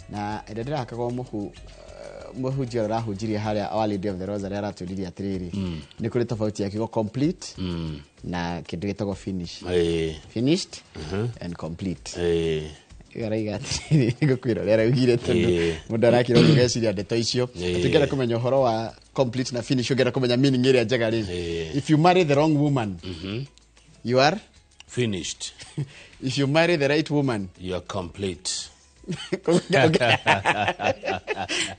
Na ĩrĩa ndĩrahakagwo mũhu, mũhunjia ũrĩa ũrahunjirie harĩa Our Lady of the Rosary aratwĩrire atĩrĩrĩ, nĩ kũrĩ tofauti ya kiugo complete na kĩndũ gĩtagwo finish. Finished and complete. Araiga atĩrĩrĩ, nĩngũkwĩra ũrĩa araugire, tondũ mũndũ arakĩra ũguo ũgeciria ndeto icio. Tũngĩenda kũmenya ũhoro wa complete na finish, ũngĩenda kũmenya meaning ĩrĩa njega rĩ, if you marry the wrong woman, you are finished. If you marry the right woman, you are complete.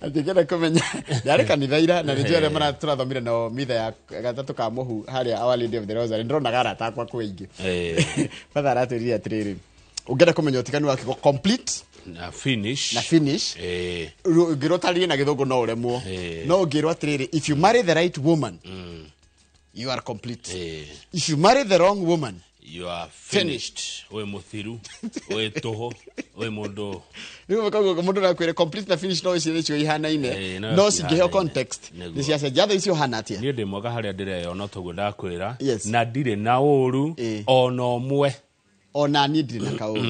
Atĩngĩenda kũmenya, ndarĩ kanitha ira na nĩnjũĩ arĩa tũrathomire nao mitha ya gatatũ ka mũhu harĩa Our Lady of the Rosary, ndĩronaga arata akwa kwĩ aingĩ. Batha aratwĩrire atĩrĩrĩ, ũngĩenda kũmenya ũtiganu wa kiugo complete na finish, na finish, ũngĩrwo tarĩrie na Gĩthũngũ no ũremwo. No ũngĩrwo atĩrĩrĩ, if you marry the right woman, you are complete. If you marry the wrong woman, you are finished. Wĩ mũthiru, wĩ tũhũ, wĩ mũndũ. Rĩu koguo mũndũ no akwĩre complete na finish no icio nĩcio ihanaine, no no cingĩheo cihanaine. context nĩ ciacenjia. Thaa icio ũhana atĩa? Niĩ ndĩ mwega harĩa ndĩreyona, toguo ndakwĩra. Yes. Na ndirĩ na ũru ona ũmwe. Ona niĩ ndirĩ na kaũru.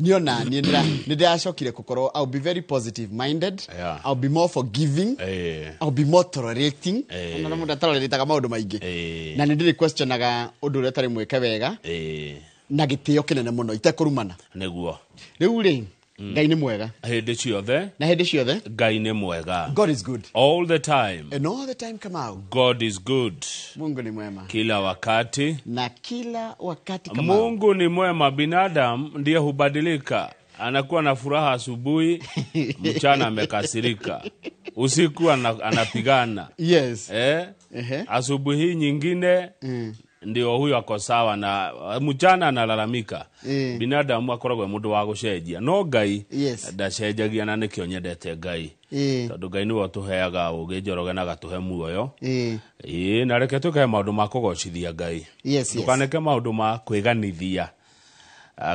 Niĩ ona niĩ nĩ ndĩracokire gũkorwo, I'll be very positive minded. I'll be more forgiving. I'll be more tolerating. Ona mũndũ atolerataga maũndũ maingĩ. Na nĩ ndĩrĩ questionaga ũndũ ũrĩa ũtarĩ mwĩke wega na gĩtĩo kĩnene mũno itekũrumana. Rĩu rĩ, Ngai nĩ mwega. Hĩndĩ ciothe. Na hĩndĩ ciothe. Ngai nĩ mwega. God is good. All the time. And all the time, Kamau. God is good. Mungu ni mwema. Kila wakati. Na kila wakati, Kamau. Mungu ni mwema. Binadamu ndiye hubadilika, anakuwa na furaha asubuhi, mchana amekasirika, usiku anapigana. Eh? Asubuhi nyingine ndio huyo ako sawa na mchana analalamika. Binadamu akoragwo e mũndũ wa gũcenjia, no Ngai ndacenjagia, na nĩkĩo nyendete Ngai, tondũ Ngai nĩwe ũtũheaga ũũgĩ, Njoroge, na agatũhe muoyo. Ĩĩ, na reke twĩkage maũndũ ma kũgocithia Ngai. Ndũkaneke maũndũ ma kwĩganithia,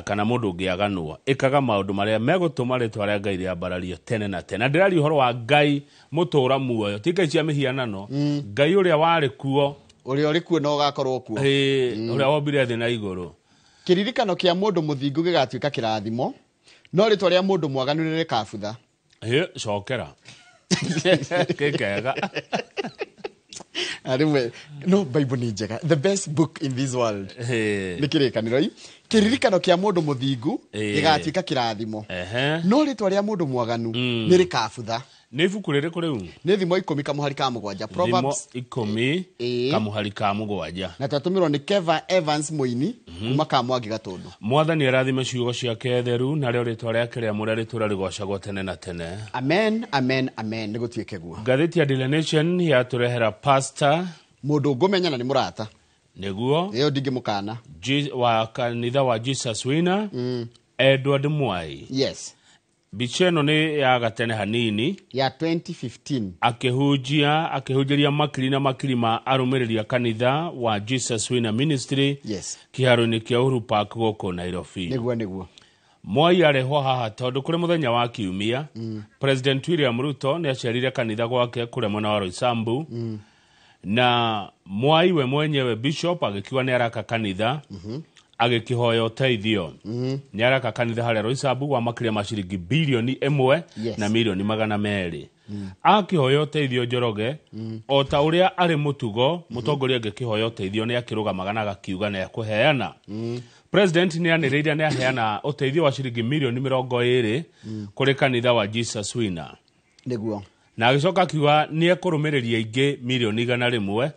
kana mũndũ ũngĩaganwo. Ĩkaga maũndũ marĩa megũtũma rĩtwa rĩa Ngai rĩambarario tene na tene. Na ndĩraria ũhoro wa Ngai mũtũra muoyo, ti Ngai cia mĩhianano, Ngai ũrĩa warĩ kuo, ũrĩa ũrĩ kuo na ũgakorwo kuo, ĩĩ, ũrĩa wombire thĩ na igũrũ. Kĩririkano kĩa mũndũ mũthingu gĩgatuĩka kĩrathimo, no rĩtwa rĩa mũndũ mwaganu nĩ rĩkabutha. Ĩ, cokera kĩkega. Na rĩmwe no Bible nĩ njega, the best book in this world. Nĩ Kĩrĩkanĩro i kĩririkano kĩa mũndũ mũthingu gĩgatuĩka kĩrathimo, no rĩtwa rĩa mũndũ mwaganu nĩ rĩkabutha. Nĩ ibuku rĩrĩkũ rĩu? Nĩ Thimo 10 kamũhari ka 7. Thimo Proverbs 10 kamũhari ka 7. Na twatũmĩrwo nĩ Keva Evans Mũini kuma Kamwangi Gatũndũ. Mwathani arathime ciugo ciake theru, narĩo rĩtwa rĩake rĩamũre rĩtũra rĩgocagwo tene na tene. Amen, amen, amen. Nĩ gũtuĩke guo. Ngathĩti ya Daily Nation yatũrehera pastor mũndũ ngũmenya na nĩ mũrata. Ĩyo ndingĩmũkana. Wa kanitha wa Jesus Winner, Edward Mwai. Mbica ĩno nĩ ya gatene hanini. Ya 2015. Akĩhunjia, akĩhunjĩria makiri na makiri ma arũmĩrĩri a kanitha wa Jesus Winner Ministry kĩharo-inĩ kĩa Uhuru Park gũkũ Nairobi. Nĩguo. Mwai arehwo haha tondũ kũrĩ mũthenya wa Kiumia, President William Ruto nĩ acerire kanitha gwake kũrĩa mwena wa Roysambu, na Mwai we mwenyewe bishop agĩkiuga nĩ araka kanitha, agĩkĩhoya ũteithio. Nĩ araka kanitha harĩa Roysambu wa makĩria ma ciringi bilioni 1 na milioni 200. Akĩhoya ũteithio, Njoroge, o ta ũrĩa arĩ mũtugo, mũtongoria angĩkĩhoya ũteithio nĩ akĩrũgamaga na agakiuga nĩ akũheana. President nĩ anĩrĩire nĩ aheana ũteithio wa ciringi milioni 20 kũrĩ kanitha wa Jesus Winner. Na agĩcoka akiuga nĩ ekũrũmĩrĩria ingĩ milioni 100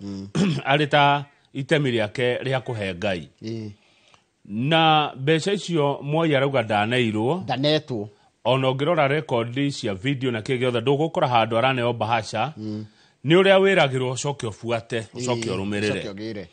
arĩ ta itemi rĩake rĩa kũhe Ngai. Na mbeca icio Mwai arauga ndaneirwo. Ndanetwo. Ona ũngĩrora rekondi cia video na kĩ gĩothe, ndũgũkora handũ araneo bahasha. Nĩ ũrĩa wĩragĩrwo ũcoke ũbuate, ũcoke ũrũmĩrĩre. Ũcoke ũgĩre.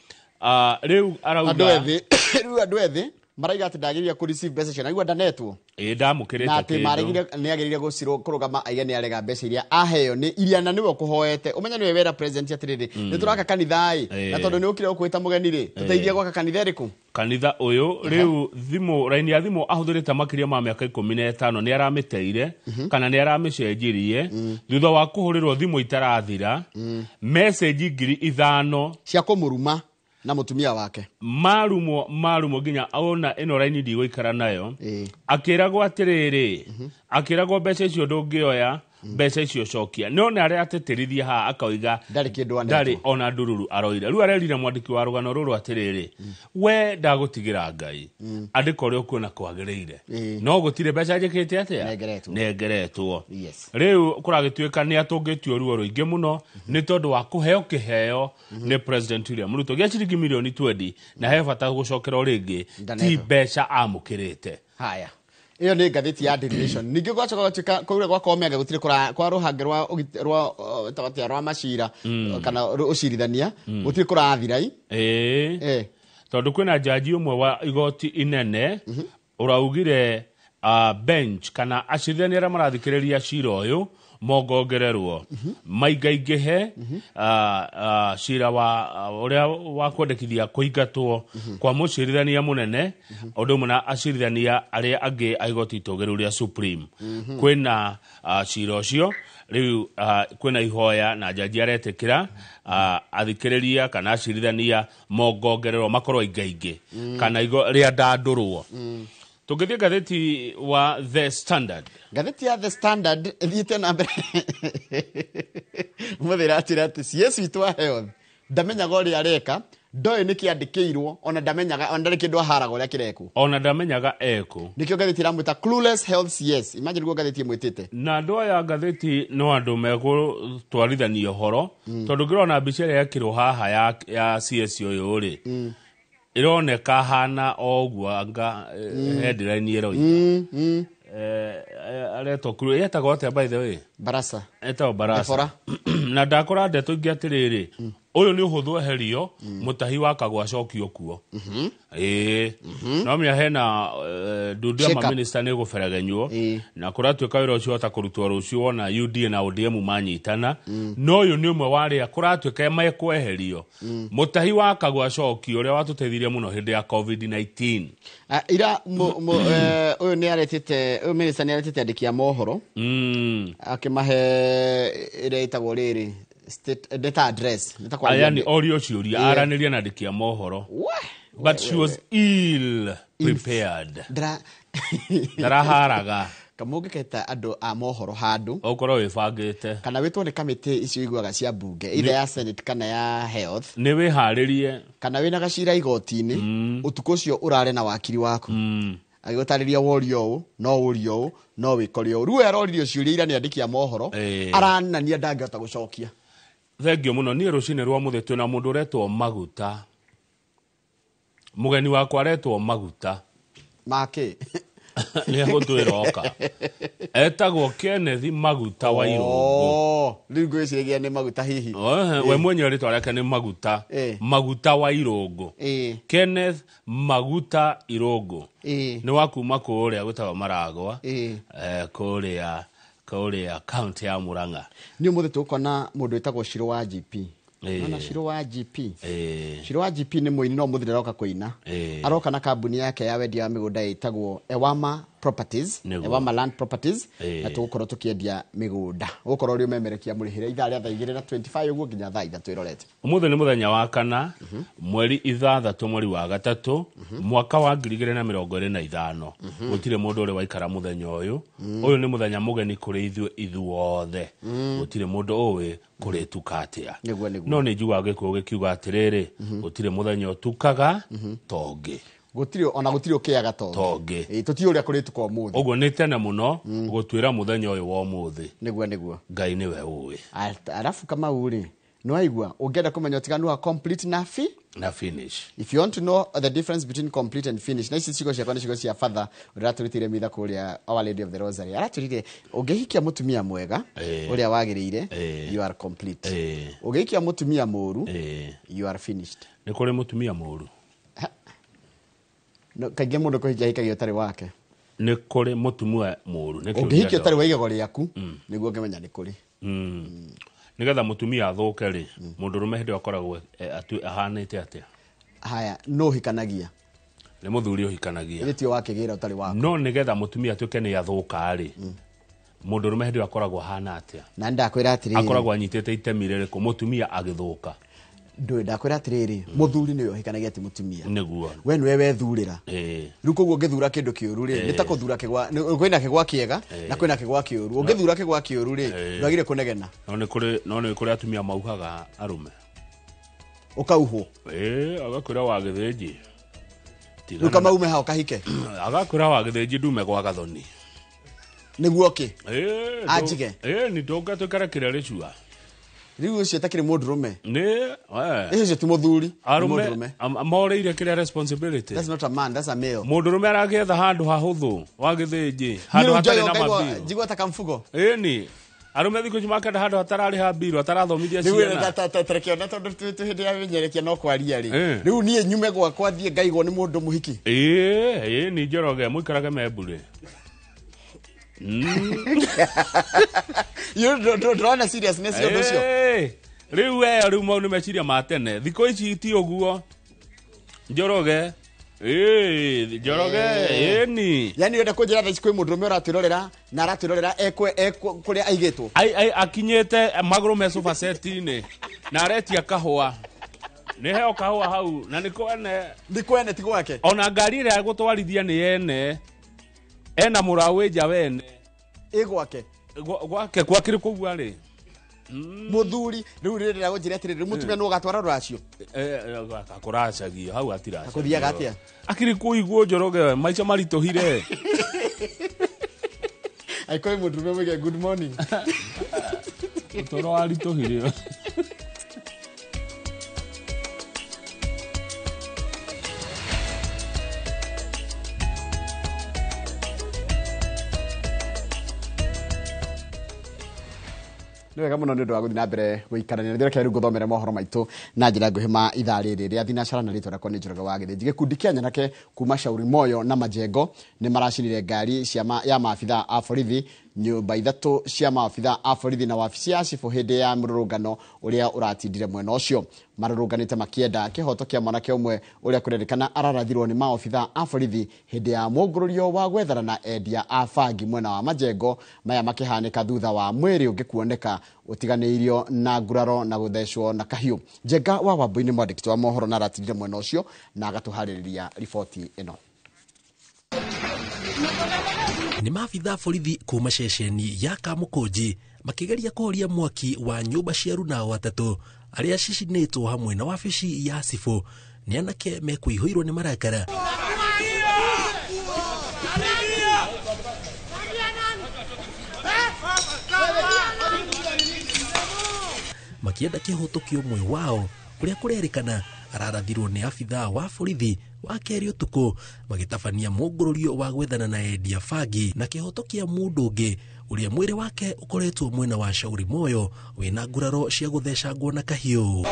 Ah, rĩu andũ arauga ethĩ rĩu, andũ ethĩ maraiga atĩ ndagĩrĩire kũ receive mbeca icio, naigua ndanetwo. Ĩ, ndamũkĩrĩte Na atĩ kĩndũ. maregire, nĩ agĩrĩire kũrũgama aige nĩ arega mbeca iria aheo, nĩ iria na nĩwe ũkũhoete. Ũmenye nĩwe wera president atĩrĩrĩ, nĩ tũraka kanitha ĩ, na tondũ nĩ ũkire ũkwĩta mũgeni rĩ, tũteithie gwaka kanitha ĩrĩkũ? Kanitha ũyũ rĩu, thimũ, raini ya thimũ ahũthĩrĩte makĩria ma mĩaka 15 nĩ aramĩteire kana nĩ aramĩcenjirie thutha wa kũhũrĩrwo thimũ itarathira, message 5,000 cia kũmũruma na mũtumia wake. Marumwo, marumwo nginya ona ĩno raini ndigũikara nayo. Akĩragwo atĩrĩrĩ, Akĩragwo mbeca icio ndũngĩoya, mbeca icio cokia. No nĩ aratĩtĩrithia haha akauga Ndarĩ kĩndũ anetwo. Ndarĩ ona ndururu aroire. Rĩu arerire mwandĩki wa rũgano rũrũ atĩrĩrĩ, we ndagũtigĩra Ngai, andĩka ũrĩa ũkuona kwagĩrĩire, no gũtirĩ mbeca njĩkĩte atĩa, Nengeretwo. Nengeretwo. Yes. Rĩu kũragĩtuĩka nĩ atũngĩtio ruo rũingĩ mũno nĩ tondũ wa kũheo kĩheo nĩ President William Ruto gĩa ciringi mirioni 20, na he bata gũcokerwo rĩngĩ ti Ndanetwo. mbeca amũkĩrĩte. Haya, ĩyo nĩ ngathĩti ya Daily Nation. Ningĩ gwacoka gwatuĩka kũrĩa gwa Komenge gũtirĩ kũra kwa rũhange rwa rwa ĩtagwo atĩa, rwa macira kana ũcirithania, gũtirĩ kũrathirai. Ĩĩ. Tondũ kwĩna jaji ũmwe wa igoti inene ũraugire bench kana acirithania arĩa marathikĩrĩria cira ũyũ mongongererwo maingaingĩhe, cira wa ũrĩa wa kwendekithia kũingatwo kwa mũcirithania mũnene, ũndũ ũmwe na acirithania arĩa angĩ a igoti itũgĩru rĩa Supreme. Kwĩna cira ũcio rĩu, kwĩna ihoya na jaji aretĩkĩra athikĩrĩria kana acirithania mongongererwo makorwo aingaingĩ kana rĩandandũrwo. Tũngĩthiĩ ngathĩti wa The Standard. Ngathĩti ya The Standard ĩthiĩte na mbere mũthĩ, ĩratwĩra atĩ CS witũ wa health ndamenyaga ũrĩa areka, ndoĩ nĩkĩ andĩkĩirwo, ona ndamenyaga, ona ndarĩ kĩndũ aharaga ũrĩa kĩrekwo. Ona ndamenyaga ekũ. Nĩkĩo ngathĩti ĩramwĩta clueless health CS. Imagine guo ngathĩti ĩmwĩtĩte. Na andũ aya ngathĩti no andũ megũtwarithania ũhoro, tondũ ngĩrona mbica ĩrĩa yekĩrwo haha ya CS ũyũ rĩ, ĩroneka hana o ũguo anga headline ĩroiga. Aretwo yetagwo atĩa, by the way? Barasa. Etagwo Barasa. Debora. Na ndakora ndeto ingĩ atĩrĩrĩ, ũyũ nĩ ũhũthũ eherio, mũtahi wa kagwa acokio kuo. Ĩĩ, no menya hena ndundu ya Shake up. maminista nĩ gũberegenywo, na kũratuĩka wĩra ũcio wahota kũrutwo rũciũ wona UDA na ODM manyitana. No ũyũ nĩ ũmwe wa arĩa kũratuĩka mekweherio, mũtahi wa kagwa acokio, ũrĩa watũteithirie mũno hĩndĩ ya COVID-19. Ah, ira ũyũ nĩ aretĩte, ũyũ minister nĩ aretĩte andĩki a mohoro, akĩmahe ĩrĩa ĩtagwo rĩrĩ state data address. Nĩ ta kwaria. Aya nĩ orio ciũria, aranĩria na andĩki a mohoro. Wah! But she was ill prepared. Ndara Ndaraharaga. Kamũngĩ keta andũ a mohoro handũ, ũkorwo wĩbangĩte, kana wĩtwo nĩ kamĩtĩ icio iguaga cia mbunge, either ya Senate kana ya health, nĩ wĩharĩrie, kana wĩna gacira igoti-inĩ, ũtukũ ũcio ũrare na wakiri waku agĩgũtarĩria worio ũũ, no ũrio ũũ, no wĩkore ũũ. Rĩu we aroririo ciũria ira nĩ andĩki a mohoro, aranania ndangĩhota gũcokia. Thengio mũno. Niĩ rũcinĩ rwa mũthĩ twĩna mũndũ ũretwo Maguta, mũgeni wakwa aretwo Maguta. Make. Nĩ egũtwĩra oka. Etagwo Kenneth Maguta wa Irũngũ. Oh, rĩu ngwĩciragia nĩ maguta hihi. We mwenyewe rĩtwa rĩake nĩ Maguta. Maguta wa Irũngũ. Kenneth Maguta Irũngũ nĩ wa kuma kũrĩa gwĩtagwo Maragwa, kũrĩa kaunti ya Murang'a. Nĩ ũmũthĩ tũgũkona mũndũ wĩtagwo Shiro wa GP. Nona Shiro wa GP. Shiro wa GP nĩ mũini, no mũthĩ ndaroka kũina. Aroka na kambuni yake ya wendia wa mĩgũnda ĩtagwo Ewama Properties. Ewama Land Properties. Na tũgũkorwo tũkĩendia mĩgũnda, ũgũkorwo ũrĩ ũmemerekia mũrĩhĩre ithaa rĩa thaa 2 na 25 ũguo nginya thaa 3 ĩrorete. Ũmũthĩ nĩ mũthenya wa kana, mweri 6, mweri wa gatatũ, mwaka wa 2025. Gũtirĩ mũndũ ũrĩ waikara mũthenya ũyũ. Ũyũ nĩ mũthenya mũgeni kũrĩ ithuĩ ithuothe. Gũtirĩ mũndũ ũĩ kũrĩtuka atĩa. Nĩguo, nĩguo. No nĩ njugaga gĩkũyũ gĩkiuga atĩrĩrĩ, gũtirĩ mũthenya ũtukaga tongĩ. Gũtirĩ, ona gũtirĩ ũkĩaga tongĩ. Tongĩ. Ĩĩ, tũtiũĩ ũrĩa kũrĩtuka ũmũthĩ. Ũguo nĩ tene mũno gũtuĩra mũthenya ũyũ wa ũmũthĩ. Nĩguo, nĩguo. Ngai nĩwe ũĩ. Arabu Kamau rĩ, nĩ waigua ũngĩenda kũmenya ũtiganu wa complete na fi na finish. If you want to know the difference between complete and finish, na ici ciugo ciakwa nĩ ciugo cia father ũrĩa aratũrutĩire mitha kũrĩa Our Lady of the Rosary. Aratwĩrire ũngĩhikia mũtumia mwega ũrĩa wagĩrĩire, you are complete. Ũngĩhikia mũtumia mũru, you are finished. Nĩ kũrĩ mũtumia mũru? No, kaingĩ mũndũ kũhikia ahikagia ũtarĩ wake. Nĩ kũrĩ mũtumia mũru? Nĩ kĩũria. Ũngĩhikia ũtarĩ wa igego rĩaku, nĩguo ũngĩmenya nĩ kũrĩ. Nĩgetha mũtumia athũke rĩ, mũndũrũme hĩndĩ ĩyo akoragwo ahanĩte atĩa? Haya, no ũhikanagia? Nĩ mũthuri ũhikanagia. Ĩrĩ tio wakĩgĩra ũtarĩ waku. No nĩgetha mũtumia atuĩke nĩ athũka rĩ, mũndũrũme hĩndĩ ĩyo akoragwo ahana atĩa? Na nĩ ndakwĩra atĩrĩrĩ, Akoragwo anyitĩte itemi rĩrĩkũ mũtumia agĩthũka? Ndũĩ ndakwĩra atĩrĩrĩ, mũthuri nĩwe ũhikanagia ti mũtumia. Nĩguo. We nĩwe wethurĩra. Ĩĩ. Rĩu koguo ũngĩthura kĩndũ kĩũru rĩ, nĩ ta kũthura kĩgwa, kwĩna kĩgwa kĩega na kwĩna kĩgwa kĩũru. Ũngĩthura kĩgwa kĩũru rĩ, ndwagĩrĩire kũnegena. No nĩ kũrĩ atumia mauhaga arũme. Ũkauhwo. Ĩĩ, agakwĩra wa gĩthĩnji. Rĩu kamaume hau kahike. Agakwĩra wa gĩthĩnji ndume gwa gathoni. Nĩguo kĩ? Ĩĩ. Anjige. Ĩĩ, nĩ ndũnga tũikare kĩrĩa rĩcua. Rĩu ũcio takĩrĩ mũndũrũme. Nĩ we. Ũcio ti mũthuri, nĩ Arũme mũndũrũme. Morĩire kĩrĩa responsibility. That's not a man, that's a male. Mũndũrũme aragĩetha handũ hahũthũ wa gĩthĩnji, handũ Niĩ rĩu hatarĩ na njoyo ngaigua- mabiru. njigua ta kamfugo. Ĩni. Arũme thikũ ici makenda handũ hatararĩha mbiru, atarathomithia Rĩu ciana. tarekiona tondũ twĩ hĩndĩ ya menyerekia no kwaria rĩ. Eh. Rĩu niĩ nyume gwakwa thiĩ ngaigwo nĩ mũndũ mũhiki. Ĩĩ, ĩĩ, ni Njoroge mũikarage membure. You ndũrona seriousness ya ũndũ ũcio. Ĩĩ, rĩu we rĩu mau nĩ meciria ma tene. Thikũ ici ti ũguo. Njoroge. Ĩĩ, Njoroge, ĩni. Yani ũrenda kũnjĩra thaa ici kwĩ mũndũrũme ũratwĩrorera na aratwĩrorera ekwe kũrĩa aigĩtwo. Ai ai akinyĩte magũrũ me sofa set-inĩ na aretia kahũa. Nĩ heo kahũa hau na nĩ kwene. Nĩ kwene ti gwake. Ona ngari ĩrĩa egũtwarithia nĩ yene. Ena mũraũ wĩ nja wene. Ĩ gwake. Gwake gwakĩrĩ kũu arĩ. Mũthuri rĩu rĩrĩ ndĩragũnjĩra atĩrĩrĩ, rĩu mũtumia nĩwe ũgatwara rũracio. Kũracagio hau atiracagio. Kũthiaga atĩa? Akĩrĩ kũigwo Njoroge maica maritũhire. Angĩkorwo mũndũrũme mũige good morning. Ũtũũro waritũhire. Nĩ wega mũno nĩ ũndũ wa gũthiĩ na mbere gũikarania na reke rĩu ngũthomere mohoro maitũ na njĩra nguhĩ ma ithaa rĩrĩ rĩa thinacara na rĩtwa rĩakwa nĩ Njoroge wa Gĩthĩnji. Gĩkundi kĩa nyanake kuma Shauri Moyo na Majengo nĩ maracinire ngari cia ya maabitha a borithi, nyũmba ithatũ cia maabitha a borithi na wabici ya cibũ hĩndĩ ya mũrũrũngano ũrĩa ũratindire mwena ũcio. Marũrũnganĩte makĩenda kĩhoto kĩa mwanake ũmwe ũrĩa kũrerĩkana ararathirwo nĩ maobitha a borithi hĩndĩ ya mũngũrũrio wa gwethana na endia a bangi mwena wa Majengo. Maya makĩhanĩka thutha wa mwĩrĩ ũngĩ kuoneka ũtiganĩirio na nguraro na gũthecwo na kahiũ. Njenga wa Wambui nĩ mwandĩki wa mohoro na aratindire mwena ũcio na agatũharĩrĩria riboti ĩno. Nĩ maabitha borithi kuma ceceni ya Kamũkũnji makĩgeria kũhoria mwaki wa nyũmba cia arunao atatũ arĩa cicinĩtwo hamwe na wabici ya cibũ nĩ anake mekũihũirwo nĩ marakara. Makĩenda kĩhoto kĩa ũmwe wao ũrĩa kũrerĩkana ararathirwo nĩ abithaa wa borithi wa kerĩ ũtukũ magĩtabania mũngũrũrio wa gwethana na endia bangi na kĩhoto kĩa mũndũ ũngĩ ũrĩa mwĩrĩ wake ũkoretwo mwena wa Shauri Moyo wĩna nguraro cia gũthecangwo na kahiũ.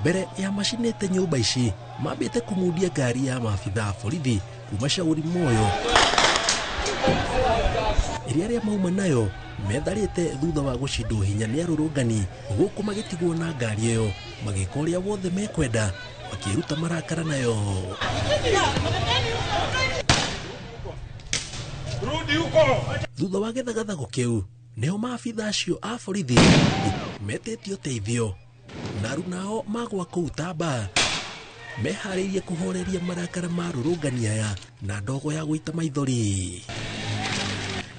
Mbere ya macinĩte nyũmba ici mambĩte kũmundia ngari ya maabithaa borithi kuma Shauri Moyo ĩrĩa arĩa mauma nayo metharĩte thutha wa gũcindwo hinya nĩ arũrũngani gũkũ magĩtigwo na ngari ĩyo magĩka ũrĩa wothe mekwenda makĩruta marakara nayo. Thutha wa gĩthagathago kĩu nĩho maabitha acio a borithi metĩtio ũteithio na arunao magwa kũu tamba meharĩirie kũhoreria marakara ma arũrũngani aya na ndogo ya gũita maithori.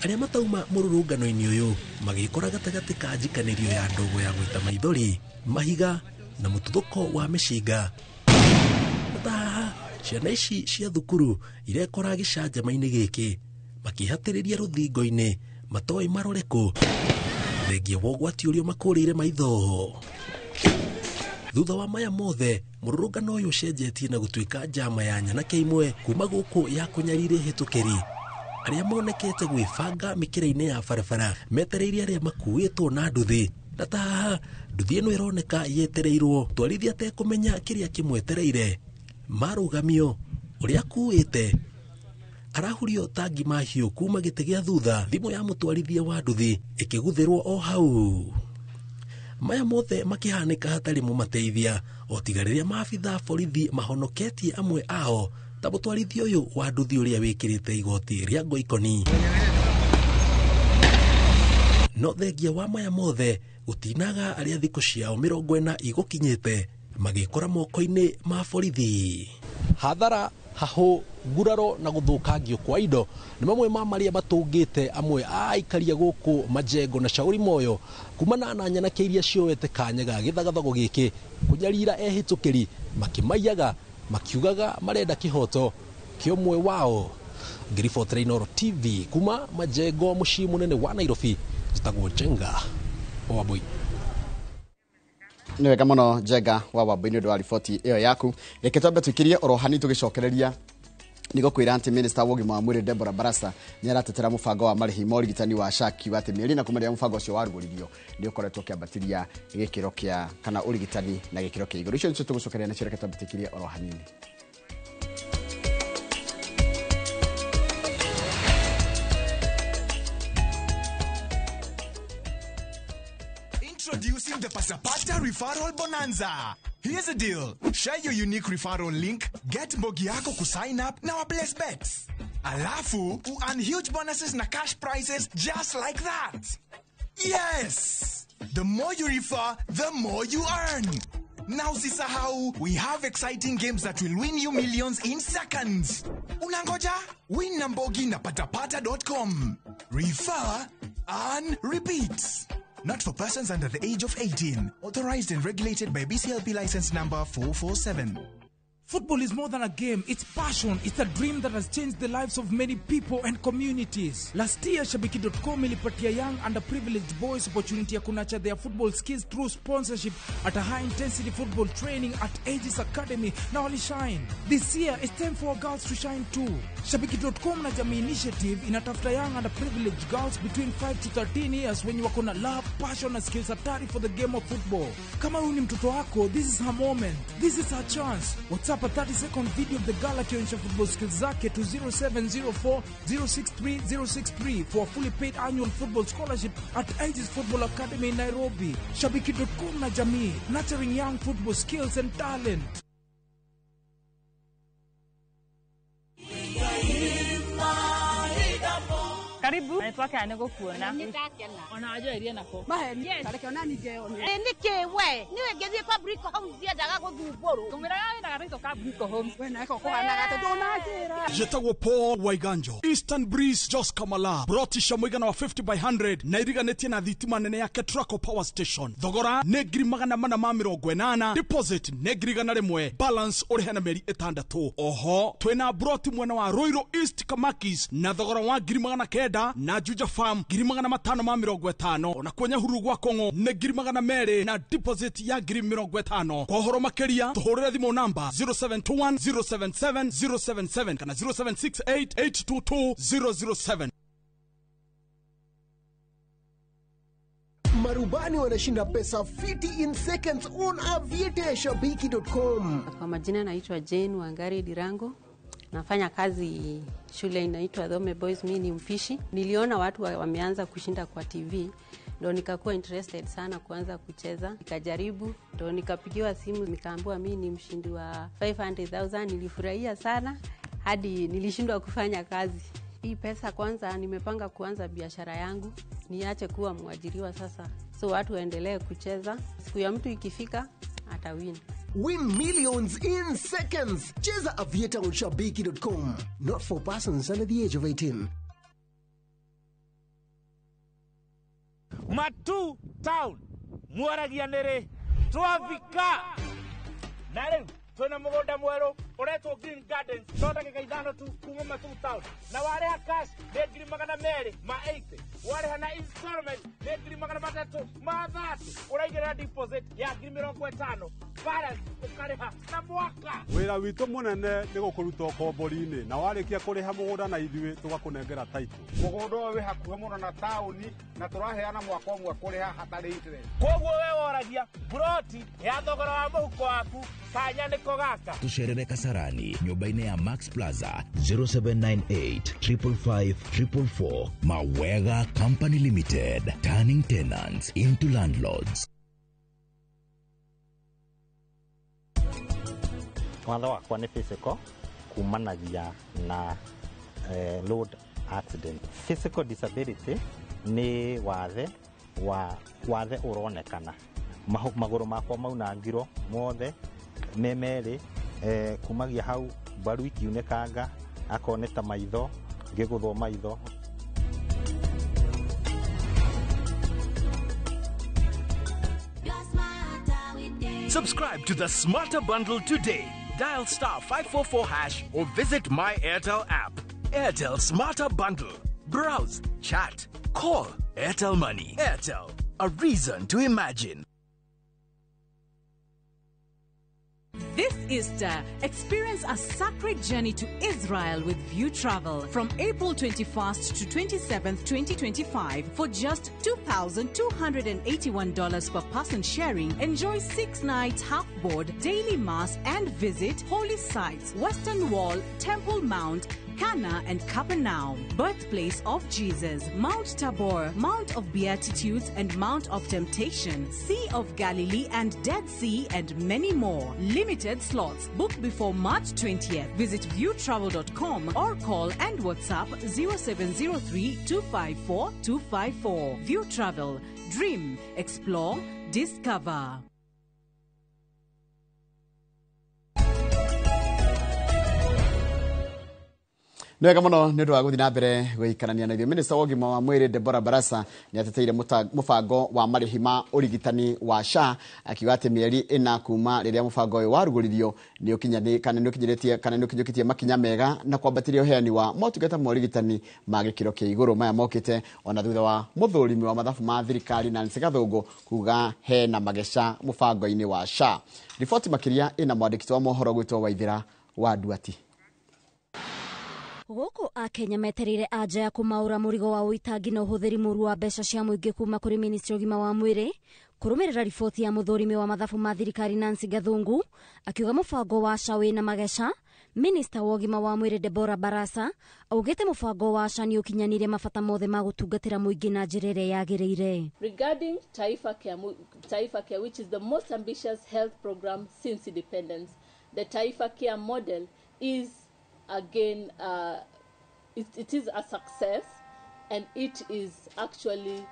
Arĩa matauma mũrũrũngano-inĩ ũyũ magĩkora gatagatĩ ka njikanĩrio ya ndogo ya gũita maithori, mahiga na mũtuthũko wa mĩcinga. Ta haha ciana ici cia thukuru irekora gĩcanjama-inĩ gĩkĩ makĩhatĩrĩria rũthingo-inĩ matoĩ marore kũ thengia wa ũgwati ũrĩa makũrĩire maitho. Thutha wa maya mothe mũrũrũngano ũyũ ũcenjetie na gũtuĩka njama ya nyanake imwe kuma gũkũ ya kũnyarira hĩtũkĩri arĩa monekete gwĩbanga mĩkĩra-inĩ ya barabara metereire arĩa makuĩtwo na nduthi. Na ta haha nduthi ĩno ĩroneka yetereirwo twarithia atekũmenya kĩrĩa kĩmwetereire marũgamio ũrĩa akuĩte arahurio ta ngima hiũ kuma gĩtĩ gĩa thutha thimũ ya mũtwarithia wa nduthi ĩkĩguthĩrwo o hau. Maya mothe makĩhanĩka hatarĩ mũmateithia o tiga rĩrĩa maabitha borithi mahonoketie amwe ao ta mũtwarithia ũyũ wa nduthi ũrĩa wĩkĩrĩte igoti rĩa ngoikoni. No thengia wa maya mothe gũtinaga arĩa thikũ ciao 40 igũkinyĩte magĩkora moko-inĩ ma borithi. Hathara, hahũ, nguraro na gũthũkangio kwa indo nĩ mamwe ma marĩa matũngĩte amwe a aikaria gũkũ Majengo na Shauri Moyo kumana na nyanake iria cioete kanya ga gĩthagathago gĩkĩ kũnyarira ehĩtũkĩri makĩmaiyaga makiugaga marenda kĩhoto kĩa ũmwe wao. Ngĩribotera Inooro TV kuma Majengo mũciĩ mũnene wa Nairobi, njĩtagwo Njenga wa Wambui. Nĩ wega mũno, Njenga wa Wambui, nĩ ũndũ wa riboti ĩyo yaku. Reke twambe tũikirie oro hanini tũgĩcokereria nĩ gũkwĩra atĩ Minister wa ũgima wa mwĩrĩ Deborah Barasa nĩ aratetera mũbango wa marĩhi ma ũrigitani wa SHA, akiuga atĩ mĩeri na kuma rĩrĩa mũbango ũcio warugũririo nĩ ũkoretwo ũkĩambatĩria gĩkĩro kĩa kana ũrigitani na gĩkĩro kĩa igũrũ. Icio nĩcio tũgũcokereria nacio, reke twambe tũikirie oro hanini. Introducing the Pasapata Referral Bonanza. Here's the deal. Share your unique referral link, get mbogi yako kusign up na waplace bets. Alafu, earn huge bonuses na cash prizes just like that. Yes! The more you refer, the more you earn. Now usisahau, we have exciting games that will win you millions in seconds. Unangoja? Win na mbogi na patapata.com. Refer, earn, repeat. Not for persons under the age of 18. Authorized and regulated by BCLB license number 447. Football is more than a game, it's passion, it's a dream that has changed the lives of many people and communities. Last year, Shabiki.com ilipatia young underprivileged boys opportunity ya kunurture their football skills through sponsorship at a high intensity football training at Aegis Academy na walishine. This year, it's time for our girls to shine too. Shabiki.com na Jamii Initiative inatafuta young underprivileged girls between 5 to 13 years wenye wako na love, passion na skills hatari for the game of football. Kama huyu ni mtoto wako, this is her moment. This is her chance. WhatsApp a 30-second video of the girl akionyesha football skills zake to 0704 063 063 for a fully paid annual football scholarship at Aegis Football Academy in Nairobi. Shabiki.com na Jamii, nurturing young football skills and talent. Karibu nitwakena nĩ gũkuona. Ona anjoerie nako. Maheni tareke ona ningeyone nĩkĩ we niwe ngĩthiĩ kwa Brico Homes ndiendaga gũthumbũrwo. Ngũmĩraga wĩra gathaitũ ka Brico Homes. We nako kũhanaga atĩ ndũnanjĩra. Njĩtagwo Paul Waiganjo, Eastern Breeze Jos Kamala, broti cia mũigana wa 50 by 100 na iriganĩtie na thitima nene ya Ketraco Power Station. Thogora nĩ 480,000, deposit nĩ 100,000, balance ũrĩhe na mĩeri 6. Oho twĩna broti mwena wa Ruiru East Kamakis na thogora wa 900,000 na Juja Farm 550,000, ona kwa Nyahururu gwa Kong'o nĩ 200,000 na deposit ya 50,000. Kwa ũhoro makĩria tũhũrĩre thimũ namba 0721 077 077 kana 0768 822 007. Marubani wanashinda pesa fiti in seconds on Aviator Shabiki.com. Kwa majina naitwa Jane Wangari Dirango. Nafanya kazi shule inaitwa Dhome Boys, mimi ni mpishi. Niliona watu wameanza kushinda kwa TV, ndo nikakuwa interested sana kuanza kucheza. Nikajaribu, ndo nikapigiwa simu nikaambiwa mimi ni mshindi wa 500,000. Nilifurahia sana hadi nilishindwa kufanya kazi. Hii pesa kwanza nimepanga kuanza biashara yangu, niache kuwa mwajiriwa sasa. So watu waendelee kucheza, siku ya mtu ikifika atawin. Win millions in seconds. Cheza Aviator on Shabiki.com. Not for persons under the age of 18. Matu Town mwaragia nĩrĩ twafika na rĩu twĩna mũgũnda mwerũ ũretwo Green Gardens, no ndagĩka 5 tu kuma Matu Town, na warĩha cash nĩ 280,000, warĩha na installment nĩ 330,000, ũraigĩrĩra deposit ya 50,000, balance ũkarĩha na mwaka. Wĩra witũ mũnene nĩ gũkũruta ũkombori-inĩ, na warĩkia kũrĩha mũgũnda na ithuĩ tũgakũnengera title. Mũgũnda ũyũ wĩ hakuhĩ mũno na taũni na tũraheana mwaka ũmwe kũrĩha hatarĩ interest. Koguo we woragia broti ya thogora wa mũhuko waku kanya nĩko gaka. Tucerere Kasarani nyũmba-inĩ ya Max Plaza 0798 555 444. Mawega Company Limited, turning tenants into landlords. Watho wakwa nĩ physical kumanagia na road accident. Physical disability nĩ wathe Wa wathe ũronekana magũrũ makwa maunangirwo mothe me merĩ, kumagia hau mbaru ikiunĩkanga, akorwo nĩ ta maitho ngĩgũthwo maitho. Subscribe to the Smarter Bundle today. Dial star 544 hash or visit My Airtel app. Airtel Smarter Bundle. Browse, chat, call. Airtel Money. Airtel, a reason to imagine. This Easter, experience a sacred journey to Israel with View Travel from April 21st to 27th, 2025 for just $2,281 per person sharing. Enjoy 6 nights half board, daily mass and visit holy sites, Western Wall, Temple Mount, Cana and Capernaum, birthplace of Jesus, Mount Tabor, Mount of Beatitudes and Mount of Temptation, Sea of Galilee and Dead Sea and many more. Limited slots. Book before March 20th. Visit viewtravel.com or call and WhatsApp 0703 254 254. View Travel. Dream, explore, discover. Nĩ wega mũno nĩ ũndũ wa gũthiĩ na mbere gũikarania na ithuĩ. Minista wa ũgima wa mwĩrĩ Deborah Barasa nĩ ateteire mũbango wa marĩhi ma ũrigitani wa SHA, akiuga atĩ mĩeri 4 kuma rĩrĩa mũbango ũyũ warugũririo nĩ ũkinyĩrĩtie kana nĩ ũkinyũkĩtie makinya mega na kwambatĩria ũheani wa motungata ma ũrigitani ma gĩkĩro kĩa igũrũ. Maya mokĩte ona thutha wa mũthũrimi wa mathabu ma thirikari Nancy Gathũngũ kuga hena mageca mũbango-inĩ wa SHA. Riboti makĩria ĩna mwandĩki wa mohoro gwĩtwo Waithĩra wa Nduati. Gũkũ akenya metereire anja ya kũmaũra mũrigo wa ũitangi na ũhũthĩri mũru wa mbeca cia mũingĩ kuma kũrĩ ministry ũgima wa mwĩrĩ kũrũmĩrĩra riboti ya mũthũrimi wa mathabu ma thirikari Nancy Gathungu akiuga mũbango wa SHA wĩna mageca. Minista wa ũgima wa mwĩrĩ Deborah Barasa augĩte mũbango wa SHA nĩ ũkinyanĩire mabata mothe ma gũtungatĩra mũingĩ na njĩra ĩrĩa yagĩrĩire. Regarding Taifa Care, which is the most ambitious health program since independence, the Taifa Care model is again, it is a success and it is actually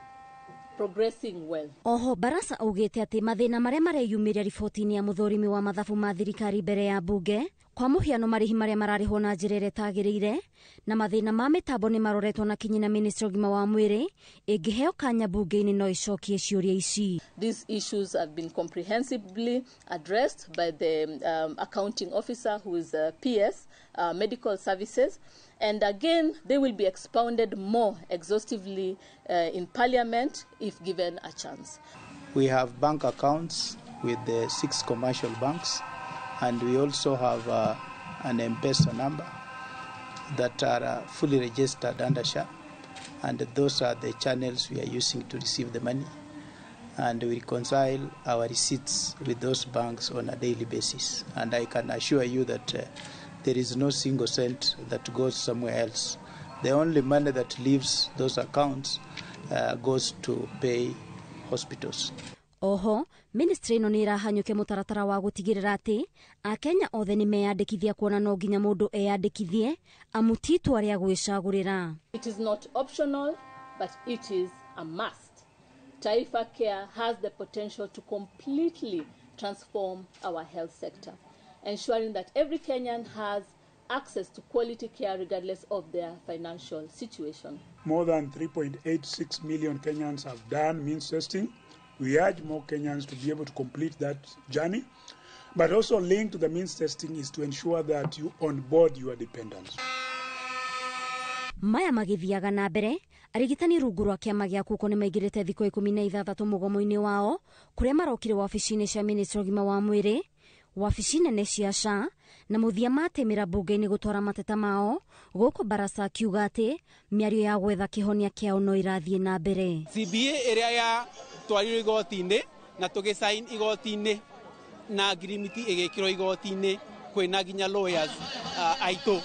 progressing well. Oho Barasa augĩte atĩ mathĩna marĩa mareyumĩria riboti-inĩ ya mũthũrimi wa mathabu ma thirikari mbere ya bunge, kwa mũhiano marĩhi marĩa mararĩhwo na njĩra ĩrĩa ĩtagĩrĩire na mathĩna ma mĩtambo nĩ maroretwo na kinyi na ministry ũgima wa mwĩrĩ ĩngĩheo kanya bunge-inĩ no ĩcokie ciũria ici. These issues have been comprehensively addressed by the accounting officer who is PS, Medical Services, and again they will be expounded more exhaustively in Parliament if given a chance. We have bank accounts with the 6 commercial banks, and we also have an M-Pesa number that are fully registered under SHA, and those are the channels we are using to receive the money, and we reconcile our receipts with those banks on a daily basis. And I can assure you that there is no single cent that goes somewhere else. The only money that leaves those accounts goes to pay hospitals. Oho, ministry ĩno nĩ ĩrahanyũkia mũtaratara wa gũtigĩrĩra atĩ akenya othe nĩ meyandĩkithia kuona no nginya mũndũ eyandĩkithie amu ti itua rĩa gwĩcagũrĩra. It is not optional, but it is a must. Taifa Care has the potential to completely transform our health sector, ensuring that every Kenyan has access to quality care regardless of their financial situation. More than 3.86 million Kenyans have done means testing. We urge more Kenyans to be able to complete that journey. But also linked to the means testing is to ensure that you onboard your dependents. Maya magithiaga na mbere, arigitani rungu rwa kĩama gĩa kuko nĩ maingĩrĩte thikũ 16 mũgomo-inĩ wao kũrĩa marokire wabici-inĩ cia ministry ũgima wa mwĩrĩ, wabici nene cia SHA na mũthia matemĩra bunge-inĩ gũtwara mateta mao. Gũkũ Barasa akiuga atĩ mĩario ya gwetha kĩhonia kĩao no irathiĩ na mbere. CBA ĩrĩa ya twarirwo igoti-inĩ na tũgĩsign igoti-inĩ na ngirimiti ĩgĩkĩrwo igoti-inĩ kwĩna nginya lawyers aitũ,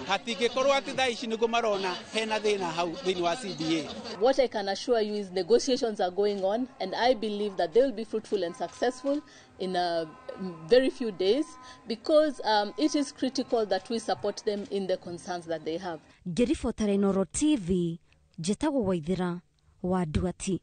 hatingĩkorwo atĩ thaa ici nĩguo marona hena thĩna hau thĩinĩ wa CBA. What I can assure you is negotiations are going on, and I believe that they will be fruitful and successful in a very few days, because it is critical that we support them in the concerns that they have. Ngĩribotera Inooro TV, njĩtagwo Waithĩra wa Nduati.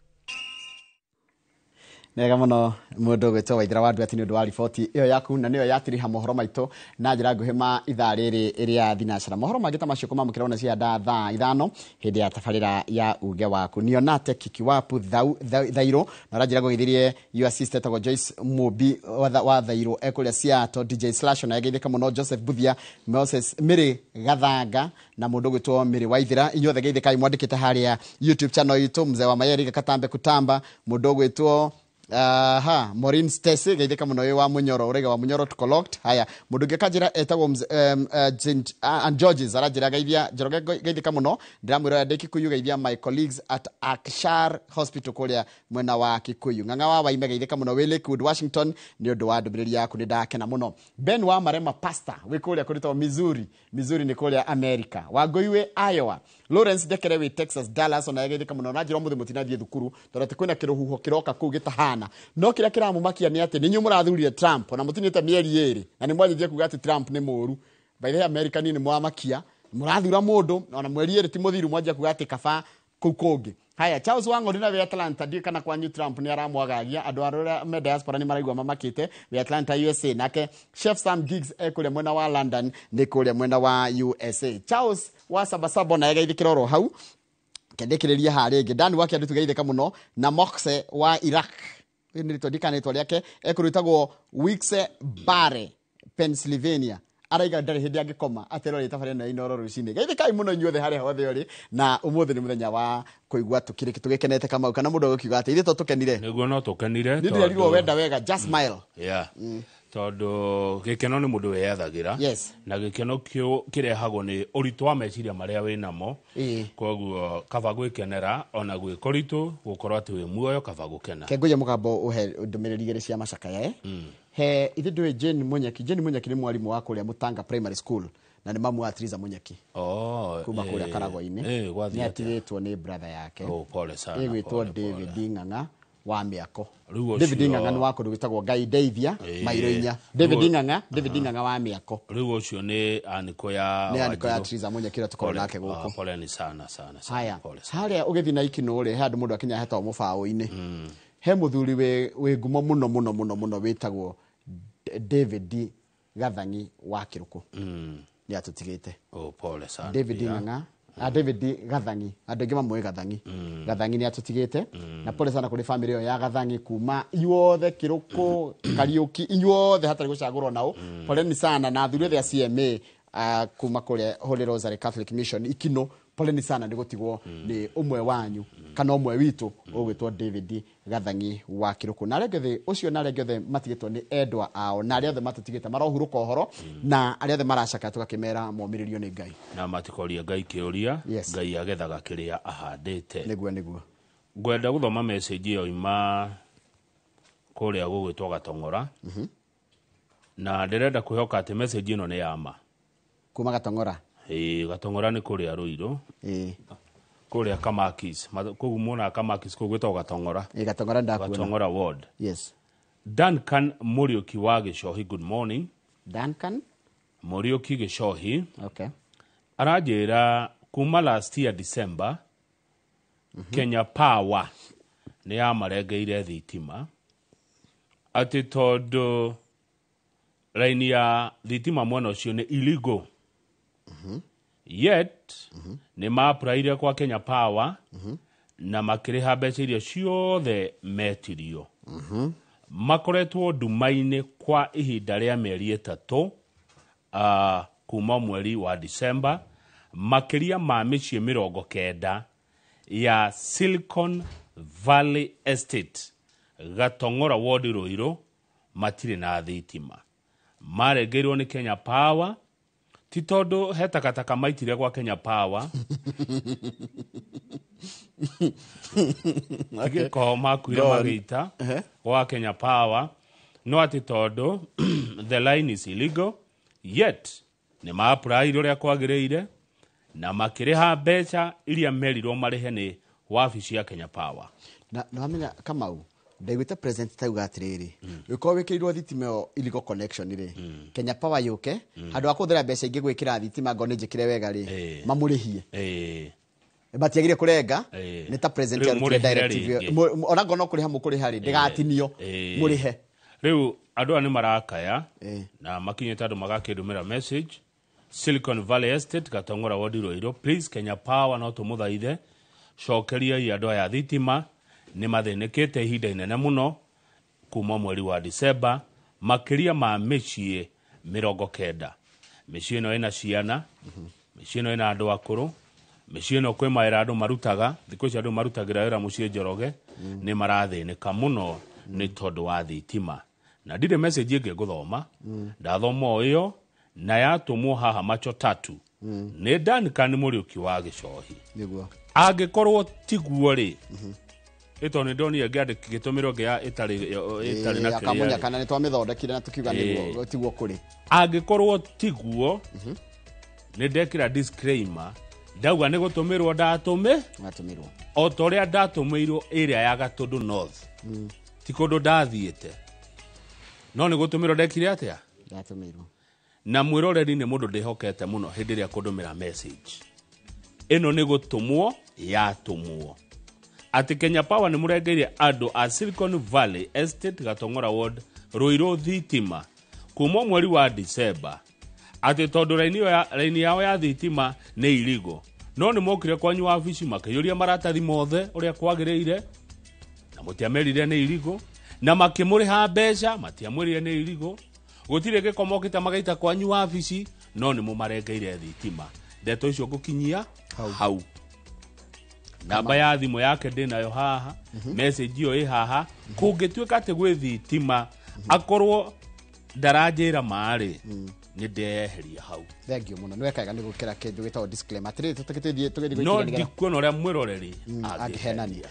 Nega muno mundu gwitwo Waithira wa Nduati ni undu wa riboti iyo yaku na niyo yatiriha mohoro maitu na njira nguhi ma ithaa riri ria thinacara. Mohoro mangi ta macio kumamukira ona cia nda thaa 5 hindi ya tabarira ya uge waku. Nionate Kikiwapu Thairo na ranjira gugithirie your sister tagwo Joyce Mubi wa Thairo ekuria Seattle, DJ Slash na geithika muno Joseph Buthia, Moses Miri Gathanga na mundu gwitwo Miri Waithira. Inyuothe geithikai mwandikite haria YouTube channel itu mzee wa Mayeri Katambe Kutamba, mundu gwitwo aha Maureen Stacy geithika muno wi wa Munyoro urega wa Munyoro tukoloked. Haya mundu ngi kanjira etagwo and Georges aranjira geithia Njoroge geithika muno ndiramwira ndi Kikuyu geithia my colleagues at Akshar Hospital kuria mwena wa Kikuyu. Ng'ang'a wa Waime geithika muno wi Lakewood Washington ni undu wa ndumiriri yaku ni ndakena muno. Ben wa Marema pastor wi kuria kuritwo Missouri, Missouri ni kuria America. Wangui wi Iowa, Lawrence Ndekere wi Texas Dallas ona geithika muno na njira muthi mutinathie thukuru tondu ati kwina kiruhuho kiroka kuu gitahana. No kira kiramumakia ni ati ninyu murathurire Trump ona mutinite mieri iri na ni mwanjithie kuga ati Trump ni muru. By the way America ni mwamakia murathura mundu ona mweri iri ti muthiru mwanjia kuga ati kaba kuu kungi. Haya Charles Wang'ori na wi Atlanta ndiũ kana kwanyu Trump ni aramwagagia andu aria me diaspora ni maraigua mamakite wi Atlanta USA. Nake Chef Sam Giggs ekuria mwena wa London ni kuria mwena wa USA. Charles wa Sabasabo na geithikira oro hau kendikiriria haringi. Dan wake andu tugeithika muno na Moxe wa Iraq ni ritwa ndikanitwa riake ekurutagwo Wilkes Barre Pennsylvania araiga ndari hindi angikoma aterore tabarĩa na Inoro rucini. Geithikai muno inyuothe haria hothe uri na umuthi ni muthenya wa kuigua tukikenete Kamau kana mundu ukiuga ati ithe to tukenire niguo no tukenire ni ndirirwo wenda wega just smile. Yeah. Tondu gikeno ni mundu wiyethagira. Yes. Na gikeno kirehagwo ni uritu wa meciria maria winamo. Koguo kaba gwikenera ona gwikoritu gukorwo ati wi muoyo kaba gukena. Kenguye mugambo uhe ndumiriri igiri cia macakaya he ithe ndui Jane Munyaki. Jane Munyaki ni mwarimu wa kuria Mutanga Primary School na ni mamu wa Triza Munyaki. Oh, kuma kuria Karago-ini. Ni atigitwo ni brother yake. Oh, pole sana. Egwitwo David Ng'ang'a wa Miako. David Ng'ang'a ni wa kundu gwitagwo Ngai Ndeithia mairo inya. David Ng'ang'a, David Ng'ang'a wa Miako. Riu ucio ni aniko ya ni aniko ya Triza Munyaki tukorwo nake guku. Pole ni sana sana sana. Haya. Haria ugithi na ikino ri handu mundu akinya hetagwo mubaũ-inĩ. He muthuri wi ngumo muno muno muno muno witagwo David Gathang'i wa Kiruku. Ni atutigite. Oh, pole sana. David Ng'ang'a, David Gathang'i, andu aingi mamũĩ Gathang'i. Gathang'i ni atutigite. Na pole sana kuri family yo ya Gathang'i kuma inyuothe Kiruku, Kariuki, inyuothe hatari gucagurwo nao. Pole ni sana na athuri othe a CMA kuma kuria Holy Rosary Catholic Mission Ikino. Pole ni sana ndigutigwo ni umwe wanyu kana umwe witu ugwitwo David Gathang'i wa Kiruku na aria othe ucio na aria othe matigitwo ni endwa ao na aria othe matutigite marohuruka uhoro na aria othe maracaka tugakimera momiririo ni Ngai na matikoria Ngai kiuria. Ngai agethaga kiria ahandite. Niguo niguo ngwenda guthoma message iyo ima kuria gugwitwo Gatong'ora. Na ndirenda kwihoka ati message ino ni ya ma kuma Gatong'ora. Gatong'ora ni kuria Ruiru. Kuria Kamakis. Kuu muona Kamakis kuu gwitagwo Gatong'ora. Gatong'ora ndakuona. Gatong'ora ward. Yes. Duncan Muriuki wa Gicohi, good morning. Duncan Muriuki Gicohi. Okay. Aranjira kuma last year December Kenya Power ni yamarengeire thitima ati tondu raini ya thitima mwena ucio ni illegal. Yet ni maapraire kwa Kenya Power na makiriha mbeca iria ciothe metirio. Makoretwo nduma-inĩ kwa ihinda rĩa mĩeri 3 kuma mweri wa December makiria ma mĩciĩ 90 ya Silicon Valley Estate Gatong'ora ward Ruiru matirĩ na thitima. Marengeirwo nĩ Kenya Power ti tondu he takataka maitire gwa Kenya Power. Giko makuire magita gwa Kenya Power no ati tondu the line is illegal yet ni ma-apply uria kwagiriire na makiriha mbeca iria merirwo marihe ni wabici ya Kenya Power. Na wamenya Kamau ndaiguite president tauga atiriri ukorwo wikirirwo thitima ĩyo illegal connection ri Kenya Power yuke handu ha kuhuthira mbeca ingĩ gwikira thitima ngo ni njikire wega ri mamurihie. Matiagire kurenga Ĩĩ. nĩ ta president Rĩu arutire mũrĩhĩre directive rĩngĩ. Ona ngona kũrĩha mũkũrĩha rĩ ndĩgatinio Ĩĩ. mũrĩhe. Rĩu andũ aya nĩ marakaya na makinyĩte andũ magakĩndũmĩra message. Silicon Valley Estate, Gatong'ora Ward, Ruiru, please Kenya Power no tũmũthaithe cokeriai andũ aya thitima, nĩ mathĩnĩkĩte ihinda inene mũno kuma mweri wa December, makĩria ma mĩciĩ 90. Mĩciĩ ĩno ĩna ciana, mĩciĩ ĩno ĩna andũ akũrũ, mĩciĩ ĩno kwĩ mawĩra andũ marutaga thikũ ici, andũ marutagĩra wĩra mũciĩ Njoroge, nĩ marathĩnĩka mũno nĩ tondũ wa thitima. Na ndirĩ message ĩngĩ ngũthoma, ndathoma o ĩyo na yatũmwo haha macho tatu nĩ Duncan Mũriũki wa Gĩcohi. Nĩguo. Angĩkorwo tiguo rĩ, ĩtondũ nĩ ndonire ngĩandĩk gĩtũmĩrwo ĩngĩ ya ĩtarĩ na kĩrĩa Akamunya rĩ. kana nĩ twamĩthondekire na tukiuga nĩguo tiguo kũrĩ. Angĩkorwo tiguo, nĩ ndekĩra disclaimer, ndauga nĩ gũtũmĩrwo ndatũmĩ Watũmĩrwo. O ta ũrĩa ndatũmĩirwo ĩrĩa ya Gatũndũ North, ti kũndũ ndathiĩte, no nĩ gũtũmĩrwo ndekire atĩa? Ndatũmĩrwo. Na mwĩroreri nĩ mũndũ ndĩhokete mũno hĩndĩ ĩrĩa kũndũmĩra message ĩno, nĩ gũtũmwo yatũmwo atĩ Kenya Power nĩ mũrengeire andũ a Silicon Valley Estate, Gatong'ora Ward, Ruiru thitima kuma mweri wa December, atĩ tondũ raini ĩyo raini yao ya thitima nĩ irigo, no nĩ mokire kwanyu wabici makĩiyũria maratathi mothe ũrĩa kwagĩrĩire na mũtiamerire nĩ irigo, na makĩmũrĩha mbeca matiamwĩrire nĩ irigo, gũtirĩ gĩko mokĩte magaita kwanyu wabici, no nĩ mũmarengeire thitima. Ndeto icio ngũkinyia hau. Namba ya thimũ yake ndĩnayo haha, message ĩyo ĩ haha. Kũngĩtuĩka atĩ gwĩ thitima akorwo ndaranjĩra marĩ, nĩ ndeyeheria hau. Thank you mũno, nĩ wekaga nĩ gũkĩra kĩndũ gĩtagwo disclaimer. Atĩrĩrĩ, tũtagĩthiĩ tũgĩthiĩ No gũikiria nĩgetha- ndikuona ũrĩa mwĩroreri angĩhenania.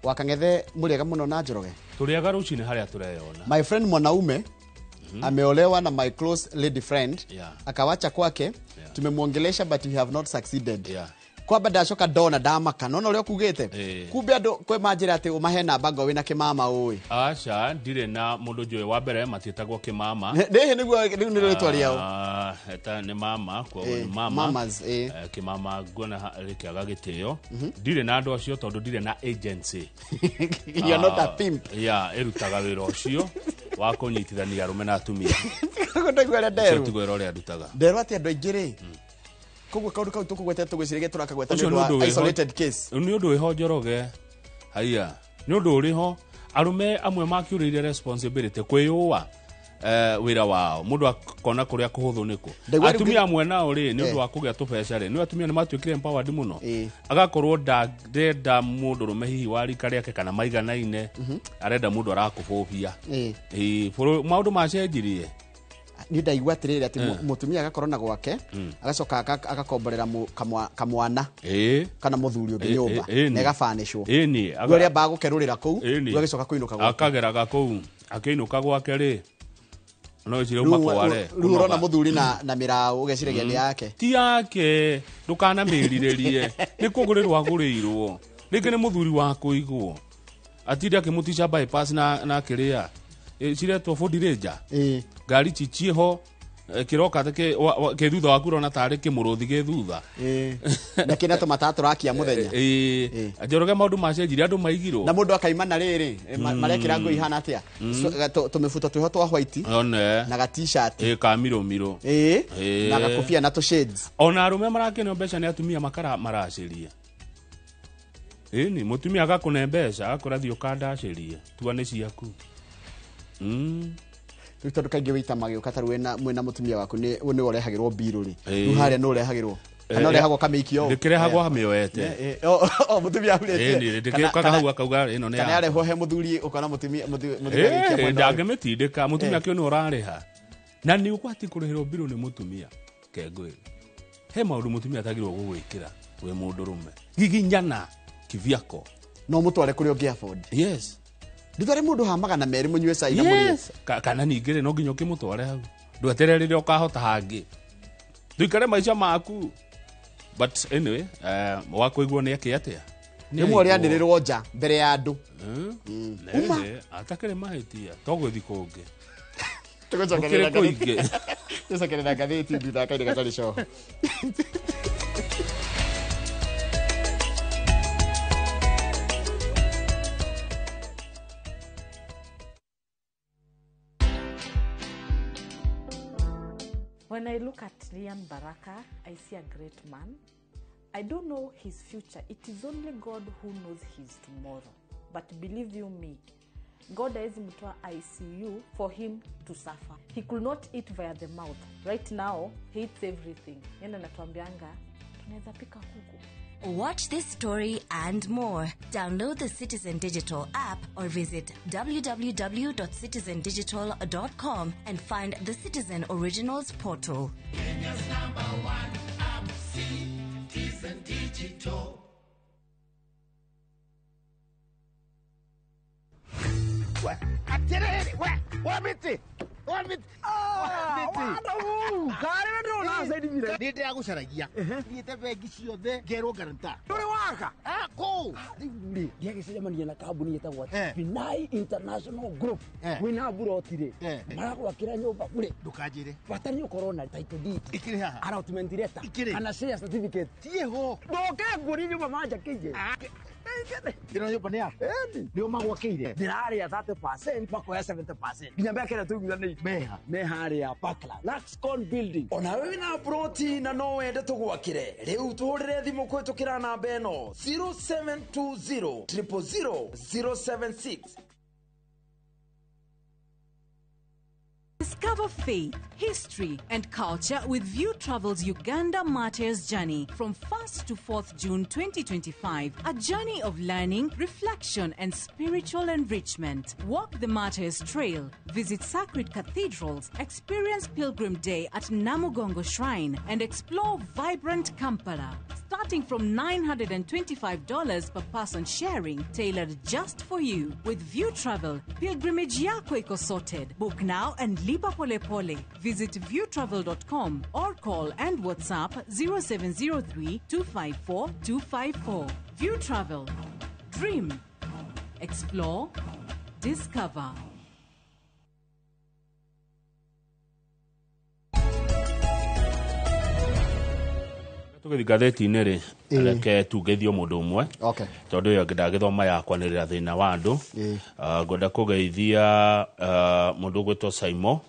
Wakang'ethe mũrĩega mũno na Njoroge. Tũrĩaga rũcinĩ harĩa tũreyona. My friend mwanaume ameolewa na my close lady friend, akawacha kwake. Tumemwongelesha but we have not succeeded. Kwamba ndacoka ndona ndamaka nona ũrĩa ũkugĩte. Kumbe andũ kwĩ manjĩra atĩ ũmahe namba ngo wĩna kĩmama ũĩ. Aca, ndirĩ na mũndũ njũĩ. Wa mbere matiĩtagwo kĩmama. Nĩhĩ nĩguo rĩu nĩ rĩtwa rĩao. Ah, eta nĩ mama, koguo nĩ mama. Mamas, eh. Kĩmama nguona rĩkĩaga gĩtĩo. Ndirĩ na andũ acio tondũ ndirĩ na agency. You are not a pimp. Yeah, ĩrutaga wĩra ũcio wa kũnyitithania arũme na atumia. Koguo ndaigua ũrĩa Ũcio nderwo. tiguo wĩra ũrĩa ndutaga. Nderwo atĩ andũ aingĩ rĩ, koguo kaũndũ kau tũkũgwetete tũgwĩciragia tũrakagweta nĩ Ũcio ũndũ nĩ wa ũndũ wĩho. isolated case. Nĩ ũndũ wĩho, Njoroge. Haiya, nĩ ũndũ ũrĩho arũme amwe makiũrĩire responsibility kwĩyũa wĩra wao, mũndũ akona kũrĩa kũhũthũ nĩkũ. Ndaigua rĩu Atumia amwe nao rĩ, nĩ ũndũ wa kũgĩa tũbeca rĩ, nĩ atumia nĩ matuĩkire empowered mũno, agakorwo ndarenda mũndũ rũme hihi wa rika rĩake kana maiganaine, arenda mũndũ arakũbũbia. Ĩĩ, maũndũ macenjirie. Niĩ ndaigua atĩrĩrĩ atĩ mũtumia agakorwo na gwake, agacoka agakomborera kamwana kana mũthuri ũngĩ nyũmba na ĩgabanĩcwo. Ĩni. Rĩu arĩa ambaga gũkerũrĩra kũu, Ĩni. rĩu agĩcoka kũinũka gwake. Akageraga kũu akĩinũka gwake rĩ, no ĩcire Rĩu uma kware. rĩu ũrona mũthuri na mĩraũ ũgeciragia nĩ yake. Ti yake, ndũkanamĩrirĩrie, nĩ kũgũrĩrwo agũrĩirwo, rĩngĩ nĩ mũthuri wa kũigwo atinde akĩmũtica bypass na kĩrĩa ciretwo Ford Ranger, ngari ciciĩho kĩroka ta kĩ thutha waku ũrona tarĩ kĩmũrũthi gĩ thutha. Na kĩna tũmataa tũrakia mũthenya. Ĩĩ, Njoroge, maũndũ macenjirie, andũ maigirwo. Na mũndũ akaima na rĩrĩ marekĩra nguo ihana atĩa? Tũmĩbuto twĩho twa white one na ga t-shirt. Ĩ, ka mirũ mirũ. Na gakobia na tũ shades. Ona arũme marakenio mbeca nĩ atumia makara maracĩria. Ĩni, mũtumia agakũne mbeca agakũra, thiĩ ũkandacĩrie, tua nĩ ciaku. Rĩu tondũ kaingĩ wĩita magĩũka ta rĩu mwĩna mũtumia waku nĩ nĩwe ũrehagĩrwo mbirũ rĩ, Ĩĩ. rĩu harĩa nĩ ũrehagĩrwo kana ũrehagwo kamĩikio? Ndĩkĩrehagwo hamĩoete. O mũtumia ahurĩtie. Ĩni, ndĩkĩũkaga hau akauga ĩno nĩ Kana yakwa. yarehwo he mũthuri ũkona mũtumia agĩikia mwena ũyũ. Ndangĩmĩtindĩka mũtumia kĩo nĩ ũrarĩha na nĩ ũgwati kũrĩhĩrwo mbirũ nĩ mũtumia kengwĩre. He maũndũ mũtumia atagĩrĩirwo gũgwĩkĩra wĩ mũndũrũme, giginyana kivyako. No mũtware kũrĩa ũngĩ afford. Yes. Ndũtware mũndũ ha 200 mũnyue cai na mũrĩe. Yes. Kana ningĩ rĩ, no nginya ũkĩmũtware hau, ndweterere rĩrĩa ũkahota hangĩ tũikare maica maku. But anyway, wa kũiguo nĩ eke atĩa? Nĩ Rĩmwe aiguo. ũrĩanĩrĩrwo nja mbere ya andũ. Uma. Nĩ atakĩrĩ mahĩtia to gwĩthi kũngĩ. Tũgũcokerera Gũkĩrĩ kũingĩ. Tũcokerera ngathĩti thutha wa kahinda gatarĩ coho. When I look at Lian Baraka, I see a great man. I don't know his future. It is only God who knows his tomorrow. But believe you me, God hawezi mtoa ICU for him to suffer. He could not eat via the mouth. Right now, he eats everything. Yeye anatuambianga tunaweza pika kuku. Watch this story and more. Download the Citizen Digital app or visit www.citizendigital.com and find the Citizen Originals portal. Kenya's number one app, Citizen Digital. Ndĩragucaragia thiĩte bengi ciothe ngerwo guarantor ndũrĩ waka kũ rĩu rĩ ndiagĩcemania na kambuni ĩtagwo Binai International Group wĩna mburoti rĩ maragwakĩra nyũmba bure ndũkanjĩre bata nĩ ũkorwo na title deed ikĩrĩ haha allotment letter Ikĩrĩ. kana share certificate tiĩho ndoke nguonie nyũmba manjakĩire ĩno nyũmba nĩ yaku nĩo magwakĩire ndĩrarĩa 30% makoya 70% nginya mĩaka ĩrĩa tũiguithanĩirie meha me harĩa Parkland Laxcon building ona wewe na ploti na no wende tũgwakĩre rĩu tũhũrĩre thimũ kũhĩtũkĩra namba ĩno 0720 000 076. Discover faith, history, and culture with View Travel's Uganda Martyrs Journey from 1st to 4th June 2025. A journey of learning, reflection, and spiritual enrichment. Walk the Martyrs Trail, visit sacred cathedrals, experience Pilgrim Day at Namugongo Shrine, and explore vibrant Kampala. Starting from $925 per person sharing, tailored just for you. With View Travel, pilgrimage yako iko sorted. Book now and lipa pole pole. Visit viewtravel.com or call and WhatsApp 0703 254 254. View Travel. Dream. Explore. Discover. Tũgĩthiĩ ngathĩti-inĩ rĩ reke tungĩthio mũndũ ũmwe Okay. tondũ ĩyo ndagĩthoma yakwa nĩ rĩra thĩna wa andũ. Ngwenda kũgeithia mũndũ ũgwĩtwo Saimo.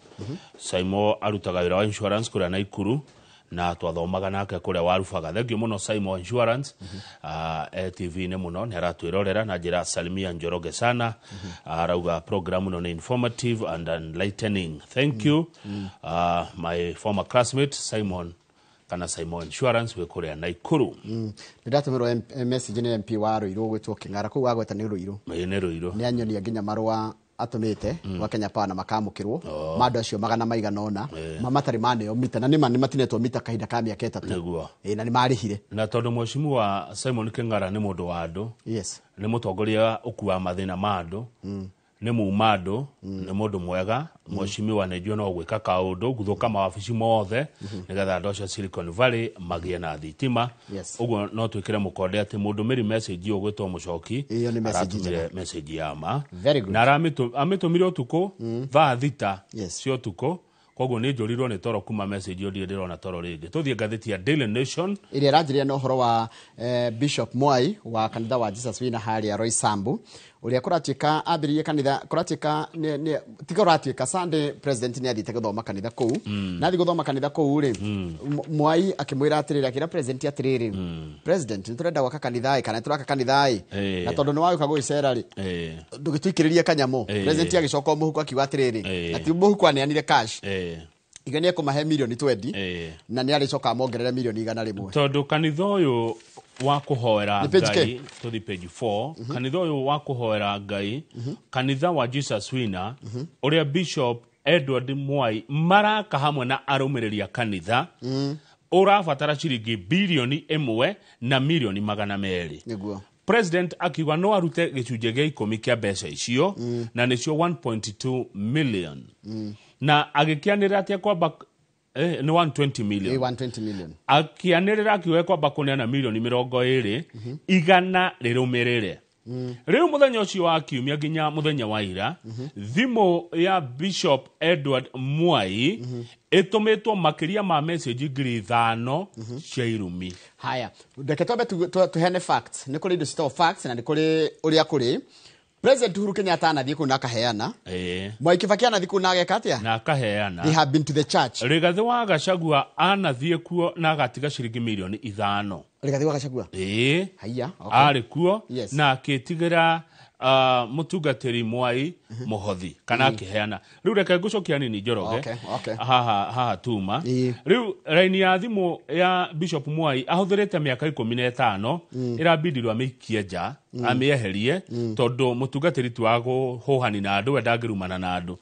Saimo arutaga wĩra wa insurance kũrĩa Naikuru na twathomaga nake kũrĩa warubaga. Thengiũ mũno Saimo Insurance. E TV-inĩ mũno nĩ aratwĩrorera na njĩra salimia Njoroge sana. Arauga program ĩno nĩ informative and enlightening. Thank you, my former classmate Simon kana Simon Insurance wĩ kũrĩa Naikuru. Nĩ ndatũmĩrwo message nĩ MP wa Ruiru gwĩtwo Kĩng'ara kũu wagweta nĩ Ruiru. Ĩĩ nĩ Ruiru. Nĩ anyonia nginya marũa atũmĩte gwa Kenya Power na makamũkĩrwo ma andũ acio magana maigana ũna matarĩ maneo mita na nĩma nĩmatinetwo mita kahinda ka mĩaka 3. Nĩguo. Ĩĩ na nĩmarĩhire. Na tondũ mheshimiwa Simon Kĩng'ara nĩ mũndũ wa andũ. Yes. Nĩ mũtongoria ũkuaga mathĩna ma andũ. Nĩ muma andũ, nĩ mũndũ mwega. Mheshimiwa nĩ njũĩ no gwĩka kaũndũ gũthũka mawabici mothe nĩgetha andũ acio a Silicon Valley magĩe na thitima. Ũguo no twĩkĩre mũkonde atĩ mũndũ mĩri message ũyũ ũgwĩtwo Mũcoki Ĩyo nĩ message aratũmire njega. message ya ma. Very good. Na amĩtũmire ũtukũ thaa 6 cia ũtukũ koguo nĩ njũrirwo nĩ toro kuma message ĩyo ndirĩ ndĩrona toro rĩngĩ. Tũthiĩ ngathĩti ya Daily Nation ĩrĩa ĩranjĩrĩria na ũhoro wa Bishop Mwai wa kanitha wa Jesus wĩna harĩa Roysambu ũrĩa kũratuĩka ambĩrĩirie kanitha kũratuĩka tiga ũratuĩka Sunday president nĩ athiĩte gũthoma kanitha kũu na athiĩ gũthoma kanitha kũu rĩ Mwai akĩmwĩra atĩrĩrĩ akĩra president atĩrĩrĩ president nĩ tũrenda gwaka kanitha ĩ kana nĩ tũraka kanitha ĩ na tondũ nĩ wagĩũka gũgĩcera rĩ ndũgĩtũikĩrĩrie kanyamũ. President agĩcoka o mũhuko akiuga atĩrĩrĩ na ti mũhuko aneanire cash iga nĩ ekũmahe mirioni 20 na nĩ arĩcoka amongerere milioni 100. Tondũ kanitha ũyũ wa kũhoera Nĩ page Ngai K? tũthi page 4 kanitha ũyũ wa kũhoera Ngai kanitha wa Jesus Winner ũrĩa Bishop Edward Mwai maraka hamwe na arũmĩrĩri a kanitha ũrabatara ciringi bilioni 1 na milioni 200. Nĩguo. President akiuga no arute gĩcunjĩ gĩa 10 kĩa mbeca icio na nĩcio 1.2 million na agĩkĩanĩrĩra atĩ ekwamba nĩ 120 million. Ĩ 120 million. Akĩanĩrĩra akiuga ekwamba kũneana milioni 20 igana rĩrũmĩrĩre. Rĩu mũthenya ũcio wa kiumia nginya mũthenya wa ira thimũ ya Bishop Edward Mwai ĩtũmĩtwo makĩria ma message 5,000 cia irumi. Haya, reke twambe tũheane facts. Nĩ kũrĩ indo citagwo facts na nĩ kũrĩ ũrĩa kũrĩ. President Uhuru Kenyatta anathiĩ kũu na akaheana. Mwai Kibaki anathiĩ kũu na ageka atĩa? Na akaheana. They have been to the church. Rigathi wa Gachagua anathiĩ kuo na agatiga ciringi mirioni 5. Rigathi wa Gachagua? Ĩĩ. Haiya, okay. Arĩ kuo Yes. na akĩtigĩra mũtungatĩri Mwai mũhothi kana akĩheana. Rĩu reke ngũcokia nini Njoroge. Okay. Haha haha tuma. Rĩu raini ya thimũ ya Bishop Mwai ahũthĩrĩte mĩaka 15, ĩrabindirwo amĩikie nja, amĩeherie, tondũ mũtungatĩri ti wa kũhũhani na andũ, we ndangĩrumana na andũ.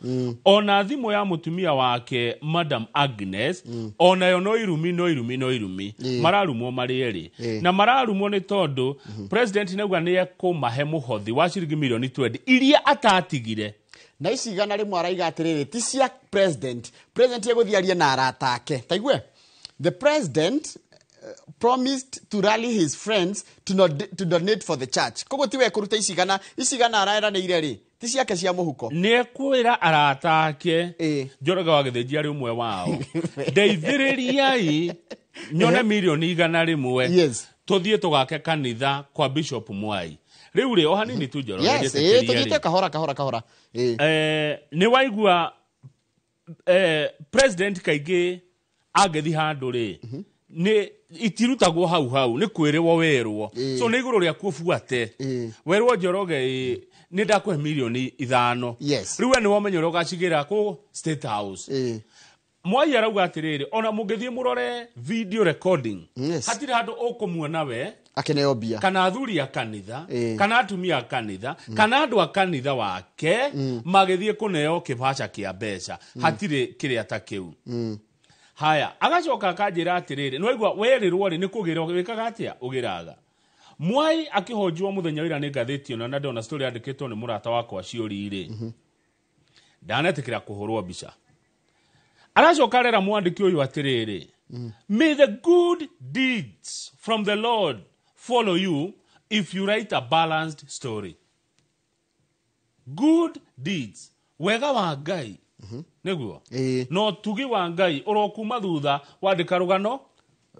Ona thimũ ya mũtumia wake Madam Agnes, onayo no irumi, no irumi, no irumi. Mararumwo marĩ erĩ. Na mararumwo nĩ tondũ president nauga nĩ ekũmahe mũhothi wa ciringi mirioni 20 iria atatigire. Na ici 100 araiga atĩrĩrĩ, ti cia president. President egũthiĩ arie na arata ake. Taigue, the president promised to rally his friends to, not, to donate for the church. Koguo tiwe kũruta ici igana, ici igana araeranĩire rĩ, ti ciake cia mũhuko. Nĩ ekwĩra arata ake, Njoroge wa Gĩthĩnji arĩ ũmwe wao, ndeithĩrĩriai nyone mirioni 100, tũthiĩ tũgake kanitha kwa Bishop Mwai. Rĩu rĩ, o hanini tu Njoroge, Yes, njĩtĩkĩrie tũthiĩte rĩ. kahora kahora kahora. Nĩ waigua president kaingĩ angĩthi handũ rĩ, nĩ itirutagwo hau hau, nĩ kwĩrĩwo werwo. So nĩ igũrũ rĩaku ũbuate werwo, Njoroge, ĩ, nĩ ndakũhe mirioni 5. Rĩu we nĩ wamenya ũrĩa ũgacigĩra kũ State House. Mwai arauga atĩrĩrĩ, ona mũngĩthiĩ mũrore video recording, hatirĩ handũ ũkũmuona we akeneo mbia kana athuri a kanitha, kana atumia a kanitha, kana andũ a kanitha wake magĩthiĩ kũneo kĩbaca kĩa mbeca. Hatirĩ kĩrĩa ta kĩu. Haya, agacoka akanjĩra atĩrĩrĩ, nĩwaigua werĩrwo rĩ, nĩ kũgĩra wĩkaga atĩa ũgĩraga. Mwai akĩhonjwo mũthenya ũira nĩ ngathĩti ĩno, na ndona story yandĩkĩtwo nĩ mũrata wakwa ciũri rĩ, ndanetĩkĩra kũhũrwo mbica. Aracoka arera mwandĩki ũyũ atĩrĩrĩ, "May the good deeds from the Lord follow you if you write a balanced story." Good deeds, wega wa Ngai nĩguo na ũtugi wa Ngai ũrokuma thutha wandĩka rũgano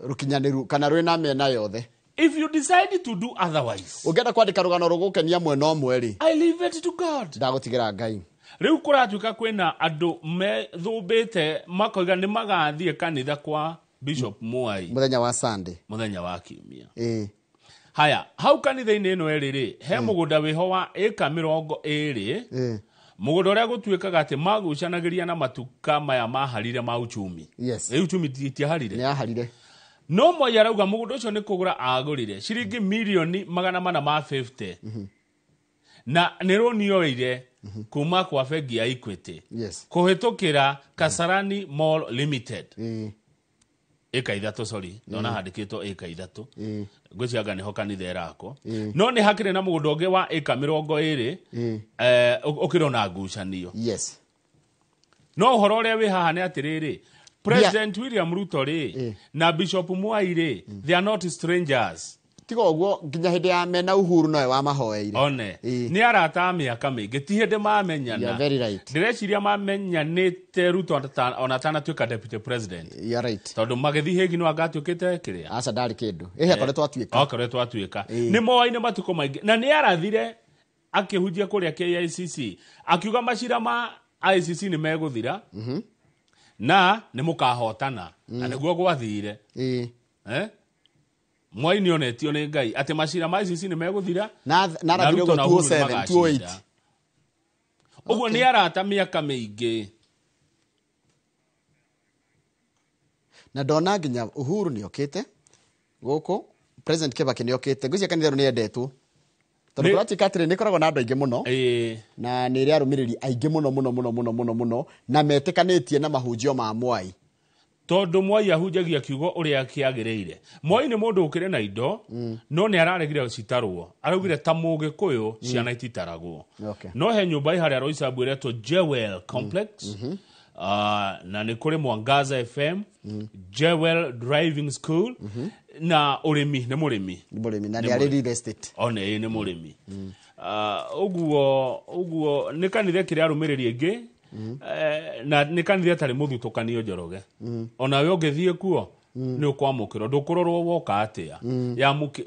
rukinyanĩru kana rwĩna mĩena yothe. If you decide to do otherwise, ũngĩenda kwandĩka rũgano rũgũkenia mwena ũmwe rĩ, I leave it to God. Ndagũtigĩra Ngai. Rĩu kũratuĩka kwĩna andũ methũmbĩte makoiga nĩ magathiĩ kanitha kwa Bishop Mwai mũthenya wa Sunday, mũthenya wa kiumia. Haya, hau kanitha-inĩ ĩno ĩrĩ rĩ, he mũgũnda wĩho wa ĩka 20, mũgũnda ũrĩa gũtuĩkaga atĩ magucanagĩria na matuka maya maharire ma uchumi. Ĩ uchumi tiaharire? Nĩ aharire. No Mwai arauga mũgũnda ũcio nĩ kũgũra agũrire ciringi mirioni 450, na nĩ rũni oire kuma kwa bengi ya Equity kũhĩtũkĩra Kasarani Mall Limited. Ĩka 3, sorry, ndona handĩkĩtwo ĩka 3. Ngwĩciria nĩho kanitha ĩrakwo. No nĩ hakĩrĩ na mũgũnda ũngĩ wa ĩka 20, ũkĩrĩ ona ngucanio. No ũhoro ũrĩa wĩ haha nĩ atĩrĩrĩ, President William Ruto rĩ na Bishop Mwai rĩ, they are not strangers. Tiga ũguo, nginya hĩndĩ ya mena Uhuru nowe wamahoeire. One nĩ arata a mĩaka mĩingĩ, ti hĩndĩ mamenyana. You are very right. Ndĩreciria mamenyanĩte Ruto ona atanatuĩka deputy president. You are right. Tondũ magĩthiĩ Hague no angatuĩkĩte kĩrĩa. Aca, ndarĩ kĩndũ ĩhĩ akoretwo atuĩka. Akoretwo atuĩka. Nĩ moaine matukũ maingĩ, na nĩ arathire akĩhunjia kũrĩa KICC akiuga macira ma ICC nĩ megũthira na nĩ mũkahotana, na nĩguo gwathire. Eh? Mwai nĩ onetio nĩ Ngai atĩ macira ma ICC nĩ megũthira. Na arathire Ruto ũguo na Uhuru nĩ 2007, magacinda. 2008. Ũguo nĩ arata mĩaka mĩingĩ. Na ndona nginya Uhuru nĩ okĩte gũkũ, President Kibaki nĩ okĩte. Ngwĩciria kanitha ĩno nĩ yendetwo tondũ kũratuĩka atĩrĩ, nĩ ĩkoragwo na andũ aingĩ mũno na nĩ ĩrĩ arũmĩrĩri aingĩ mũno mũno mũno mũno mũno mũno, na metĩkanĩtie na mahunjio ma Mwai. Tondũ Mwai ahunjagia kiugo ũrĩa kĩagĩrĩire. Mwai nĩ mũndũ ũkĩrĩ na indo, no nĩ araregire citarwo. Araugire ta mũgĩkũyũ ciana ititaragwo. No he nyũmba ĩ harĩa Roysambu ĩretwo Jewel Complex. Na nĩ kũrĩ Mwangaza FM, Jewel Driving School, na ũrĩmi, nĩ mũrĩmi. Nĩ mũrĩmi na Nĩ nĩ arĩ mũrĩmi. real estate. One ĩ nĩ mũrĩmi. Ũguo ũguo nĩ kanitha ĩkĩrĩ arũmĩrĩri aingĩ, na nĩ kanitha ĩtarĩ mũthutũkanio Njoroge. Onawe ũngĩthiĩ kuo nĩ ũkwamũkĩrwo, ndũkũrorwo woka atĩa.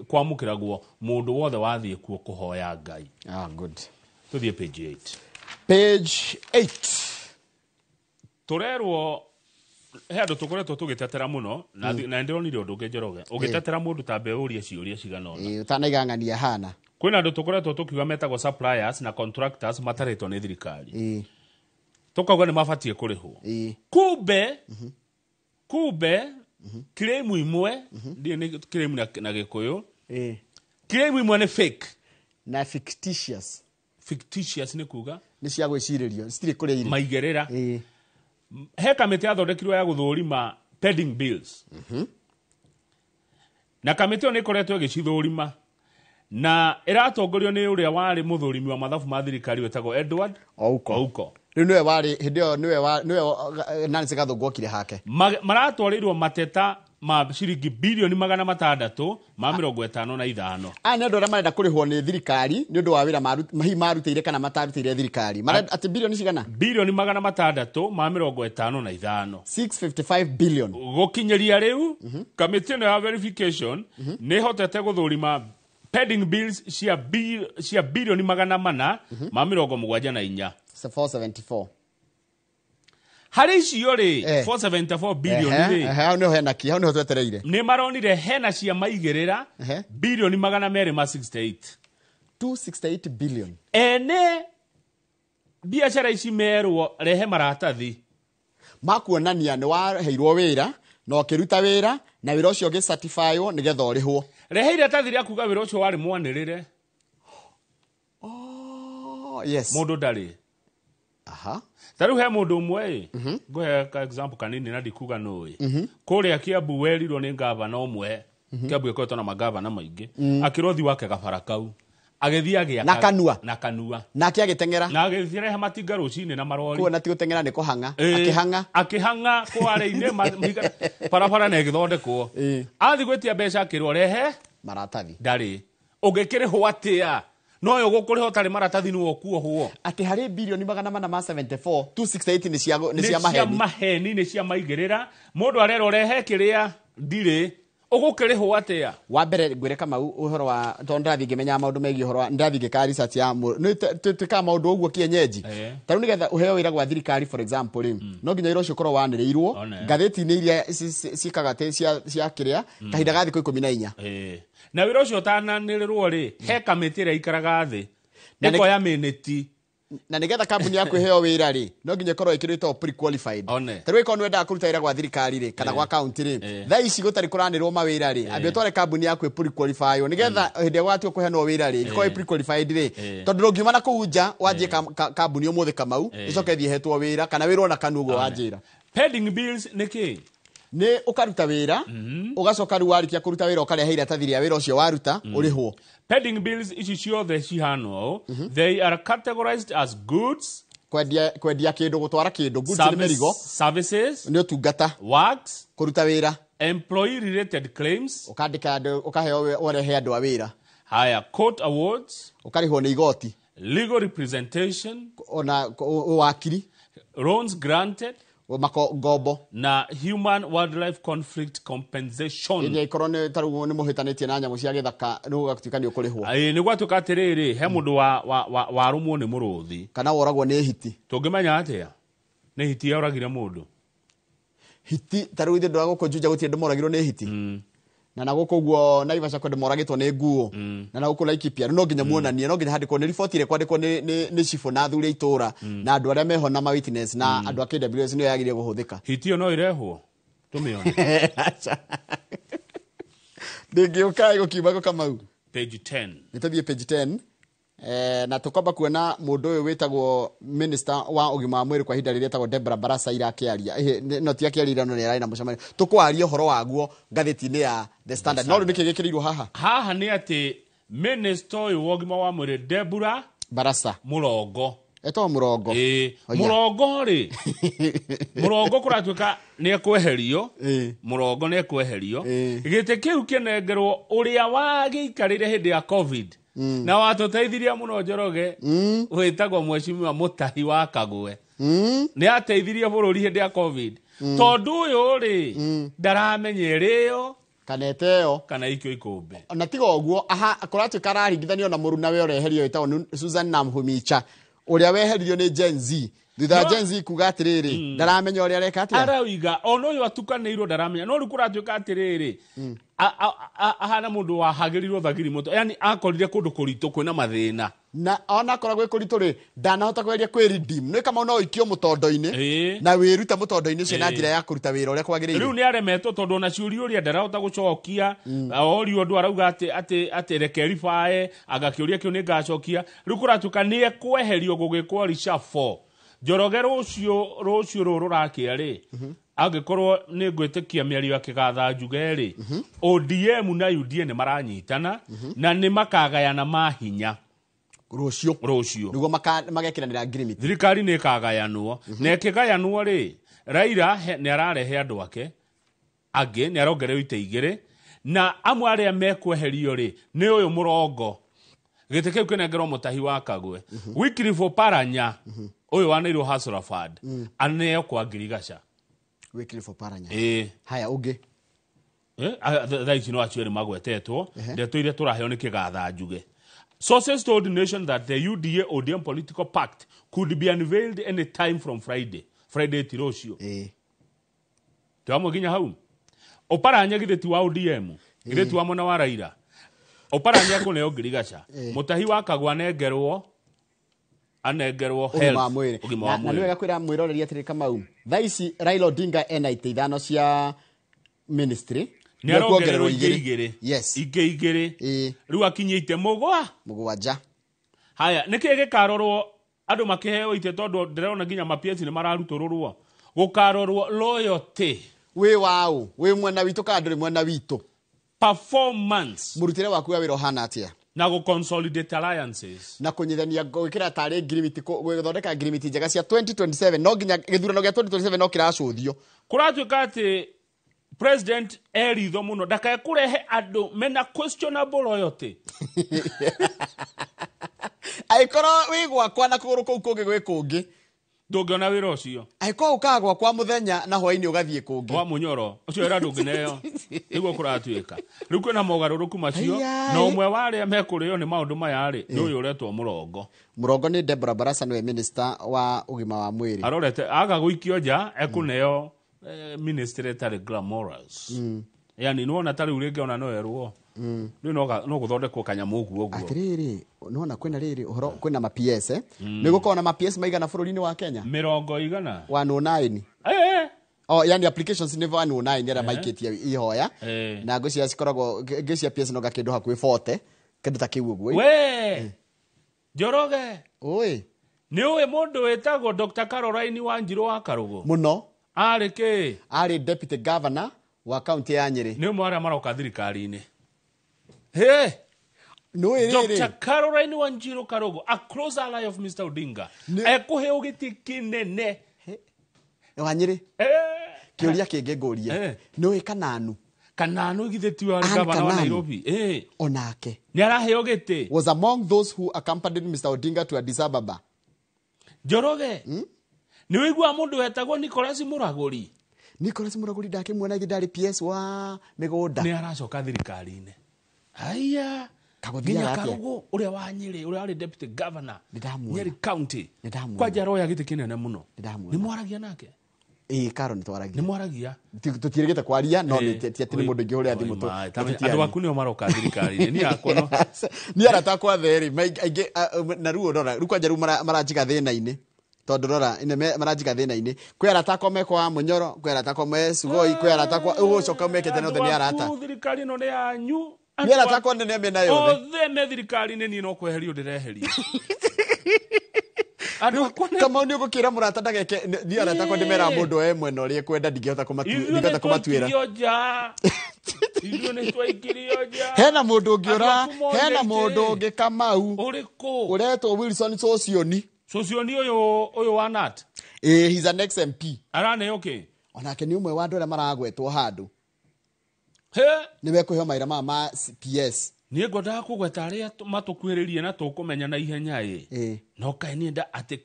Kwamũkĩragwo mũndũ wothe wathiĩ kuo kũhoya Ngai. Ah, good. Tũthiĩ page 8. Page 8. Tũrerwo he andũ tũkoretwo tũgĩtetera mũno na na nĩndĩronire ũndũ ũngĩ, Njoroge, ũgĩtetera mũndũ ta mbe ũrie ciũria cigana ũna. Ĩĩ, ũtanaigang'ania hana. Kwĩna andũ tũkoretwo tũkiuga metagwo suppliers na contractors matarĩtwo nĩ thirikari. Tũkauga nĩ mabatiĩ kũrĩhwo. Kumbe kumbe claim imwe ndiĩ nĩ claim na Gĩkũyũ, claim imwe nĩ fake na fictitious. Fictitious nĩ kuga nĩ cia gwĩcirĩrio, citirĩ kũrĩa irĩ. Maigĩrĩra. He kamĩtĩ yathondekirwo ya gũthũrima pending bills, na kamĩtĩ ĩyo nĩ ĩkoretwo ĩgĩcithũrima na ĩratongorio nĩ ũrĩa warĩ mũthũrimi wa mathabu ma thirikari wĩtagwo Edward Ouko. Ouko. Rĩu nĩwe warĩ hĩndĩ ĩyo, nĩwe nĩwe Nancy Gathũngũ okire hake. Maratwarĩirwo mateta ma ciringi bilioni 655. Aya nĩ andũ arĩa marenda kũrĩhwo nĩ thirikari nĩ ũndũ wa wĩra hihi marutĩire kana matarutĩire thirikari. Marenda atĩ bilioni cigana? Bilioni 655. 655 billion. Gũkinyĩria rĩu, kamĩtĩ ĩno ya verification nĩ ĩhotete gũthũrima pending bills cia bilioni 474. 474. Harĩ icio rĩ, 474 billion rĩ, Hau nĩho hena ki, hau nĩho twetereire. Nĩ maronire hena cia maigĩrĩra bilioni 268. 268 billion. Ene biacara ici merwo rehe maratathi makuonania nĩ waheirwo wĩra na ũkĩruta wĩra na wĩra ũcio ũgĩcertifywo nĩgetha ũrĩhwo. Rehe iratathi rĩa kuga wĩra ũcio warĩ mwanĩrĩre. Oh, yes. Mũndũ ndarĩ. Ta rĩu he mũndũ ũmwe ĩ, ngũhe ka example kanini na ndikuga nũĩ. Kũrĩa Kiambu werirwo nĩ ngavana ũmwe, Kiambu ĩkoretwo na mangavana maingĩ, akĩrwo thi wake gabara kau, agĩthiĩ agĩaka Na kanua. Na kanua. Nake agĩteng'era. Na agĩthiĩ rehe matinga rũcinĩ na marori. Kuona ti gũteng'era nĩ kũhang'a. Akĩhang'a. Akĩhang'a kware-inĩ barabara na ĩgĩthondekwo. Athiĩ gwĩtia mbeca akĩrwo rehe maratathi. Ndarĩ. Ũngĩkĩrĩhwo atĩa? Noyo gũkũrĩha ũtarĩ maratathi nĩwe ũkuohwo. Atĩ harĩ bilioni 474, 268 nĩ cia Nĩ cia maheni. Maheni, nĩ cia maigĩrĩra. Mũndũ arerwo rehe kĩrĩa ndirĩ, ũgũkĩrĩhwo atĩa? Wa mbere ngwĩre Kamau ũhoro wa tondũ ndĩrathiĩ ngĩmenyaga maũndũ megiĩ ũhoro wa ndĩrathiĩ ngĩkaga research ya nĩ twĩkaga maũndũ ũguo kienyeji. Ta rĩu nĩgetha ũheo wĩra gwa thirikari, for example rĩ, no nginya wĩra ũcio ũkorwo wanĩrĩirwo ngathĩti-inĩ iria ciĩkaga atĩ cia kĩrĩa kahinda ga thikũ 14. Na wĩra ũcio ũtananĩrĩrwo rĩ, he kamĩtĩ ĩrĩa ikaraga thĩ Na nĩ- ĩkoya mĩnĩti. Na nĩgetha kambuni yaku ĩheo wĩra rĩ, no nginya ĩkorwo ĩkĩrĩtwo pre-qualified. Ta rĩu ĩkorwo nĩ wendaga kũruta wĩra gwa thirikari rĩ, kana gwa kaunti rĩ, thaa ici gũtarĩ kũranĩrwo mawĩra rĩ, ambia ũtware kambuni yaku ĩ pre-qualifywo nĩgetha hĩndĩ ĩrĩa gũgatua kũheanwo wĩra rĩ, ĩkorwo ĩ pre-qualified rĩ, tondũ ndũngiuma na kũu nja wanjie kambuni ũmũthĩ Kamau, ĩcoke ĩthiĩ ĩhetwo wĩra kana wĩrwo na kanua ũguo wanjĩra. Pending bills nĩ kĩ? Nĩ ũkaruta wĩra, ũgacoka rĩu warĩkia kũruta wĩra ũkarehe iratathi rĩa wĩra ũcio waruta, ũrĩhwo. Pending bills ici ciothe cihana ũũ, they are categorized as goods, kwendia kĩndũ, gũtwara kĩndũ, goods nĩ mĩrigo, services, nĩ ũtungata, works, kũruta wĩra, employee related claims, ũkandĩka andũ, ũkaheo ũrehe andũ a wĩra. Haya, court awards, ũkarĩhwo nĩ igoti, legal representation, ona wakiri, loans granted, ngombo, na human wildlife conflict compensation. Ĩrĩa ikorwo nĩ ta rĩu nĩ mũhĩtanĩtie na nyamũ cia gĩthaka, nĩ gũgatuĩka nĩ ũkũrĩhwo. Ĩĩ, nĩ gwatuĩka atĩrĩrĩ, he mũndũ warũmwo nĩ mũrũthi kana woragwo nĩ hiti. Tũngĩmenya atĩa nĩ hiti yoragire mũndũ? Hiti ta rĩu ithuĩ ndũra gũkũ Juja gũtirĩ andũ moragirwo nĩ hiti. Na gũkũ ũguo Naivasha kwĩ andũ moragĩtwo nĩ nguo. Na gũkũ Laikipia no nginya muonanie, no nginya handĩkwo nĩ riboti ĩrĩa kwandĩkwo nĩ cibũ na athuri a itũra na andũ arĩa meho na ma witness na andũ a KWS nĩyo yagĩrĩire kũhũthĩka. Hiti ĩyo no ĩrehwo tũmĩone. Ndĩngĩũka ĩgũkiuma gũ Kamau. Page 10. Nĩ tũthiĩ page 10. Na tũkwamba kuona mũndũ ũyũ wĩtagwo minister wa ũgima wa mwĩrĩ kwa ihinda rĩrĩa etagwo Deborah Barasa ira akĩaria. No ti akĩaria ira, no nĩ ararĩ na mũcemanio. Tũkwaria ũhoro waguo ngathĩti-inĩ ya The Standard. No rĩu nĩkĩ gĩkĩrĩirwo haha? Haha nĩ atĩ minister ũyũ wa ũgima wa mwĩrĩ Deborah Barasa Mũrongo. Etagwo Mũrongo. Ĩĩ, Oya. Mũrongo rĩ. Mũrongo kũratuĩka nĩ ekweherio. Mũrongo nĩ ekweherio. Gĩtĩ kĩu kĩnengerwo ũrĩa wagĩikarĩire hĩndĩ ya COVID. Na watũteithirie mũno Njoroge, wĩtagwo Mheshimiwa Mũtahi wa Kagwe. Nĩ ateithirie bũrũri hĩndĩ ya COVID. Tondũ ũyũ rĩ, ndaramenya ĩrĩo Kana eteo. Kana ikio ikombe. Na tiga ũguo aha kũratuĩka araringithanio na mũrunawe ũreherio wĩtagwo Susan Namhumicha ũrĩa weheririo nĩ Gen Z. Thutha Gen Z kuga atĩrĩrĩ ndaramenya ũrĩa areka atĩa. Arauga ona ũyũ atukanĩirwo ndaramenya no rĩu kũratuĩka atĩrĩrĩ ahana mũndũ wahagĩrirwo thagiri mũtwe, yani akorire kũndũ kũritũ kwĩna mathĩna na ona korwo gwĩ kũritũ rĩ ndanahota kũgeria kwĩ redeem nĩ kama no ũikio mũtondo-inĩ na wĩrute mũtondo-inĩ ũcio na njĩra ya kũruta wĩra ũrĩa kwagĩrĩire. Rĩu nĩ aremetwo tondũ ona ciũria ũrĩa ndarahota gũcokia, orio ũndũ arauga atĩ reke ribae agakĩũria kĩu nĩ ngacokia. Rĩu kũratuĩka nĩ ekweherio gũgĩkwo reshuffle. Njoroge rũciũ rũrũ rũrakĩa rĩ angĩkorwo nĩ ngwĩtĩkia mĩario ya kĩgatha njuge rĩ ODM na UDA nĩ maranyitana na nĩ makagayana mahinya rũciũ nĩguo magekiranĩra ngirimiti. Thirikari nĩ ĩkagayanwo na ĩkĩgayanwo rĩ Raila nĩ ararehe andũ ake angĩ nĩ arongererwo itĩ igĩrĩ na amwe arĩa mekweherio rĩ nĩ ũyũ mũrongo gĩtĩ kĩu kĩnengerwo mũtahi wa Kagwe. Wycliffe Oparanya ũyũ wa Nairobi Hustler Fund aneo kwa Ngirigaca. Wycliffe Oparanya haya ũngĩ thaa ici no acio erĩ magwetetwo ndeto iria tũraheo nĩ kĩgatha njuge. Sources told the nation that the UDA ODM political pact could be unveiled any time from Friday. Friday ti rũciũ. Twamwe nginya hau. Oparanya githĩ ti wa ODM, githĩ ti wa mwena wa Raila. Oparanya kũneo Ngirigaca. Mũtahi wa Kagwe anengerwo health, ũgima wa mwĩrĩ. Na nĩ wega kwĩra mwĩroreri atĩrĩ Kamau, thaa ici Raila Odinga ena itĩ ithano cia ministry nĩ arongererwo ingĩ igĩrĩ. Yes. Ingĩ igĩrĩ. Rĩu akinyĩte mũgwanja. Haya, nĩkĩĩ gĩkarorwo andũ makĩheo itĩ tondũ ndĩrona nginya ma-PS nĩ mararutũrũrwo. Gũkarorwo loyalty. Wĩ waũ? Wĩ mwena witũ kana ndũrĩ mwena witũ? Performance. Mũrutĩre waku wa wĩra ũhana atĩa? Na gũ-consolidate alliances. Na kũnyithania gwĩkĩra tarĩ ngirimiti gũthondeka ngirimiti njega cia 2027 no nginya gĩthurano gĩa 2027 no kĩracũthio. Kũratuĩka atĩ President eritho mũno ndakae kũrehe andũ mena questionable loyalty. Angĩkorwo wĩ gwakwa na kũgũrũ kũu kũngĩ gwĩ kũngĩ ndũngĩona wĩra ũcio. Angĩkorwo ũkaga gwakwa mũthenya na hwaĩ-inĩ ũgathiĩ kũngĩ wa mũnyoro ũcio wĩra ndũngĩneo. Nĩguo kũratuĩka rĩu kwĩna mogarũrũku macio na ũmwe wa arĩa mekũrĩo nĩ maũndũ maya rĩ nĩ ũyũ ũretwo Mũrongo. Mũrongo nĩ Deborah Barasa nĩwe minister wa ũgima wa mwĩrĩ. Arorete aga gũikio nja ekũneo ministry ĩtarĩ glamorous. Yani nĩwona ta rĩu rĩngĩ ona no erwo rĩu no gũthondekwo kanyamũ ũguo ũguo. Atĩrĩrĩ nĩwona kwĩna rĩrĩ ũhoro kwĩna ma PS nĩ gũkorwo na ma PS maigana bũrũri-inĩ wa Kenya? 100. 109. Oh, yani applications nĩ 109 arĩa maikĩtie ihoya na ngwĩciria cikoragwo ngwĩciria PS no gakĩndũ hakuhĩ 40 kĩndũ ta kĩu ũguo. We Njoroge ũĩ nĩ ũĩ mũndũ wĩtagwo Dr. Caroline Wanjiru wa Karũgũ? Mũno. Arĩ kĩ? Arĩ deputy governor wa kaunti ya Nyĩrĩ. Nĩ ũmwe arĩa maroka thirikari-inĩ. Hey! Dr. Caroline Wanjiru Karũgũ, a close ally of Mr. Odinga, ekũheo gĩtĩ kĩnene. Wa Nyĩrĩ? Kĩũria kĩngĩ ngũrie. Nĩ ũĩ Kananu? Kananu githĩ ti warĩ gavana wa Nairobi? Onake. Nĩ araheo gĩtĩ. Was among those who accompanied Mr. Odinga to Addis Ababa. Njoroge. Nĩ ũiguaga mũndũ wetagwo Nicholas Mũragũri? Nicholas Mũragũri ndakĩmuona githĩ ndarĩ PS wa mĩgũnda. Nĩ aracoka thirikari-inĩ. Haya. Nginya Karũgũ ũrĩa wa Nyĩrĩ ũrĩa warĩ deputy governor Nyeri County kwanja aroya gĩtĩ kĩnene mũno. Nĩ mwaragia nake? Karo nĩ twaragia. Nĩ mwaragia? Tũtiĩrĩgĩte kwaria no ti atĩ nĩ mũndũ ingĩhũrĩra thimũ. Andũ aku nĩo maroka thirikari-inĩ niĩ akwa no. Niĩ arata akwa othe rĩ aingĩ na rĩu rora rĩu kwanja rĩu maranjiga thĩna-inĩ. Tondũ rora maranjiga thĩna-inĩ kwĩ arata akwa me kwa Mũnyoro, kwĩ arata akwa me Sugoi, kwĩ arata akwa ũgũcoka mekĩte nothe nĩ arata. Thirikari ĩno nĩ yanyu. Nĩ arata akwa nene mĩena yothe. Othe me thirikari-inĩ niĩ no kweherio ndĩreherio. Kamau nĩ ũgũkĩra mũrata ndageke niĩ arata akwa ndĩmeraga mũndũ e mwena ũrĩa ekwenda ndingĩhota kũmatuĩra. Ithuĩ nĩ twaikirio nja. Hena mũndũ ũngĩ ũra hena mũndũ ũngĩ Kamau ũrĩkũ ũretwo Wilson Sosioni. Sosioni ũyũ wa Nat. He's an ex MP. Araneo kĩ? Onake nĩ ũmwe wa andũ arĩa maragwetwo handũ. Nĩ mekũheo mawĩra maya ma PS. Niĩ ngwendaga kũgweta arĩa matũkuhĩrĩirie na tũkũmenya na ihenya ĩ. No kaĩ niĩ nda atĩ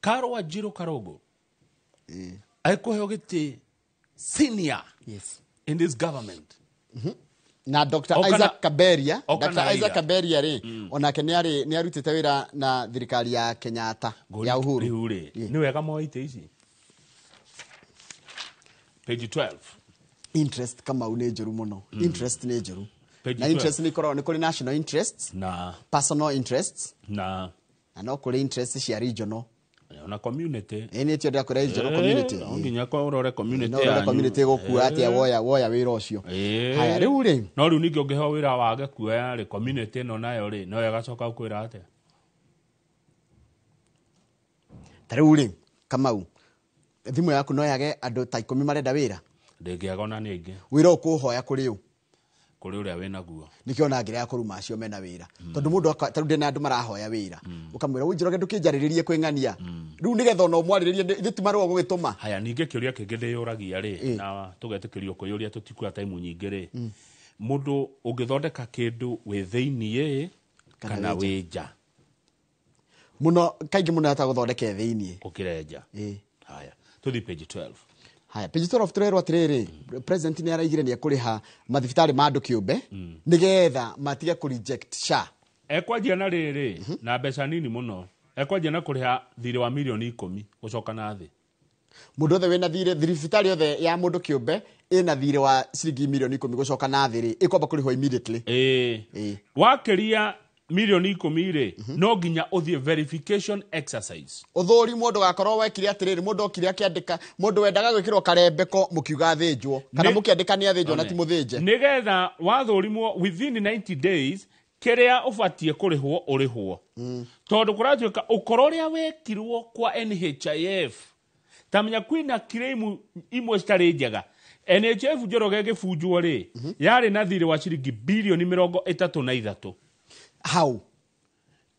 Karo Wanjiru Karũgũ ekũheo gĩtĩ senior in this government. Na Dr. Isaac Kaberia, Dr. Isaac Kaberia rĩ, onake nĩ arutĩte wĩra na thirikari ya Kenyatta ya Uhuru. Rĩu rĩ, nĩ wega moite ici. Page 12. Interest Kamau nĩ njũru mũno. Interest nĩ njũru. Na interest nĩ ikoragwo nĩ kũrĩ national interests na personal interests na no kũrĩ interests cia regional ona community. Ĩĩ nĩ ndĩra kũrĩ regional community. No nginya kwa ũrore community yanyu. No ũrore community gũkua atĩa woya wĩra ũcio. Haya rĩu rĩ. No rĩu ningĩ ũngĩheo wĩra wage kuoya rĩ, community ĩno nayo rĩ, no ĩgacoka gũkwĩra atĩa? Ta rĩu rĩ, Kamau, thimũ yaku no yage andũ ta 10 marenda wĩra. Ndĩngĩaga ona nĩ aingĩ. Wĩra ũkũhoya kũrĩ ũ? Kũrĩ ũrĩa wĩnaguo. Nĩkĩo ona ngĩrega kũruma acio mena wĩra. Tondũ mũndũ ta rĩu ndĩna andũ marahoya wĩra. Ũkamwĩra ũnjĩroge ndũkĩnjarĩrĩrie kwĩng'ania. Rĩu nĩgetha ona ũmwarĩrĩrie ithuĩ ti marũa ũgũgĩtũma. Haya ningĩ kĩũria kĩngĩ ndĩyũragia rĩ, na tũgetĩkĩrio kwĩyũria tũtikuoya time nyingĩ rĩ. Mũndũ ũngĩthondeka kĩndũ wĩ thĩiniĩ kana wĩ nja? Mũno kaingĩ mũno ata gũthondeka thĩiniĩ. Gũkĩra nja. Haya, tũthiĩ page 12. Haya, page 12 tũrerwo atĩrĩrĩ, president nĩ araigire nĩ ekũrĩha mathibitarĩ ma andũ kĩũmbe nĩgetha matige kũ reject SHA. Ekwanjia na rĩrĩ na mbeca nini mũno. Ekwanjia na kũrĩha thirĩ wa milioni 10 gũcoka na thĩ. Mũndũ othe wĩna thirĩ, thibitarĩ yothe ya mũndũ kĩũmbe ĩna thirĩ wa ciringi milioni 10 gũcoka na thĩ rĩ, ĩkwamba kũrĩhwo immediately. Wakĩria milioni 10 rĩ, no nginya ũthiĩ verification exercise. Ũthũri mũndũ gakorwo wekire atĩrĩrĩ, mũndũ okire akĩandĩka, mũndũ wendaga gwĩkĩrwo karembeko mũkiuga athĩnjwo, kana mũkĩandĩka nĩ athĩnjwo na ti mũthĩnje. Nĩgetha wathũrimwo within 90 days kĩrĩa ũbatiĩ kũrĩhwo ũrĩhwo. Tondũ kũratuĩka ũkoro ũrĩa wekirwo kwa NHIF, tamenya kwĩna claim imwe citarĩ njega. NHIF Njoroge ĩgĩbunjwo rĩ, yarĩ na thirĩ wa ciringi bilioni 33. Hau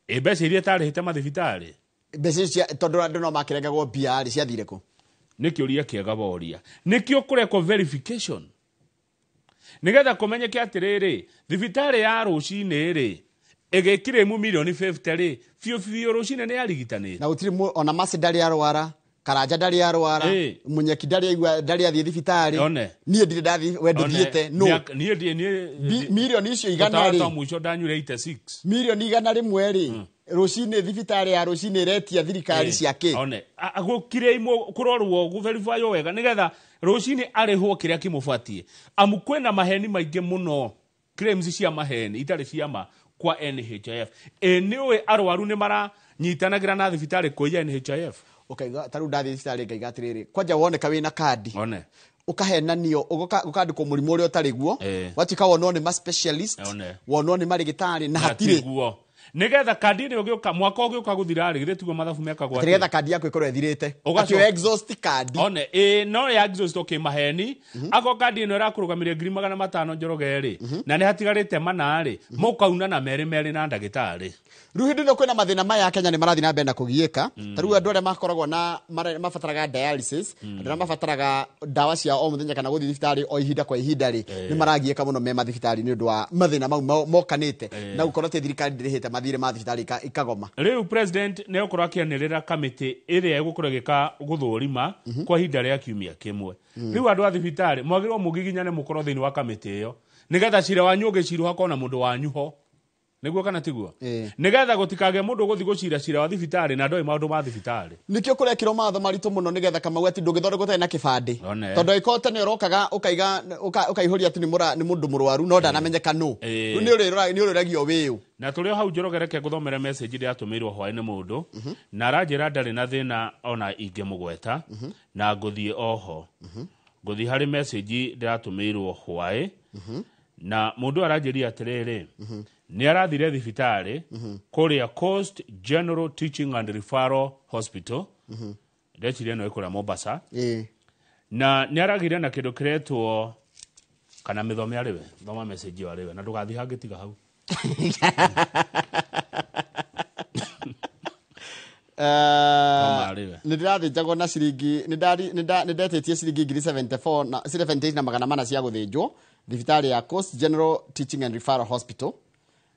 mbeca iria itarĩhĩte mathibitarĩ, mbeca cia tondũ andũ no makĩrengagwo mbia rĩ, ciathire kũ? Nĩ kĩũria kĩega woria. Nĩkĩo kũrekwo verification nĩgetha kũmenyeke atĩrĩrĩ, thibitarĩ ya rũcinĩ rĩ ĩgĩkirĩmu milioni 50 rĩ, biũ biũ rũcinĩ nĩ yarigitanĩte. Na gũtirĩ ona Mercy ndarĩ arwara, Karanja ndarĩ arwara, Munyeki ndarĩ aigua, ndarĩ athiĩ thibitarĩ. Niĩ ndirĩ ndathiĩ, we ndũthiĩte, no. Niĩ milioni icio igana rĩ, mũico ndanyuire 86. Milioni 100 rĩ, rũcinĩ thibitarĩ ya rũcinĩ ĩretia thirikari cia kĩ? One, gũkirĩimwo kũrorwo gũverifywo wega nĩgetha rũcinĩ arĩhwo kĩrĩa kĩmũbatiĩ. Amu kwĩna maheni maingĩ mũno, claims cia maheni itarĩ cia ma kwa NHIF. Nĩ ũĩ arwaru nĩ maranyitanagĩra na thibitarĩ kũiya NHIF. Ũkaiga ta rĩu ndathiĩ thibitarĩ ngaiga atĩrĩrĩ, kwanja woneka wĩna kandi, ũkahenanio, ũkandĩkwo mũrimũ ũrĩa ũtarĩ guo, watuĩka wonwo nĩ ma specialist, wonwo nĩ marĩgĩtarĩ na hatirĩ guo. Nĩgetha kandi ĩrĩa ũgĩũka mwaka ũgĩũka gũthira rĩ, githĩ tiguo mathabu mekagwo atĩ? Nĩgetha kandi yaku ĩkorwo ĩthirĩte. Atĩ exhaust kandi. One, no ya exhaust okay maheni. Akorwo kandi ĩno ĩrakũrũgamĩria 500,000 Njoroge rĩ, na nĩ hatigarĩte mana rĩ, mũkauna na merĩ merĩ na ndagĩtarĩ. Rĩu hĩndĩ ĩno kwĩna mathĩna maya Kenya nĩ marathiĩ na mbere na kũgiĩka. Ta rĩu andũ arĩa makoragwo na mabataraga dialysis, andũ arĩa mabataraga ndawa cia o mũthenya kana gũthiĩ thibitarĩ o ihinda kwa ihinda rĩ, nĩ maragiĩka mũno me mathibitarĩ nĩ ũndũ wa mathĩna mau mokanĩte. Na gũkorwo atĩ thirikari ndĩrĩhĩte mathirĩ ma thibitarĩ ikagoma. Rĩu president nĩ egũkorwo akĩanĩrĩra kamĩtĩ ĩrĩa ĩgũkorwo ĩgĩka gũthũrima kwa ihinda rĩa kiumia kĩmwe. Rĩu andũ a thibitarĩ mwagĩrĩirwo mũgiginyane mũkorwo thĩinĩ wa kamĩtĩ ĩyo nĩgetha cira wanyu ũgĩcirwo hakorwo na mũndũ wanyu ho. Nĩguo kana tiguo? Nĩgetha gũtikagĩe mũndũ ũgũthiĩ gũcira cira wa thibitarĩ na ndoĩ maũndũ ma thibitarĩ. Nĩkĩo kũrekĩrwo mawatho maritũ mũno nĩgetha Kamau atĩ ndũngĩthondekwo ũtarĩ na kĩbandĩ. Tondũ angĩkorwo tene ũrokaga ũkaiga ũkaihũria atĩ nĩ mũndũ mũrwaru no ndanamenyeka nũ. Rĩu nĩ ũrĩũragio wĩũ. Na tũrĩ o hau Njoroge reke ngũthomere message ĩrĩa yatũmĩirwo hwaĩ-inĩ mũndũ, na aranjĩra ndarĩ na thĩna ona ingĩmũgweta, na ngũthiĩ oho. Ngũthiĩ harĩ message ndĩratũmĩirwo hwaĩ, na mũndũ aranjĩria atĩrĩrĩ, nĩ arathire thibitarĩ kũrĩa Coast General Teaching and Referral Hospital, ndeciria ĩno ĩ kũrĩa Mombasa, na nĩ aragĩire na kĩndũ kĩretwo kana mĩthome arĩwe, thoma message ĩyo arĩwe na ndũgathiĩ hangĩ tiga hau. Nĩ ndĩrathĩnjagwo na ciringi, nĩ ndetĩtie ciringi 74 na 78 na 400 cia gũthĩnjwo thibitarĩ ya Coast General Teaching and Referral Hospital,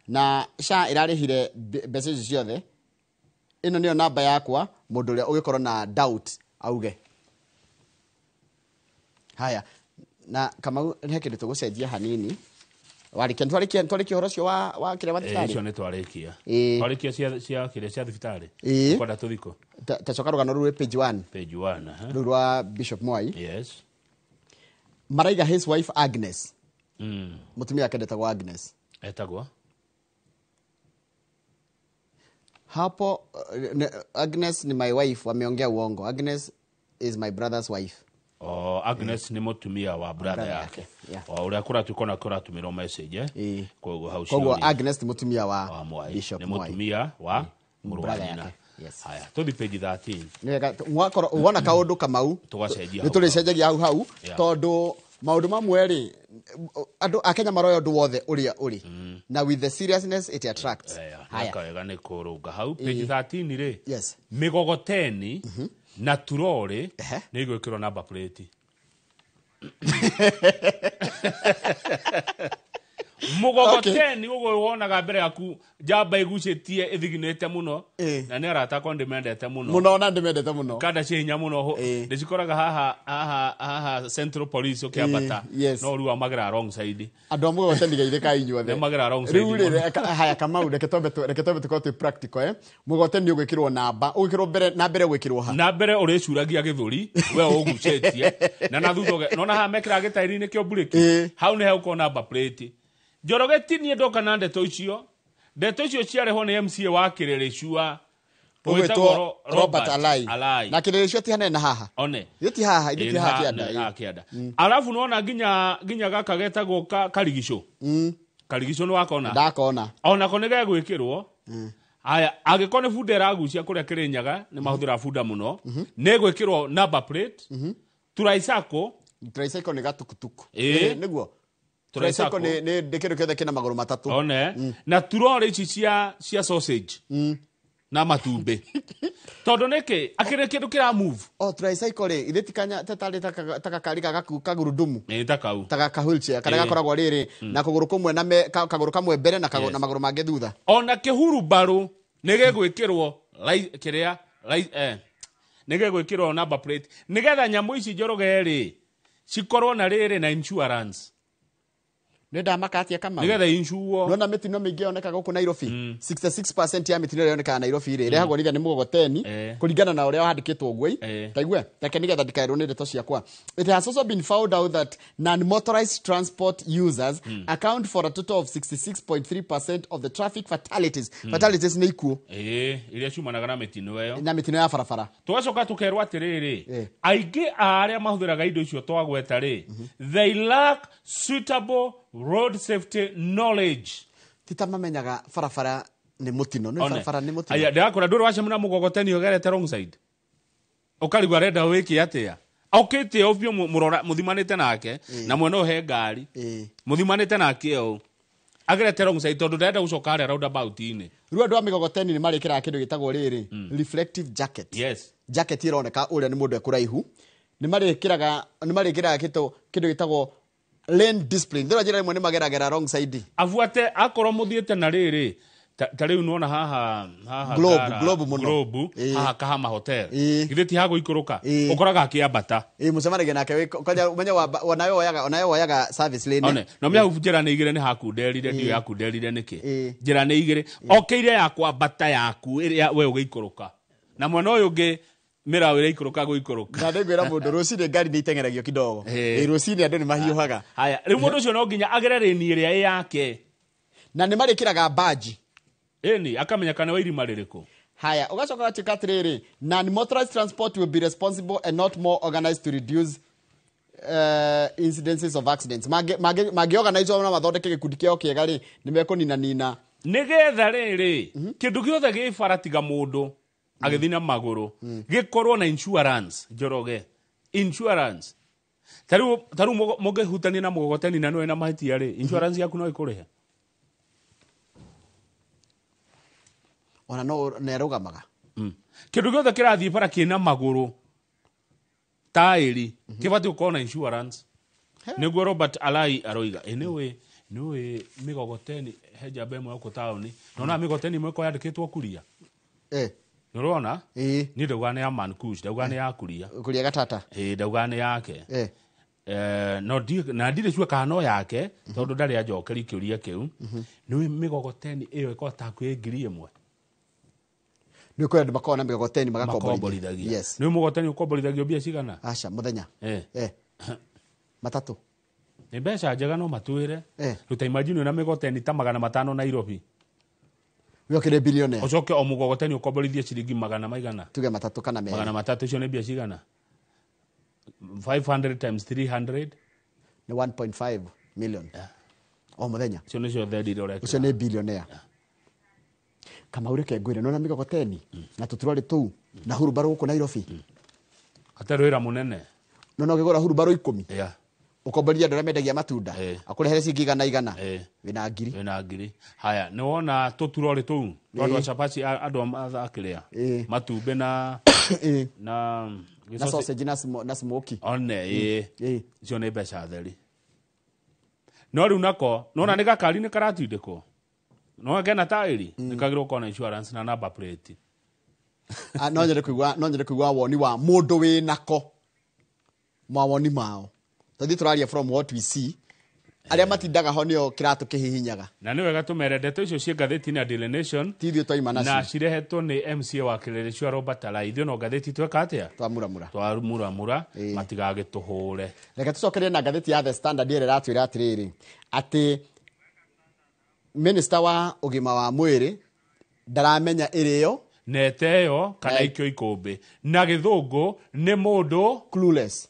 na SHA ĩrarĩhire mbeca icio ciothe. Ĩno nĩyo namba yakwa, mũndũ ũrĩa ũgĩkorwo na doubt auge. Haya, Na Kamau he kĩndũ tũgũcenjia hanini. Warĩkia twarĩkia ũhoro ũcio wa kĩrĩa wa thibitarĩ. Icio nĩ twarĩkia. Ĩĩ. Twarĩkia cia kĩrĩa cia thibitarĩ. Ĩĩ. Kwenda tũthikũ. Ta coka rũgano rũu rwĩ page 1. Page 1. Aha. Rũu rwa Bishop Mwai. Yes. Maraiga his wife Agnes. Mũtumia wake ndetagwo Agnes. Etagwo? Hapo Agnes ni my wife, wameongea uongo. Agnes is my brother's wife. Oh, Agnes nĩ mũtumia wa brother yake. Yeah. O ũrĩa kũratuĩka ona kũratũmĩrwo message, eh? Koguo hau Koguo ciũria. Agnes nĩ mũtumia wa Mwai. Bishop Nĩ Mwai. mũtumia wa mũrũ wa Brother nyina. yake. Yes. Haya, tũthi page 13. Nĩ wega mwakorwo wona kaũndũ Kamau Tũgacenjia nĩ hau. tũrĩcenjagia hau hau Yeah. tondũ maũndũ mamwe rĩ, andũ a Kenya maroya ũndũ wothe ũrĩa ũrĩ na with the seriousness it attracts. Haya. Haya. Wega nĩ kũrũnga hau page 13 rĩ. Yes. Mĩgogoteni na turorĩ nĩ igwĩkĩrwo number plate. Mũgogoteni ũguo wonaga mbere yaku njamba ĩgucĩtie ĩthiginĩte mũno, na nĩ arata akwa ndĩmendete mũno. Mũno, na ndĩmendete mũno. Kanda cia hinya mũno, ndĩcikoraga haha haha haha Central Police ũkĩambata. Yes. No rĩu amagera wrong side. Andũ a mũgogoteni geithĩka inyuothe. Nĩ magera wrong side Rĩu rĩ, mũno. haya Kamau, reke twambe tũkorwo twĩ practical, eh? Mũgogoteni ũgwĩkĩrwo namba, ũgwĩkĩrwo mbere na mbere, ũgwĩkĩrwo ha? Na mbere ũrĩcuragia gĩthũri we ũgucĩtie na thutha nona haha mekĩraga gĩtairi-inĩ kĩo mburĩki, hau nĩ hegũkorwo number plate. Njoroge, ti niĩ ndoka na ndeto icio. Ndeto icio ciarehwo nĩ MCA wa Kĩrĩrĩcua Ũgwĩtwo Robert Alai. Alai. Na Kĩrĩrĩcua ti hanene na haha. One. Ithuĩ ti haha, ithuĩ Ĩĩ, ti haha kĩanda. nĩ haha kĩanda. Arabu nona nginya gaka getagwo karigicũ. Karigicũ nĩ wakona? Ndakona. Onako nĩ gegwĩkĩrwo. Haya, angĩkorwo nĩ bunda ĩragucia kũrĩa Kĩrĩnyaga, nĩ mahũthĩraga bunda mũno, nĩ ĩgwĩkĩrwo number plate. Tricycle. Tricycle nĩ gatukutuku. Ĩĩ. Ĩĩ, nĩguo. Tricycle nĩ kĩndũ kĩothe kĩna magũrũ matatũ. One. Na turorĩ ici cia sausage na matumbĩ, tondũ nĩkĩ akĩrĩ kĩndũ kĩra move. Oh, tricycle rĩ, ithe ti kanya tarĩ ta gakari ga kagurudumu. Ĩ, ta kau. Ta ga wheelchair karĩa Ĩĩ. gakoragwo rĩrĩ na kũgũrũ kũmwe na kagũrũ kamwe mbere na na magũrũ mangĩ thutha. Ona kĩhurubarũ nĩ gĩgwĩkĩrwo kĩrĩa nĩ gĩgwĩkĩrwo number plate, nĩgetha nyamũ ici, Njoroge, rĩ cikorwo na rĩrĩ na insurance. Nĩ ndamaka atia, Kamau? Nĩgetha insuo. Nona mĩtino mĩingĩ yonekaga gũkũ Nairobi, 66% ya mĩtino ĩrĩa yonekaga Nairobi rĩ, ĩrehagwo nĩtha nĩ mũgogoteni, kũringana na ũrĩa wandĩkĩtwo ũguo. Taigue reke nĩgetha ndikaerwo nĩ ndeto ciakwa. It has also been found out that non-motorized transport users account for a total of 66.3% of the traffic fatalities. Fatalities nĩ ikuũ. Ĩĩ, iria ciumanaga na mĩtino ĩyo. Na mĩtino ya barabara. Tũgacoka tũkerwo atĩrĩrĩ, aingĩ a arĩa mahũthĩraga indo icio twagweta rĩ, they lack suitable road safety knowledge. Ti ta mamenyaga barabara nĩ mũtino, nĩ One. barabara nĩ mũtino. Aya, ndĩrakora ndũrĩ wacemania na mũgogoteni ũgerete wrong side, ũkarigwo arenda wĩke atĩa, okĩte o biũ mũrora mũthimanĩte nake na mwena ũyũ he ngari, mũthimanĩte nake ũũ agerete wrong side tondũ ndarenda gũcoka harĩa roundabout-inĩ. Rĩu andũ a mĩgogoteni nĩ marĩkĩraga kĩndũ gĩtagwo rĩrĩ, reflective jacket. Yes. Jacket ĩroneka ũrĩa nĩ mũndũ ekũraihu. Nĩ marĩkĩraga kĩndũ gĩtagwo lane discipline. Thĩra njĩra ĩmwe nĩ mageragera wrong side. Abuate akorwo mũthiĩte na rĩrĩ, ta rĩu nĩwona haha haha Globe, Ngara, Globe mũno. Globe, haha Kahama Hotel, githĩ ti hagũikũrũka, ũkoraga akĩambata. Ĩĩ, mũcemanagia nake kwanja ũmenye onawe woyaga service lane. One no mĩahu njĩra nĩ igĩrĩ, nĩ hakunderire ndiũ yakunderire nĩkĩ, njĩra nĩ igĩrĩ, okĩire ya kwambata yaku ĩrĩa we ũgĩikũrũka, na mwena ũyũ ũngĩ mĩraũ ĩraikũrũka gũikũrũka. Na ndĩngwĩra mũndũ, rũcinĩ ngari nĩ iteng'eragio kidogo. Ĩĩ, rũcinĩ andũ nĩ mahiũhaga. Haya, rĩu mũndũ ũcio no nginya agere rĩni ĩrĩa ĩ yake. Na nĩ marĩkĩraga baji. Ĩni, akamenya kana wa irima rĩrĩkũ. Haya, ũgacoka ũgatuĩka atĩrĩrĩ, non-motorized transport will be responsible and not more organized to reduce incidences of accidents. Mangĩorganize na mathondeke gĩkundi kĩao kĩega rĩ, nĩ mekũnina nina. Nĩgetha rĩrĩ kĩndũ gĩothe gĩ bara tiga mũndũ agĩthiĩ na magũrũ gĩkorwo na insurance. Njoroge, insurance, ta rĩu mũngĩhutania na mũgogoteni na nĩwe na mahĩtia rĩ, insurance yaku no ĩkũrĩhe? Ona no nĩ arũgamaga. Kĩndũ gĩothe kĩrathiĩ bara kĩna magũrũ taĩri kĩbatiĩ gũkorwo na insurance, nĩguo Robert Alai aroiga. Ĩ nĩũĩ mĩgogoteni he njamba ĩmwe gũkũ taũni, nona mĩgogoteni ĩmwe ĩkoragwo yandĩkĩtwo kuria. Nĩũrona niĩ ndauga nĩ ya Mankush, ndauga nĩ ya kuria. Kuria gatata. Ĩ, ndauga nĩ yake. No na ndirĩ sure kana no yake tondũ ndarĩ anjokeri kĩũria kĩu. Nĩ mĩgogoteni ĩyo ĩkoragwo ta hakuhĩ 1,000. Nĩ kũrĩ andũ makoragwo na mĩgogoteni magakomborithagia. Yes. Nĩ mũgogoteni ũkomborithagio mbia cigana? Aca mũthenya. Matatũ. Nĩ mbeca njega no matwĩre. Rĩu ta imagine wĩna mĩgogoteni ta 500 Nairobi. Wĩokĩre billionaire. Ũcoke o mũgogoteni ũkomborithie ciringi magana maigana? Tuge matatũ kana merĩ. 300 icio nĩ mbia cigana? 500 times 300 nĩ 1.5 million. O mũthenya. Icio nĩcio theri iria ũrekĩra. Ũcio nĩ billionaire. Kamau reke ngwĩre nĩwona mĩgogoteni na tũturwarĩ tũu na hurumbarũ gũkũ Nairobi. Hatarĩ wĩra mũnene. No ũngĩgũra hurumbarũ 10. Ũkomborithia andũ arĩa mendagia matunda akũrehere ciringi 100 wĩna ngiri. Wĩna ngiri. Haya, nĩ wona tũturwarĩ tũu twa andũ a cabaci andũ a akĩrĩa matumbĩ na na sausage na smoky. One ĩ icio nĩ mbeca theri. No rĩu nako nona nĩ gakari nĩ karatindĩkwo. No kena taĩri nĩ kagĩrĩirwo gũkorwo na insurance na number plate. No nyende kũigua woni wa mũndũ wĩ nako. Mawoni mao. Tondũ tũraria from what we see. Arĩa matindaga ho nĩo kĩratũ kĩhihinyaga. Na nĩ wega tũmere ndeto icio ciĩ ngathĩti-inĩ ya Daily Nation. Ti ithuĩ twaima nacio. Na cirehetwo nĩ MCA wa Kĩrĩrĩcua Robert Alai. Ithuĩ no ngathĩti tweka atĩa? Twamuramura. Twamuramura matigagĩtũhũre. Reke tũcokerie na ngathĩti ya The Standard ĩrĩa ĩratwĩra atĩrĩrĩ atĩ minister wa ũgima wa mwĩrĩ ndaramenya ĩrĩo nete ĩyo kana ikio ikũmbĩ na gĩthũngũ nĩ mũndũ clueless.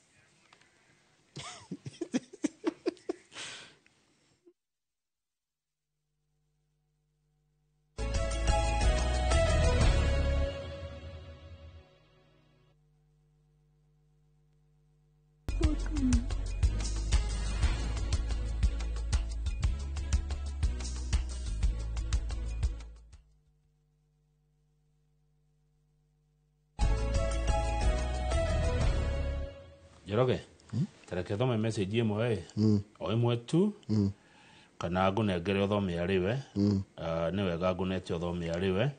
Njoroge, tareke thome message ĩmwe o ĩmwe tu kana ngũnengere ũthome arĩ we. Nĩ wega ngũnete ũthome arĩ we.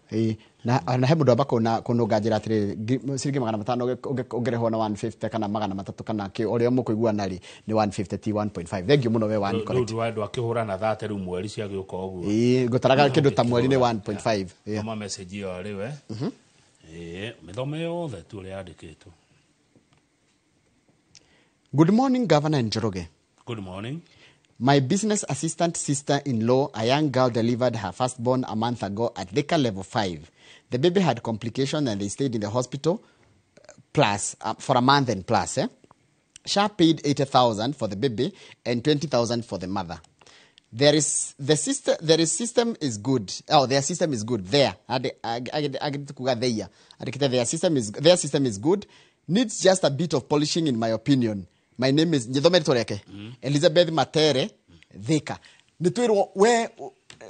Na he mũndũ amba kũnũnga njĩra atĩrĩrĩ ciringi 500 ũngĩrĩhwo na 150 kana 300 kana kĩ ũrĩa mũkũiguana rĩ nĩ 150 ti 1.5. Thank you mũno we one correct. Rĩu andũ akĩhũra na 30 rĩu mweri ciagĩũka ũguo. Ngũtaraga kĩndũ ta mweri nĩ 1.5. Thoma message ĩyo arĩ we. Mĩthome yothe tu ũrĩa yandĩkĩtwo. Good morning, Governor Njoroge. Good morning. My business assistant sister-in-law, a young girl, delivered her firstborn a month ago at Thika level 5. The baby had complications and they stayed in the hospital plus for a month and plus. SHA paid 80,000 for the baby and 20,000 for the mother. Their system is good. Oh, their system is good. There. Their system is good. Needs just a bit of polishing, in my opinion. My name is Elizabeth Matere Thika. Nĩ we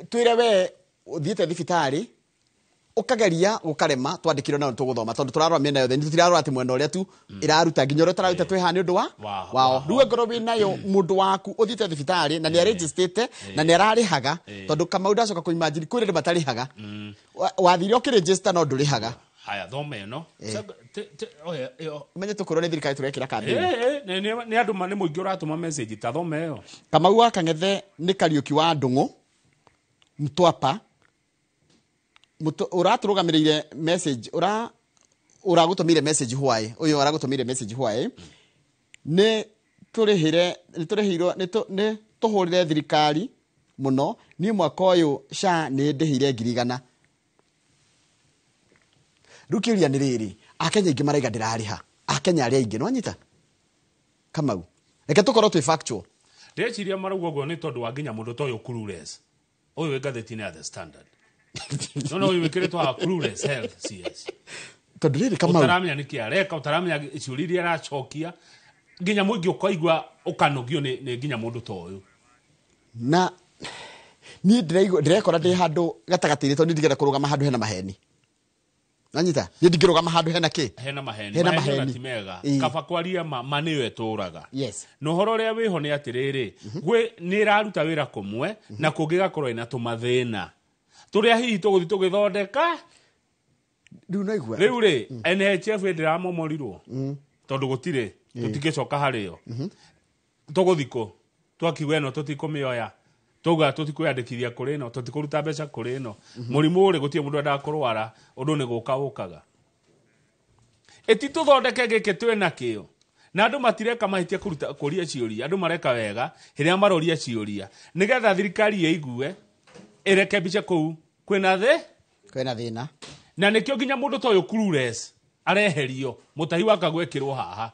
twĩre we ũthiĩte thibitarĩ ũkageria ũkarema twandĩkirwo nayo tũgũthoma tondũ tũrarora mĩena yothe tũtirarora atĩ mwena ũrĩa tu ĩraruta nginya ũrĩa tũraruta twĩ haha nĩ ũndũ wa wao. Rĩu angorwo wĩ nayo mũndũ waku ũthiĩte thibitarĩ na nĩ arĩnjĩstĩte na nĩ ararĩhaga tondũ Kamau ndacoka kũimagine kwĩ andũ matarĩhaga. Wathire ũkĩrĩnjĩsta no ndũrĩhaga. Haya thome ĩno. Menye tũkũrwo nĩ thirikari tũrekĩra kambĩini. Nĩ andũ nĩ mũingĩ ũratũma message ta thome ĩyo. Kamau wa Kang'ethe nĩ Kariũki wa Ndũng'ũ Mtwapa ũratũrũgamĩrĩire message ũragũtũmĩire message hwaĩ ũyũ ũragũtũmĩire message hwaĩ nĩ tũrĩhire nĩ tũrĩhirwo nĩ tũhũrire thirikari mũno niĩ mwaka ũyũ SHA nĩ ndĩhire 100,000. Rĩu kĩũria nĩ rĩrĩ Akenya aingĩ maraiga ndĩrarĩha Akenya arĩa aingĩ nĩwanyita Kamau reke tũkorwo twĩ factual. Ndĩreciria marauga ũguo nĩ tondũ wa nginya mũndũ ta ũyũ clueless ũyũ wĩ ngathĩti-inĩ ya The Standard. No ũyũ wĩkĩrĩtwo haha clueless health CS tondũ rĩrĩ Kamau ũtaramenya nĩkĩ areka ũtaramenya ciũria iria aracokia nginya mũingĩ ũkaigua ũkanogio nĩ nginya mũndũ ta ũyũ. Na niĩ ndĩrekora ndĩ handũ gatagatĩ-inĩ tondũ niĩ ndingĩenda kũrũgama handũ hena maheni. Nanyita niĩ ndingĩrũgama handũ hena kĩ hena maheni hena maheni ti mega kaba kwaria ma nĩyo ĩtũraga. Yes. Na ũhoro ũrĩa wĩho nĩ atĩrĩrĩ gwĩ nĩ ĩraruta wĩra kũmwe na kũngĩ gakorwo ĩna tũmathĩna tũrĩa hihi tũgũthiĩ tũgĩthondeka. Rĩu no igua rĩu rĩ NHF ndĩramomorirwo tondũ gũtirĩ tũtingĩcoka harĩo. Tũgũthiĩ twakiuga ĩno tũtikũmĩoya, twauga tũtikwĩyandĩkithia kũrĩ ĩno, tũtikũruta mbeca kũrĩ ĩno. Mũrimũ ũrĩ gũtirĩ mũndũ endaga kũrwara, ũndũ nĩ gũka ũkaga. Ĩti tũthondeke gĩkĩ twĩ nakĩo. Na andũ matireka mahĩtia kũruta kũria ciũria, andũ mareka wega hĩrĩa maroria ciũria nĩgetha thirikari ĩigue ĩrekebishe kũu kwĩna thĩ, kwĩna thĩna. Na nĩkĩo nginya mũndũ ta ũyũ clueless areherio, mũtahi wa kagwekĩrwo haha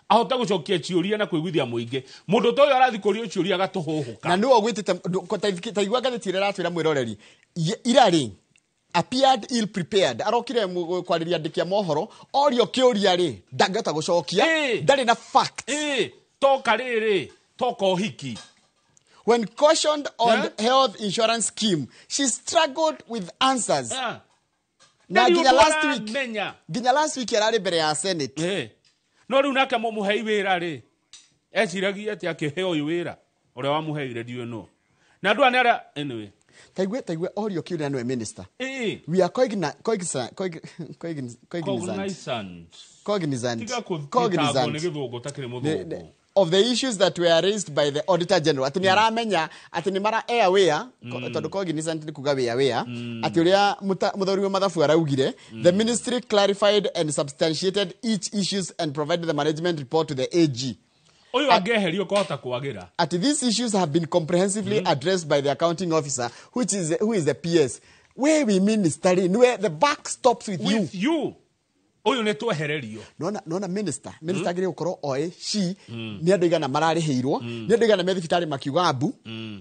ahote gũcokia ciũria na kũiguithia mũingĩ. Mũndũ ta ũyũ arathiĩ kũrio ciũria agatũhũhũka. Na nĩwe ũgwĩtĩte taigua ngathĩti ĩrĩa ĩratwĩra mwĩroreri ira rĩ appeared ill prepared, arokire kwarĩria andĩki a mohoro, orio kĩũria rĩ ndangĩhota gũcokia, ndarĩ na facts. Toka rĩrĩ, toka ũhiki. When cautioned on health insurance scheme, she struggled with answers. Na nginya last week, nginya last week ararĩ mbere ya Senate. No rĩu nake mũmũhei wĩra rĩ, eciragia atĩ akĩhe ũyũ wĩra ũrĩa wamũheire ndiũĩ nũ. Na andũ aya nĩ arĩa anyway. Taigue orio kĩũria nĩwe minister. We are cognizant. Cognizant. Nĩ gĩthũngũ takĩrĩ mũthũngũ. Of the issues that were raised by the Auditor General. Ati ni aramenya, ati ni mara aware, tondu cognizant ni kuga we aware, ati uria muthuri wa mathabu araugire, the ministry clarified and substantiated each issues and provided the management report to the AG. Uyu angeherio kohota kwagira. Ati these issues have been comprehensively addressed by the accounting officer, who is the PS. Where we minister, where the buck stops with you. With you. Uyu nĩ twehererio. Nona minister agĩrĩire gũkorwo oĩ she nĩ andũ igana mararĩhĩirwo, nĩ andũ igana me thibitarĩ makiuga mbu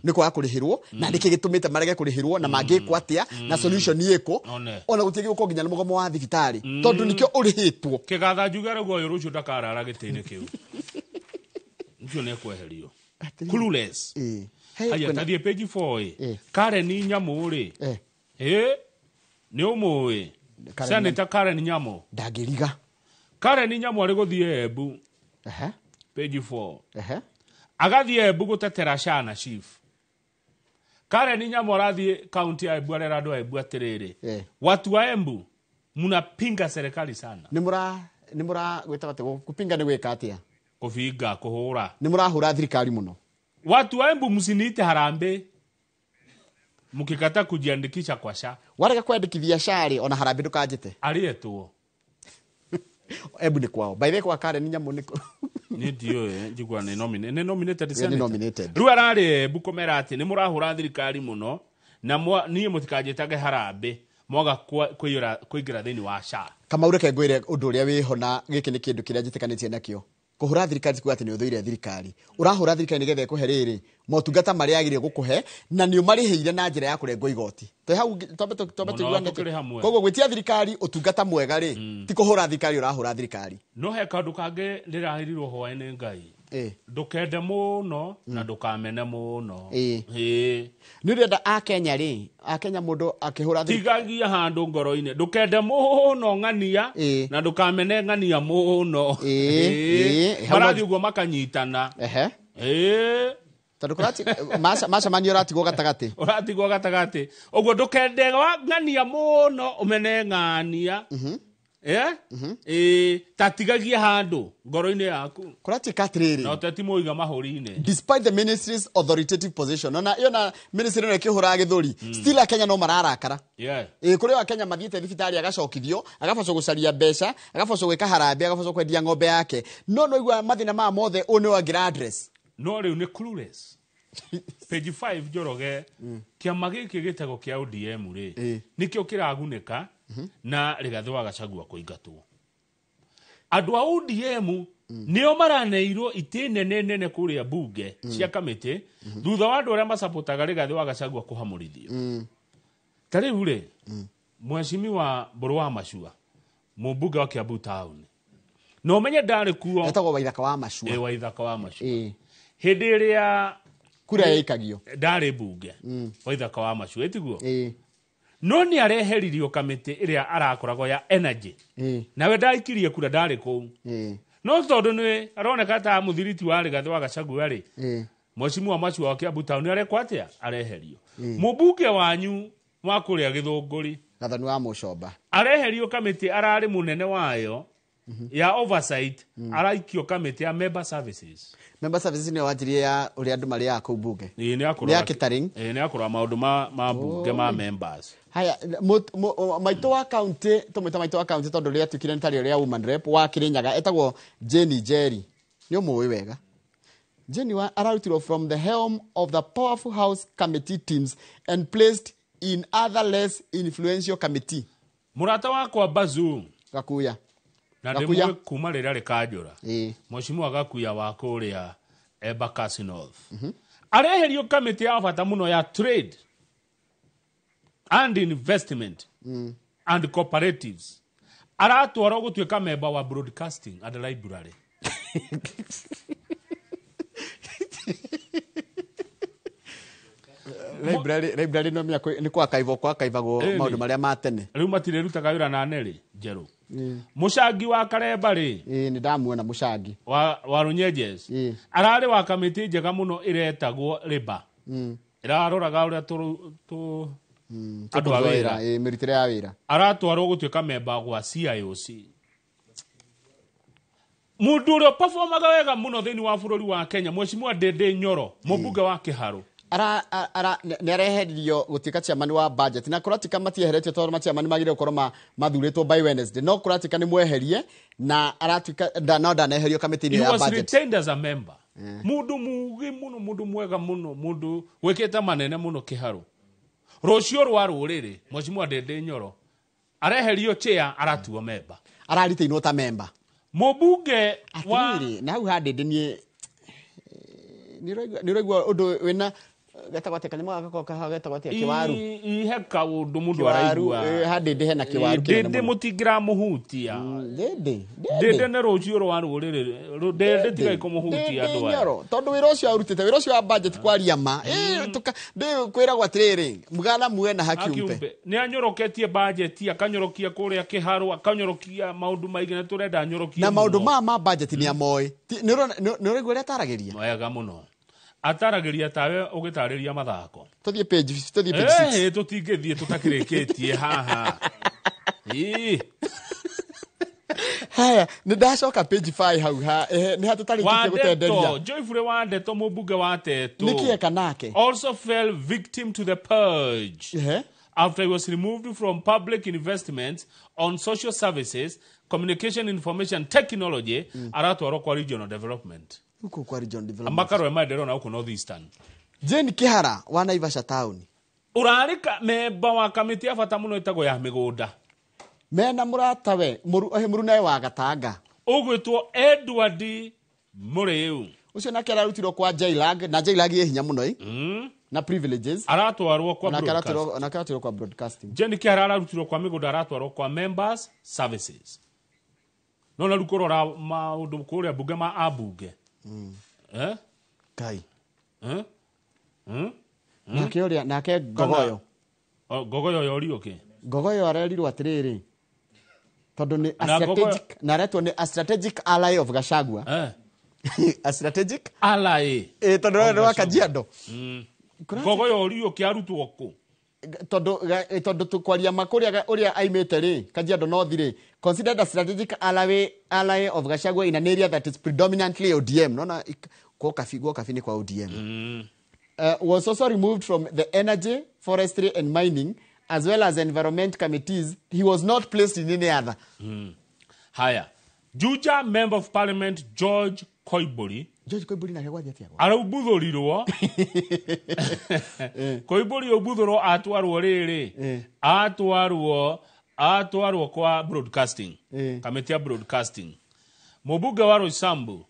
nĩ kwaga kũrĩhĩrwo, na nĩkĩ gĩtũmĩte marege kũrĩhĩrwo, na mangĩkwo atĩa, na solution ĩkũ, ona gũtirĩ gũkorwo nginya nĩ mũgomo wa thibitarĩ tondũ nĩkĩo ũrĩhĩtwo. Kĩgatha njuge rĩu ũyũ rũciũ ndakarara gĩtĩ-inĩ kĩu. Ũcio nĩ ekweherio. Clueless. Haya, tathiĩ page 4. Karen Nyamu rĩ. Nĩ ũmũĩ. Senator Karen Nyamu ndangĩriga. Karen Nyamu arĩ gũthiĩ Embu. Page 4. Agathiĩ Embu gũtetera SHA na SHIF. Karen Nyamu arathiĩ kaunti ya Embu arera andũ a Embu atĩrĩrĩ, watu wa Embu mnapinga serikali sana. Nĩ mũra gwĩtaga atĩ kupinga nĩ gwĩka atĩa? Kũbinga, kũhũra. Nĩ mũrahũra thirikari mũno. Watu wa Embu msiniite harambee mukikata kujiandikisha kwa SHA. Warega kwandĩkithia SHA rĩ, ona harambee ndũkanjĩte. Arĩetwo. Embu nĩ kwao. By the way, kwa Karen Nyamu nĩ Nĩ ndiũĩ, njigua nĩ nominated senator. Nominated. Rĩu ararĩ Embu kũmera atĩ nĩ mũrahũra thirikari mũno na niĩ mũtikanjĩtage harambee mwaga kũingĩra thĩinĩ wa SHA. Kamau reke ngwĩre ũndũ ũrĩa wĩho na gĩkĩ nĩ kĩndũ kĩrĩa njĩtĩkanĩtie nakĩo. Kũhũra thirikari ti kuuga atĩ nĩ ũthũire thirikari. Ũrahũra thirikari nĩgetha ĩkũhe rĩrĩ motungata marĩa yagĩrĩire gũkũhe, na nĩ ũmarĩhĩire na njĩra ya kũrengwo igoti. Twĩ hau twambe tũiguane. Koguo gwĩtia thirikari ũtungata mwega rĩ, ti kũhũra thirikari ũrahũra thirikari. No he kaũndũ kangĩ ndĩrahĩrirwo hwaĩ nĩ Ngai. Ndũkende mũno na ndũkamene mũno. Nĩ ũrenda Akenya rĩ, Akenya mũndũ akĩhũra thirikari. Tigagia handũ ngoro-inĩ. Ndũkende mũno ng'ania na ndũkamene ng'ania mũno. Marathiĩ ũguo makanyitana. Tondũ macemanio ũratigwo gatagatĩ. Ũratigwo gatagatĩ. Ũguo ndũkende ng'ania mũno ũmene ng'ania. Tatigagia handũ ngoro-inĩ yaku. Kũratuĩka atĩrĩrĩ. Na ũteti mũiga mahũri-inĩ. Despite the ministry's authoritative position, ona yona ministry ĩno ĩkĩhũraga gĩthũri, still Akenya no mararakara. Kũrĩ Akenya mathiĩte thibitarĩ agacokithio, agabocwo gũcaria mbeca, agabocwo gwĩka harambee, agabocwo kwendia ng'ombe yake. No no igua mathĩna maya mothe ũyũ nĩwe angĩra address. No rĩu nĩ clueless. Page 5 Njoroge, kĩama gĩkĩ gĩtagwo kĩa ODM rĩ, nĩkĩo kĩragunĩka na Rigathĩ wa Gachagua kũingatwo. Andũ a ODM nĩo maraneirwo itĩ nene nene kũrĩa bunge cia kamĩtĩ thutha wa andũ arĩa macapotaga Rigathĩ wa Gachagua kũhamũrithio. Ta rĩu rĩ, Mheshimiwa Mbũrũ wa Macua, mũmbunge wa Kiambu Town, na ũmenye ndarĩ kuo. Etagwo Waithaka wa Macua. Waithaka wa Macua. Hĩndĩ ĩrĩa kura yaikagio ndarĩ bunge, Waithaka wa Macua, ĩtiguo? No nĩ areheririo kamĩtĩ ĩrĩa arakoragwo ya energy. Nawe ndaikirie kura ndarĩ kũu. No tondũ nĩ aroneka ta mũthiriti wa Rigathĩ wa Gachagua rĩ, Mheshimiwa Macua wa Kiambu Town arekwo atĩa? Areherio. Mũmbunge wanyu wa kũrĩa Gĩthũngũri, Gathoni wa Mũcomba, areherio kamĩtĩ ararĩ mũnene wayo Ya oversight araikio kamĩtĩ ya member services. Member services nĩ wanjirie ya ũrĩa andũ marĩaga kũu bunge. Ĩĩ, nĩ Nĩ ya akũrora catering. Ĩĩ, nĩ akũrora maũndũ ma bunge ma members. Haya, maitũ wa county, tũmwĩta maitũ wa county tondũ rĩatuĩkire nĩ tarĩo rĩa woman rep wa Kirinyaga, etagwo Jane Njeri. Nĩ ũmũĩ wega. Jane wa ararutirwo from the helm of the powerful house committee teams and placed in other less influential committee. Mũrata wakwa Bazuu Gakuya. Na Gakuya. ndĩmũĩ kuma rĩrĩa rĩkanjũra. Mheshimiwa Gakuya wa kũrĩa Embakasi North areherio kamĩtĩ ya bata mũno ya trade and investment and cooperatives, aratwarwo gũtuĩka member wa broadcasting and library. Library no menya nĩ kwakaivwo kwakaivagwo Ĩni. maũndũ marĩa ma tene. Rĩu matirĩrutaga wĩra na nerĩ njerũ. Mũcangi wa Karemba rĩ, Ĩĩ, nĩ ndamuona mũcangi. Wa Runyenjes ararĩ wa kamĩtĩ njega mũno ĩretagwo Labour, ĩraroraga ũrĩa tũ andũ a wĩra. Ĩĩ, mĩrutĩre ya wĩra. Aratwarwo gũtuĩka memba gwa CIOC. Mũndũ ũrĩa performaga wega mũno thĩinĩ wa bũrũri wa Kenya, Mheshimiwa Ndindi Nyoro, mũmbunge wa Kĩharũ, Ara nĩ areheririo gũtuĩka chairman wa budget, na kũratika matieheretio tondũ machairman magĩrĩire gũkorwo mathurĩtwo by Wednesday, no kũratika nĩ mweherie na aratuĩka no ndaneherio kamĩtĩ-inĩ He ya was budget. retained as a member. Mũndũ mũgĩ mũno, mũndũ mwega mũno, mũndũ wĩkĩte manene mũno Kĩharũ. Rũciũ rwa rũrĩrĩ, Mheshimiwa Ndindi Nyoro areherio chair, aratuo member. Araritainwo ta member. Mũmbunge wa Atĩrĩrĩ, na hau ha Ndindi niĩ nĩ ũraigua ũndũ wĩna getagwo atĩa kanyamũ gaka kaha getagwo atĩa, kĩwaru. Ihe kaũndũ mũndũ Kĩwaru, araigua. Ha Ndindi hena kĩwaru kĩnene Ndindi mũno. mũtingĩramũhutia. Ndindi. Ndindi nĩ rũciũ rwa rũrĩrĩ. Ndindi tigai kũmũhutia andũ aya. Nyoro tondũ wĩra ũcio arutĩte, wĩra ũcio wa budget, kwaria ma, ndĩ kwĩragwo atĩrĩrĩ, mgana muwe na haki umpe. Akiumbe nĩ anyoroketie bajeti, akanyorokia kũrĩa Kĩharũ, akanyorokia maũndũ maingĩ, na tũrenda anyorokie Na maũndũ mũno. ma budget nĩ amoĩ. Nĩ ũraigua ũrĩa ataragĩria? Wega mũno ataragĩria tawe ũgĩtarĩria mathako. Tũthiĩ page 6. Tũtingĩthiĩ tũtakĩrĩkĩtie haha. Ĩ. Haya, nĩ ndacoka page 5 hau ha nĩ ha tũtarĩkĩtie Wandeto gũtenderia. Joyfrey Wandeto, mũmbunge wa Tetu, Nĩ kĩeka nake? Also fell victim to the purge after he was removed from public investments on social services, communication, information technology, aratwarwo kwa regional development. Huku kwa region development. Makarore maendeleo na huko North Eastern. Jane Kihara wa Naivasha town ũrarĩ memba wa kamĩtĩ ya bata mũno ĩtagwo ya mĩgũnda. Mena mũratawe mũrunawe wa Gatanga ũgwĩtwo Edward Mũrĩu. Ũcio nake ararutirwo kwa Jailag, na Jailag ĩ hinya mũno na privileges. Aratwarwo kwa Onake broadcast. Onake ararutirwo kwa broadcasting. Jane Kihara ararutirwo kwa mĩgũnda, aratwarwo kwa members services. No na rĩu kũrora maũndũ kũrĩa mbunge ma ambunge. Eh? Kai. Eh? Hmm? Nake ũrĩa nake Ngogoyo. O, Ngogoyo yorio kĩ? Ngogoyo arerirwo atĩrĩrĩ, tondũ nĩ a Na Ngogoyo- strategic, na aretwo nĩ a strategic ally of Gachagua. A strategic ally. Tondũ Of nĩ wa Gachagua. Kajiado. Ngogoyo orio kĩ arutwo kũ? Tondũ tũkwaria ma kũrĩa ũrĩa aimĩte rĩ, Kajiado North rĩ, considered a strategic ally of Gachagua in an area that is predominantly ODM. Nona gwo Kabi nĩ kwa ODM. Was also removed from the energy, forestry and mining as well as environment committees. He was not placed in any other. Haya, Juja member of parliament George Koimburi. George Koimburi nake gwathiĩ atĩa? Araubuthũrirwo. Koimburi ũbuthũrwo atwarwo rĩrĩ, atwarwo kwa broadcasting, kamĩtĩ ya broadcasting. Mũmbunge wa Roysambu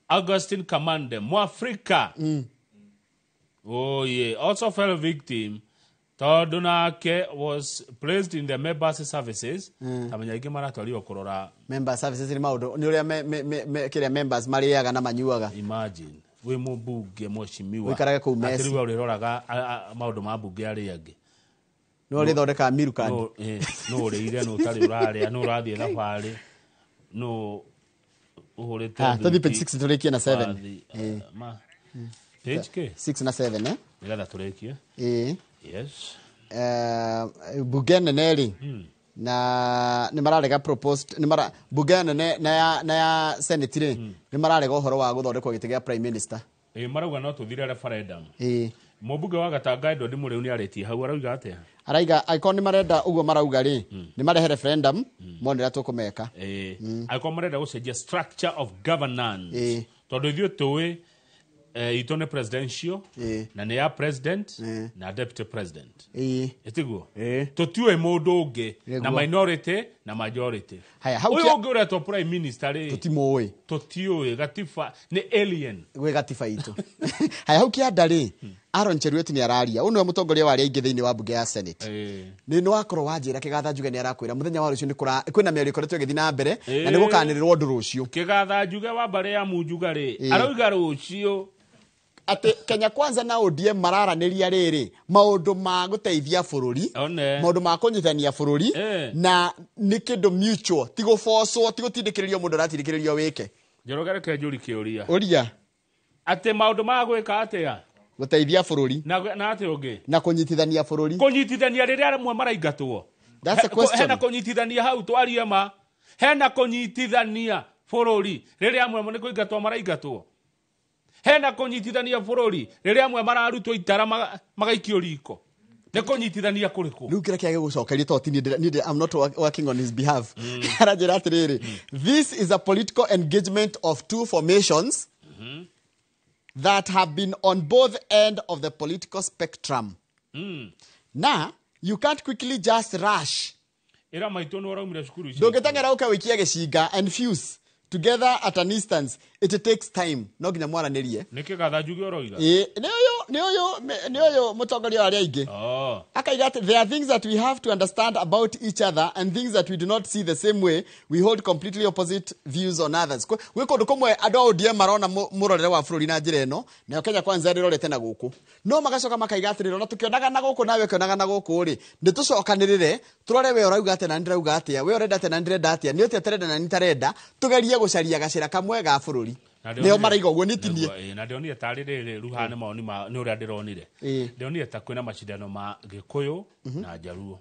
Augustine Kamande Mwafrika, oh yeah, also fell victim tondũ nake was placed in the members services. Tamenya aingĩ maratwarirwo kũrora member services nĩ maũndũ nĩ ũrĩa kĩrĩa members marĩaga na manyuaga. Imagine wĩ mũmbunge mheshimiwa Ũikarage kũu mess. Atĩ rĩu ũrĩroraga maũndũ ma mbunge arĩa angĩ. Nĩ ũrĩthondekaga meal card. No ũrĩire, no ũtarĩ ũrarĩa, no ũrathiĩ thabarĩ, no ũhũrĩte Ah, tũthiĩ page thuti, 6 tũrĩkie na 7. wathiĩ, page kĩ? 6 na 7 Nĩgetha tũrĩkie. Ĩĩ. Yes. Bunge nene rĩ, Na nĩ mararega proposed nĩ mara bunge nene na ya senate rĩ, nĩ mararega ũhoro wa gũthondekwo gĩtĩ gĩa prime minister. Ĩ, marauga no tũthire referendum. Ĩ. Mũmbunge wa Gatanga Edward Mũrĩu nĩ arĩtie hau, arauga atĩa? Araiga angĩkorwo nĩ marenda ũguo marauga rĩ, nĩ marehe referendum mone ũrĩa tũkũmeka. Ĩ, angĩkorwo marenda gũcenjia structure of governance, tondũ ithuĩ tũĩ itũ nĩ presidential na nĩ ya president na deputy president. Ĩtiguo tũtiũĩ mũndũ ũngĩ na minority na majority. Haya, hau Ũyũ ũngĩ ũretwo prime minister rĩ, tũtimũĩ. Tũtiũĩ gatiba, nĩ alien. Gwĩ gatiba itũ. Haya, hau kĩanda rĩ, Aaron Cheruiyot nĩ araria, ũyũ nĩwe mũtongoria wa arĩa aingĩ thĩinĩ wa mbunge ya senate. Nĩ wakorwo wanjĩra kĩgatha njuge nĩ arakwĩra mũthenya wa rũciũ nĩ kwĩna mĩario ĩkoretwo ĩgĩthiĩ na mbere na nĩ gũkanĩrĩrwo ũndũ rũciũ. Kĩgatha njuge wa mbarĩ ya Munjuga rĩ, arauga rũciũ atĩ Kenya Kwanza na ODM mararanĩria rĩrĩ maũndũ ma gũteithia bũrũri, One. maũndũ ma kũnyitithania bũrũri, na nĩ kĩndũ mutual, ti gũbocwo, ti gũtindĩkĩrĩrio mũndũ aratindĩkĩrĩrio wĩke. Njoroge, reke njũri kĩũria. Ũria. Atĩ maũndũ ma gwĩka atĩa? Gũteithia bũrũri. Na atĩ ũngĩ? Na kũnyitithania bũrũri. Kũnyitithania rĩrĩa amwe maraingatwo? That's a question. Hena kũnyitithania hau? Twarie ma, hena kũnyitithania bũrũri rĩrĩa amwe nĩ kũingatwo maraingatwo? Hena kũnyitithania bũrũri rĩrĩa amwe mararutwo itara magaikio riko? Nĩ kũnyitithania kũrĩkũ? Rĩu kĩrĩa kĩage gũcokeria, tondũ ti niĩ I'm not working on his behalf, aranjĩra atĩrĩrĩ, this is a political engagement of two formations that have been on both end of the political spectrum. Na you can't quickly just rush. Ĩra maitũ nĩ ũraumire cukuru ici. Ndũngĩteng'era ũke wĩikie gĩcinga and fuse together at an instance. It takes time, no nginya mwaranĩrie. Nĩ kĩgatha njuge ũroiga? Ĩ, nĩ ũyũ mũtongoria wa arĩa aingĩ. Akaiga atĩ there are things that we have to understand about each other and things that we do not see the same way. We hold completely opposite views on others. Gwĩ kũndũ kũmwe andũ a ODM marona mũrorere wa bũrũri na njĩra ĩno, nayo Kenya Kwanza rĩrorete na gũkũ, no magacoka makaiga atĩrĩrĩ, ona tũkĩonaga na gũkũ nawe ũkĩonaga na gũkũ rĩ, nĩ tũcokanĩrĩre tũrore we ũrauga atĩa na nĩ ndĩrauga atĩa, we ũrenda atĩa na nĩ ndĩrenda atĩa, nĩ ũtĩa tarenda na nĩ tarenda, tũgerie gũcaria gacĩra kamwe ga bũrũri. Na Nĩo maraiga ũguo, nĩ tinie. Nĩguo, ĩ, na ndĩronire tarĩ rĩrĩ rĩu haha nĩ mawoni ma nĩ ũrĩa ndĩronire. Ndĩronire ta kwĩna macindano ma Gĩkũyũ na Njaruo,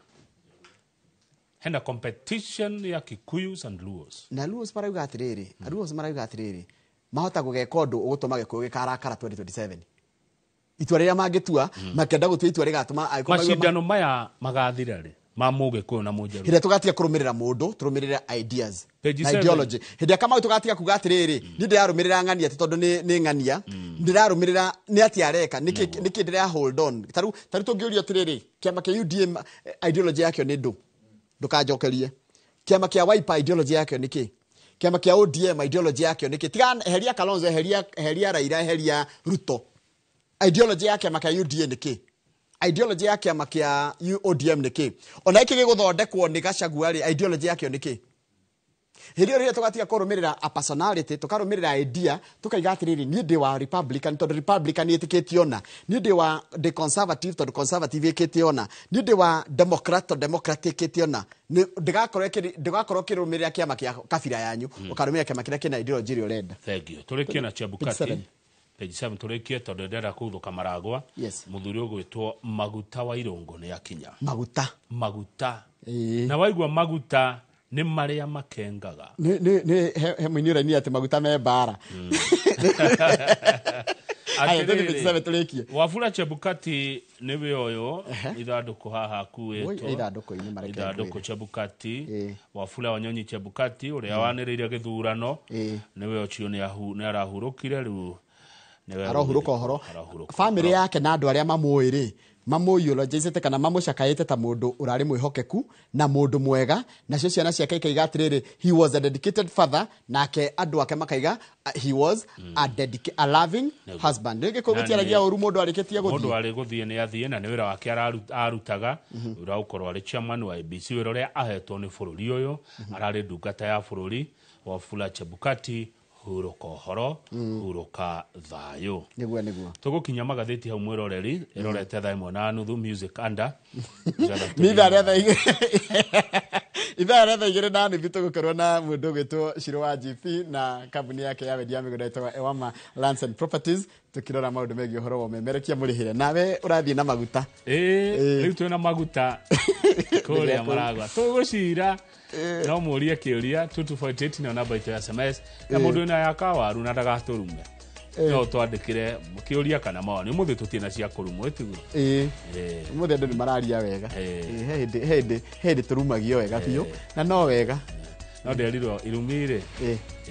hena competition ya Kikuyus and Luos. Na Luos marauga atĩrĩrĩ, Luos marauga atĩrĩrĩ, mahota gũgeka ũndũ ũgũtũma Gĩkũyũ gĩkarakara 2027, itua rĩrĩa mangĩtua, makĩenda gũtua itua rĩgatũma angĩkorwo maigua Macindano maya magathira rĩ ma Mũgĩkũyũ na Mũnjaruo? Hĩndĩ ĩrĩa tũgatiga kũrũmĩrĩra mũndũ, tũrũmĩrĩre ideas Page na 7. ideology. Hĩndĩ ĩrĩa Kamau tũgatiga kuga atĩrĩrĩ, niĩ ndĩrarũmĩrĩra ng'ania atĩ tondũ nĩ ng'ania, ndĩrarũmĩrĩra nĩ atĩa areka, nĩkĩ ndĩra hold on. Tarĩu tũngĩũrio atĩrĩrĩ, kĩama kĩa UDM ideology yakĩo nĩ ndũ, ndũkanjokerie. Kĩama kĩa Wiper ideology yakĩo nĩ kĩ? Kĩama kĩa ODM ideology yakĩo nĩ kĩ? Tiga eheria Kalonzo, eheria Raila, eheria Ruto, ideology ya kĩama kĩa UDA nĩ kĩ? Ideology ya kĩama kĩa ODM nĩ kĩ? Ona gĩkĩ gĩgũthondekwo nĩ Gachagua rĩ, ideology yakĩo nĩ kĩ? Hĩndĩ ĩyo rĩrĩa tũgatiga kũrũmĩrĩra a personality, tũkarũmĩrĩra idea, tũkaiga atĩrĩrĩ, niĩ ndĩ wa Republican tondũ Republican ĩtĩkĩtie ona, niĩ ndĩ wa ndĩ Conservative tondũ Conservative ĩkĩte ona, niĩ ndĩ wa Democrat tondũ Democrat ĩkĩte ona. Ndũgakorwo ũkĩrũmĩrĩra kĩama kĩa kabira yanyu, ũkarũmĩrĩra kĩama kĩrĩa kĩna ideology ĩrĩa ũrenda. Thank you. Tũrĩkie na Page Chebukati. 7. Page 7 tũrĩkie, tondũ ndĩrenda kũthũka maragwa. Mũthuri ũgwĩtwo Maguta wa Irũngũ nĩ akinya. Maguta. Maguta. Na waigua maguta nĩ marĩa makengaga. Nĩ he mũini ũraini atĩ maguta me mbara. Haya, tũthiĩ page 7 tũrĩkie. Wafula Chebukati nĩwe ũyũ, ithandũkũ haha Oi, akuĩtwo. Ithandũkũ-inĩ mareke Ithandũkũ. ngwĩre. Chebukati, Wafula Wanyonyi Chebukati ũrĩa wanĩrĩire gĩthurano, nĩwe ũcio, nĩ arahurũkire rĩu, nĩwe. Arohurũka ũhoro. Arahurũka. Famĩlĩ yake na andũ arĩa mamũĩ rĩ, mamũiologicĩte kana mamũcakaĩte ta mũndũ ũrarĩ mwĩhokeku na mũndũ mwega. Nacio ciana ciake ikaiga atĩrĩrĩ, he was a dedicated father, nake andũ ake makaiga he was a loving husband. Rĩngĩ kũu Na gũtiaragia ũru mũndũ arĩkĩtie mũndũ gũthiĩ. arĩ gũthiĩ nĩ athiĩ, na nĩ wĩra wake arutaga, wĩra wa gũkorwo arĩ chairman wa ABC, wĩra ũrĩa ahetwo nĩ bũrũri ũyũ. Ararĩ ndungata ya bũrũri. Wafula Chebukati, hurũka ũhoro, hurũka thayũ. Nĩguo. Tũgũkinya magathĩti hau, mwĩroreri, ĩrorete thaa 1:30, music under. Nĩ ithaa rĩa thaa Ithaa rĩa 2:30 tũgũkorwo na mũndũ ũgwĩtwo Shiro wa GP na kambuni yake ya wendia wa mĩgũnda ĩtagwo Ewama Lands and Properties, tũkĩrora maũndũ megiĩ ũhoro wa ũmemerekia mũrĩhĩre. Nawe ũrathiĩ na maguta. Ĩĩ, rĩu twĩna maguta kũrĩa Maragwa, tũgũcira no mũrie kĩũria 2248 nĩyo namba itũ ya SMS, na mũndũ wĩna ya kawaru na ndagatũrume, no twandĩkĩre kĩũria kana mawoni. Ũmũthĩ tũtirĩ na cia kũrumwo, ĩtiguo? Ĩĩ, ũmũthĩ andũ nĩ mararia wega. Ĩĩ, he hĩndĩ tũrumagio wega biũ na no wega. No nderirwo irumi rĩ,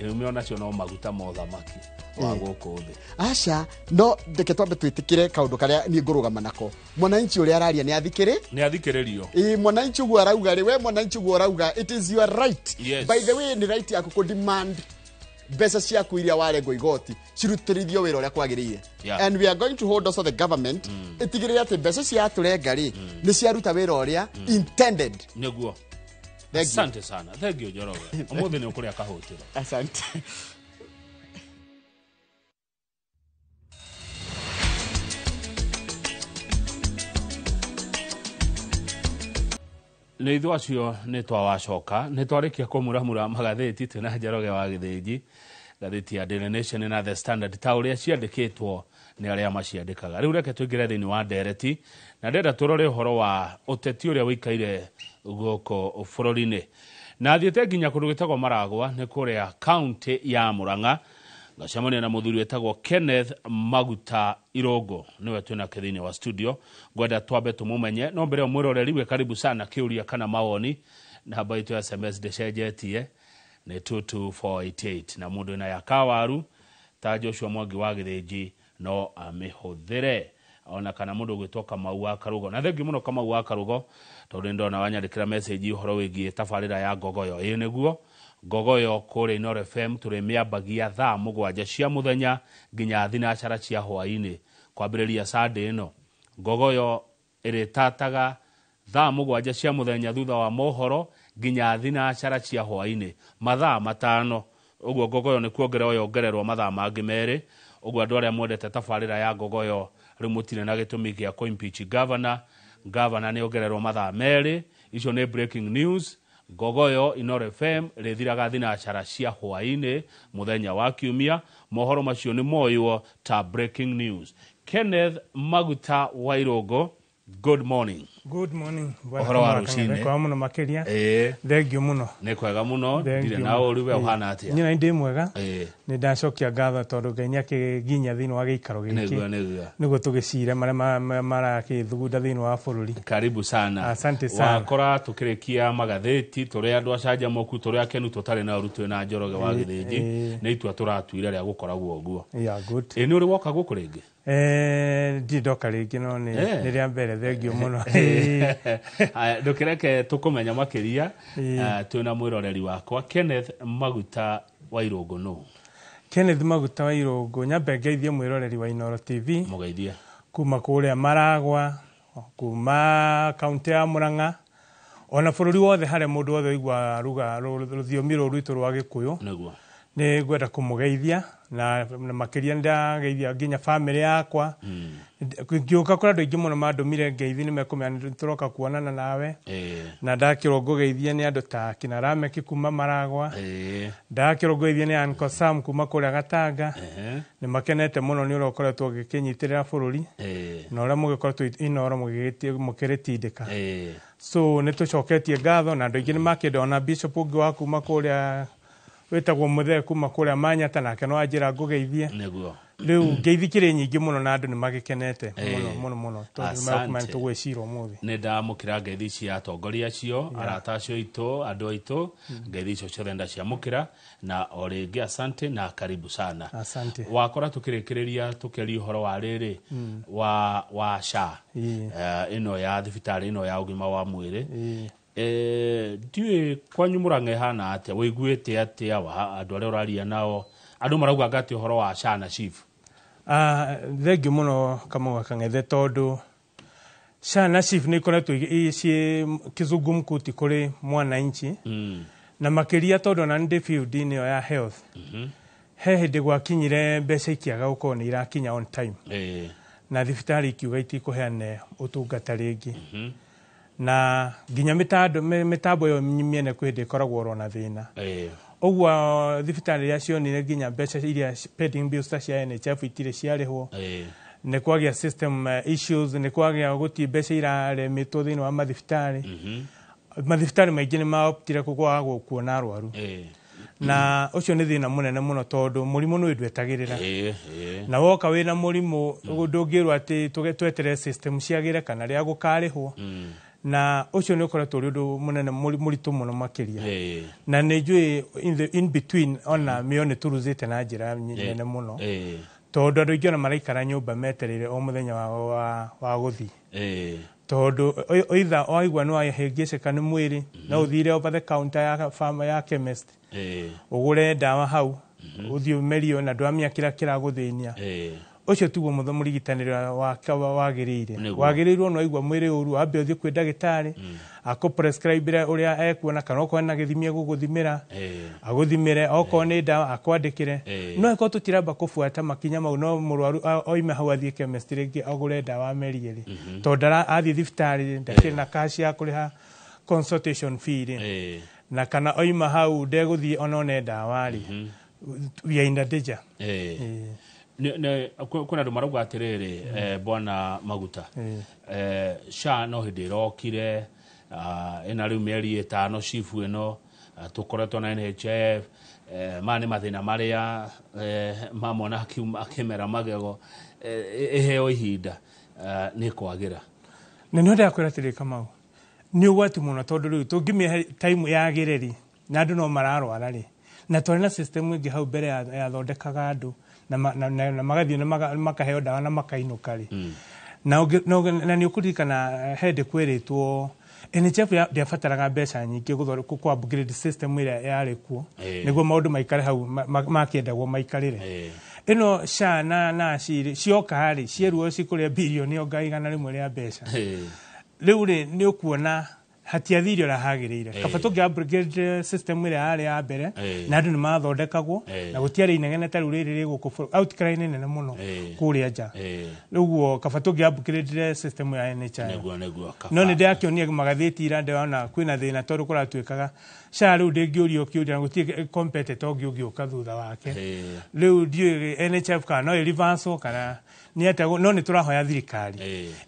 irumi onacio no maguta ma ũthamaki wa gũkũ thĩ. Aca, no ndeke twambe twĩtĩkĩre kaũndũ karĩa niĩ ngũrũgama nako. Mwananchi ũrĩa araria nĩ athikĩrĩ, nĩ athikĩrĩrio. Ĩĩ, mwananchi ũguo arauga rĩ, we mwananchi ũguo ũrauga, it is your right. Yes. By the way, nĩ right yaku kũ demand mbeca ciaku iria warengwo igoti cirutĩrithio wĩra ũrĩa kwagĩrĩire. And we are going to hold also the government ĩtigĩrĩre atĩ mbeca ciatũrenga rĩ, nĩ ciaruta wĩra ũrĩa intended. Nĩguo. Thank you. Asante sana, thank you Njoroge, ũmũthĩ nĩ ũkũrĩa kahũtĩro. Asante. Nĩ ithuĩ acio nĩ twawacoka, nĩ twarĩkia kũmuramura magathĩti twĩna Njoroge wa Gĩthĩnji, ngathĩti ya Daily Nation na The Standard ta ũrĩa ciandĩkĩtwo nĩ arĩa maciandĩkaga. Rĩu reke tũingĩre thĩinĩ wa ndereti, na ndĩrenda tũrore ũhoro wa ũteti ũrĩa ũikaire gũkũ bũrũri-inĩ, na thiĩte nginya kũndũ gwĩtagwo Maragwa, nĩ kũrĩa kaunti ya Murang'a, ngacemania na mũthuri wĩtagwo Kenneth Maguta Irongo, nĩwe twĩnake thĩinĩ wa studio. Ngwenda twambe tũmũmenye, no mbere ĩyo mwĩroreri wĩ karibu sana kĩũria kana mawoni, namba itũ ya SMS ndĩcenjetie, nĩ 22488, na mũndũ wĩna ya kawaru ta Joshua Mwangi wa Gĩthĩnji no amĩhũthĩre, ona kana mũndũ ũgwĩtwo Kamau wa Karugo. Na thengiũ mũno Kamau wa Karugo, tondũ nĩndona wanyandĩkĩra message ũhoro wĩgiĩ tabarĩra ya Ngogoyo. Ĩĩ nĩguo, Ngogoyo kũrĩa Inooro FM tũrĩmĩambagia 7:00 cia mũthenya nginya 4:00 cia hwaĩ-inĩ, kwambĩrĩria Sunday ĩno. Ngogoyo ĩrĩtataga 7:00 cia mũthenya thutha wa mohoro nginya 4:00 cia hwaĩ-inĩ, mathaa 5. Ũguo Ngogoyo nĩ kuongererwo yongererwo mathaa mangĩ 2. Ũguo andũ arĩa mwendete tabarĩra ya Ngogoyo rĩu mũtirĩ na gĩtũmi gĩa kũ-impeach governor. Governor nĩ ongererwo mathaa 2. Icio nĩ breaking news. Ngogoyo Inooro FM rĩthiraga 4:00 cia hwaĩ-inĩ mũthenya wa kiumia. Mohoro macio nĩ moywo ta breaking news. Kenneth Maguta wa Irongo, good morning. Good morning. Ũhoro wa rũcinĩ. Kwa mũno makĩria. Thengiũ mũno. Nĩ kwega mũno, ndirĩ na ũru, we ũhana atĩa? Niĩ ndĩ mwega. Nĩ ndacokia ngatho tondũ Ngai nĩ akĩnginyia thĩinĩ wa gĩikaro gĩkĩ. Nĩguo, nĩguo. Nĩguo tũgĩcire marĩa marakĩthugunda thĩinĩ wa bũrũri. Karibu sana. Asante sana. Wakora tũkĩrĩkia magathĩti, tũrĩ andũ acanjamũku, tũrĩ akenu, tũtarĩ na ũru, twĩ na Njoroge wa Gĩthĩnji. Nĩ itua tũratuire rĩa gũkoragwo ũguo. Yeah, good. Ĩ nĩ ũrĩ woka gũkũ rĩngĩ? Ndirĩ ndoka rĩngĩ, no nĩ rĩa mbere, thengiũ mũno. Ndũkĩreke tũkũmenya makĩria, twĩna mwĩroreri wakwa Kenneth Maguta wa Irũngũ nũ? Kenneth Maguta wa Irũngũ, nyambe ngeithie mwĩroreri wa Inooro TV. Mũgeithie. Kuma kũrĩa Maragwa, kuma kaunti ya Murang'a, ona bũrũri wothe harĩa mũndũ wothe ũiguaga ruga rũthiomi rũrũ rwitũ rwa Gĩkũyũ. Nĩguo. Nĩ ngwenda kũmũgeithia na makĩria nĩndageithia nginya bamĩrĩ yakwa. Ngĩũka kũrĩ andũ aingĩ mũno mandũmire ngeithi, nĩ mekũmenya nĩ tũroka kuonana nawe. Na ndakĩrwo ngũgeithie nĩ andũ ta kina Rameki kuma Maragwa. Ndakĩrwo ngũgeithie nĩ Uncle Sam kuma kũrĩa Gatanga. Nĩ makenete mũno nĩ ũrĩa ũkoretwo ũgĩkĩnyitĩrĩra bũrũri na ũrĩa mũgĩkoretwo Inooro mũkĩrĩtindĩka. So nĩ tũcoketie ngatho na andũ aingĩ nĩ makĩenda, ona bishop ũngĩ wa kuma kũrĩa wĩtagwo Mũthee kuma kũrĩa Manyata, nake no anjĩra ngũgeithie. Nĩguo. Rĩu ngeithi kĩrĩ nyingĩ mũno na andũ nĩ magĩkenete mũno mũno mũno tondũ nĩ Asante. tũgwĩcira ũmũthĩ. Nĩ ndamũkĩra ngeithi cia atongoria acio, arata acio aitũ, andũ aitũ, ngeithi icio ciothe ndaciamũkĩra, na o rĩngĩ asante na karibu sana. Asante. Wakora tũkĩrĩkĩrĩria tũkĩaria ũhoro wa rĩrĩ wa SHA, ĩno ya thibitarĩ ĩno ya ũgima wa mwĩrĩ. Ndiũĩ kwanyu Murang'a ĩhana atĩa, wĩiguĩte atĩa wa andũ arĩa ũraria nao, andũ maraugaga atĩa ũhoro wa SHA na SHIF? Thengiũ mũno Kamau wa Kang'ethe, tondũ SHA na SHIF nĩ ikoretwo ciĩ kizungumkuti kũrĩ mwananchi, na makĩria tondũ ona ndĩ field-inĩ ĩyo ya health, he hĩndĩ gwakinyire mbeca ikĩaga gũkorwo nĩ irakinya on time, na thibitarĩ ikiuga itikũheana ũtungata rĩngĩ. Na nginya mĩtambo ĩyo mĩene kwĩ hĩndĩ ĩkoragwo oro na thĩna. Ũguo thibitarĩ iria cionire nginya mbeca iria pending bills ta cia NHIF itirĩ ciarĩhwo, nĩ kwagĩa system issues, nĩ kwagĩa gũtirĩ mbeca iraremitwo thĩinĩ wa mathibitarĩ. Mathibitarĩ maingĩ nĩ maoptire kwaga kuona arwaru, na ũcio nĩ thĩna mũnene mũno tondũ mũrimũ nĩ ndwetagĩrĩra. Ĩĩ, ĩĩ. Na woka wĩna mũrimũ ndũngĩrwo atĩ tweterere system ciagĩre kana rĩa gũkarĩhwo, na ũcio nĩ ũkoretwo ũrĩ ũndũ mũnene mũritũ mũno makĩria. Na nĩ njũĩ in between ona mĩo nĩ tũruzĩte na njĩra nene mũno, tondũ andũ aingĩ ona maraikara nyũmba metereire o mũthenya wao wa gũthiĩ, tondũ either waigua nĩ wahĩngĩcĩka nĩ mwĩrĩ, no ũthire over the counter ya pharma ya chemist, ũgũre ndawa hau, ũthiĩ ũmerio na ndwamenya kĩrĩa kĩragũthĩnia. Ũcio tiguo mũrigitanĩre wagĩrĩire. Wagĩrĩirwo no waigua mwĩrĩ ũru wambe ũthiĩ kwĩ ndagĩtarĩ akũprescribĩre ũrĩa ekuona, kana okorwo na gĩthimi egũgũthimĩra, agũthimĩre, okorwo nĩ ndawa akwandĩkĩre. No ĩkorwo tũtiramba kũbuata makinya mau, no mũrwaru oime hau athiĩ chemist rĩngĩ agũre ndawa amerie rĩ, tondũ athiĩ thibitarĩ ndakĩrĩ na cash ya kũrĩha consultation fee rĩ, na kana oima hau ndegũthiĩ onone ndawa rĩ, we are in a danger. Kwĩna andũ marauga atĩrĩrĩ, bwana Maguta, SHA no hĩndĩ ĩrokire, ĩna rĩu mĩeri 5 cibu ĩno, tũkoretwo na NHIF, maya nĩ mathĩna marĩa mamona akĩmera magego, ĩheo ihinda, nĩ kwagĩra. Na nĩ ndakwĩra atĩrĩ Kamau, nĩ ũgwati mũno tondũ rĩu tũngĩmĩhe time yagĩre rĩ, na andũ no mararwara rĩ, na twarĩ na system ĩngĩ hau mbere yathondekaga andũ na magathiĩ na makaheo ndawa na makainũka rĩ. Na nĩ ũkũririkana hĩndĩ kwĩrĩtwo NHIF ndĩabataraga mbeca nyingĩ gũthondeka upgrade system ĩrĩa yarĩ kuo, nĩguo maũndũ maikare hau makĩendagwo maikarĩre. Ĩno SHA na ASHI cioka rĩ, cierwo cikũrĩa birioni onga 100 rĩa mbeca. Rĩu rĩ, nĩ ũkuona hatiathire ũrĩa hagĩrĩire. Kaba tũngĩ upgrade system ĩrĩa yarĩ ya mbere, na andũ nĩ mathondekagwo, na gũtiarĩ inegene ta rĩu rĩrĩ rĩ gũkũ bũrũri, outcry nĩ nene mũno kũrĩa nja. Rĩu kaba tũngĩ upgrade system ya NHIF. Nĩguo, kaba. No nĩ ndĩrakĩonire magathĩti ira ndĩrona kwĩna thĩna tondũ kũratuĩkaga SHA rĩu ndĩngĩũrio kĩũria na gũtirĩ competitor ũngĩ ũngĩũka thutha wake. Rĩu ndiũĩ NHIF kana no ĩ-reversal kana nĩ atĩa, no nĩ tũrahoya thirikari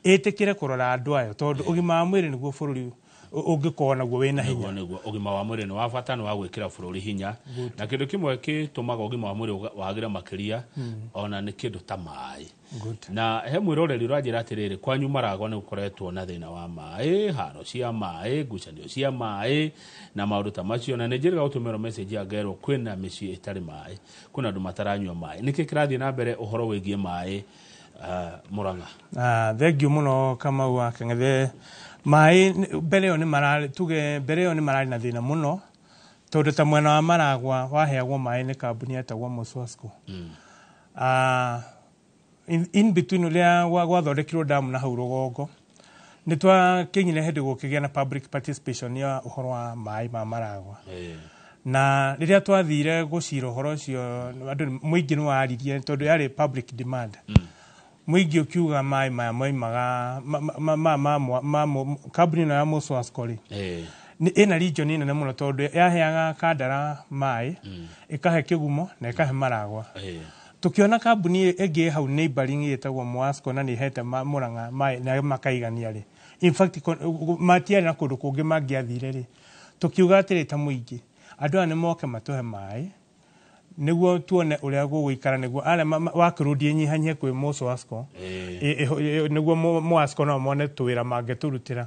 ĩtĩkĩre kũrora andũ ayo tondũ ũgima wa mwĩrĩ nĩguo bũrũri ũngĩkorwo naguo wĩna hinya. Nĩguo ũgima wa mwĩrĩ nĩ wa bata, nĩ wa gwĩkĩra bũrũri hinya. Na kĩndũ kĩmwe gĩtũmaga ũgima wa mwĩrĩ wagĩre makĩria ona nĩ kĩndũ ta maĩ. Na he mwĩroreri ũranjĩra atĩrĩrĩ, kwanyu Maragwa nĩ gũkoretwo na thĩna wa maĩ, haro cia maĩ, ngucanio cia maĩ na maũndũ ta macio, na nĩ njĩrĩga gũtũmĩrwo message ya ngerwo kwĩna mĩciĩ ĩtarĩ maĩ, kwĩna andũ mataranyua maĩ. Nĩkĩ kĩrathiĩ na mbere ũhoro wĩgiĩ maĩ Murang'a? Thank you mũno Kamau wa Kang'ethe. Maĩ mbere ĩyo nĩ mararĩ, tuge mbere ĩyo nĩ mararĩ na thĩna mũno tondũ ta mwena wa Maragwa waheagwo maĩ nĩ kambuni yetagwo Moswasco. In between ũrĩa gwathondekirwo damu na hau rũgongo, nĩ twakinyire hĩndĩ gũkĩgĩa na public participation ya ũhoro wa maĩ ma Maragwa. Na rĩrĩa twathire gũcira ũhoro ũcio, andũ mũingĩ nĩ waririe tondũ yarĩ public demand. Mũingĩ ũkiuga maĩ maya moimaga kambuni ĩno ya Moswasco rĩ, ĩna region nene mũno tondũ yaheaga Kandara maĩ, ĩkahe Kĩgumo na ĩkahe Maragwa. Tukiona kambuni ĩngĩ hau neighboring ĩtagwo Moasco na nĩ ĩhete Murang'a maĩ na makaigania rĩ. In fact matiarĩ na kũndũ kũngĩ mangĩathire rĩ. Tukiuga atĩrĩ ta mũingĩ, andũ aya nĩ moke matũhe maĩ nĩguo tuone ũrĩa gũgũikara, nĩguo arĩa wakĩrũndie nyihanyihie kwĩ Moswasco, nĩguo Moasco no mone tũwĩra mangĩtũrutĩra.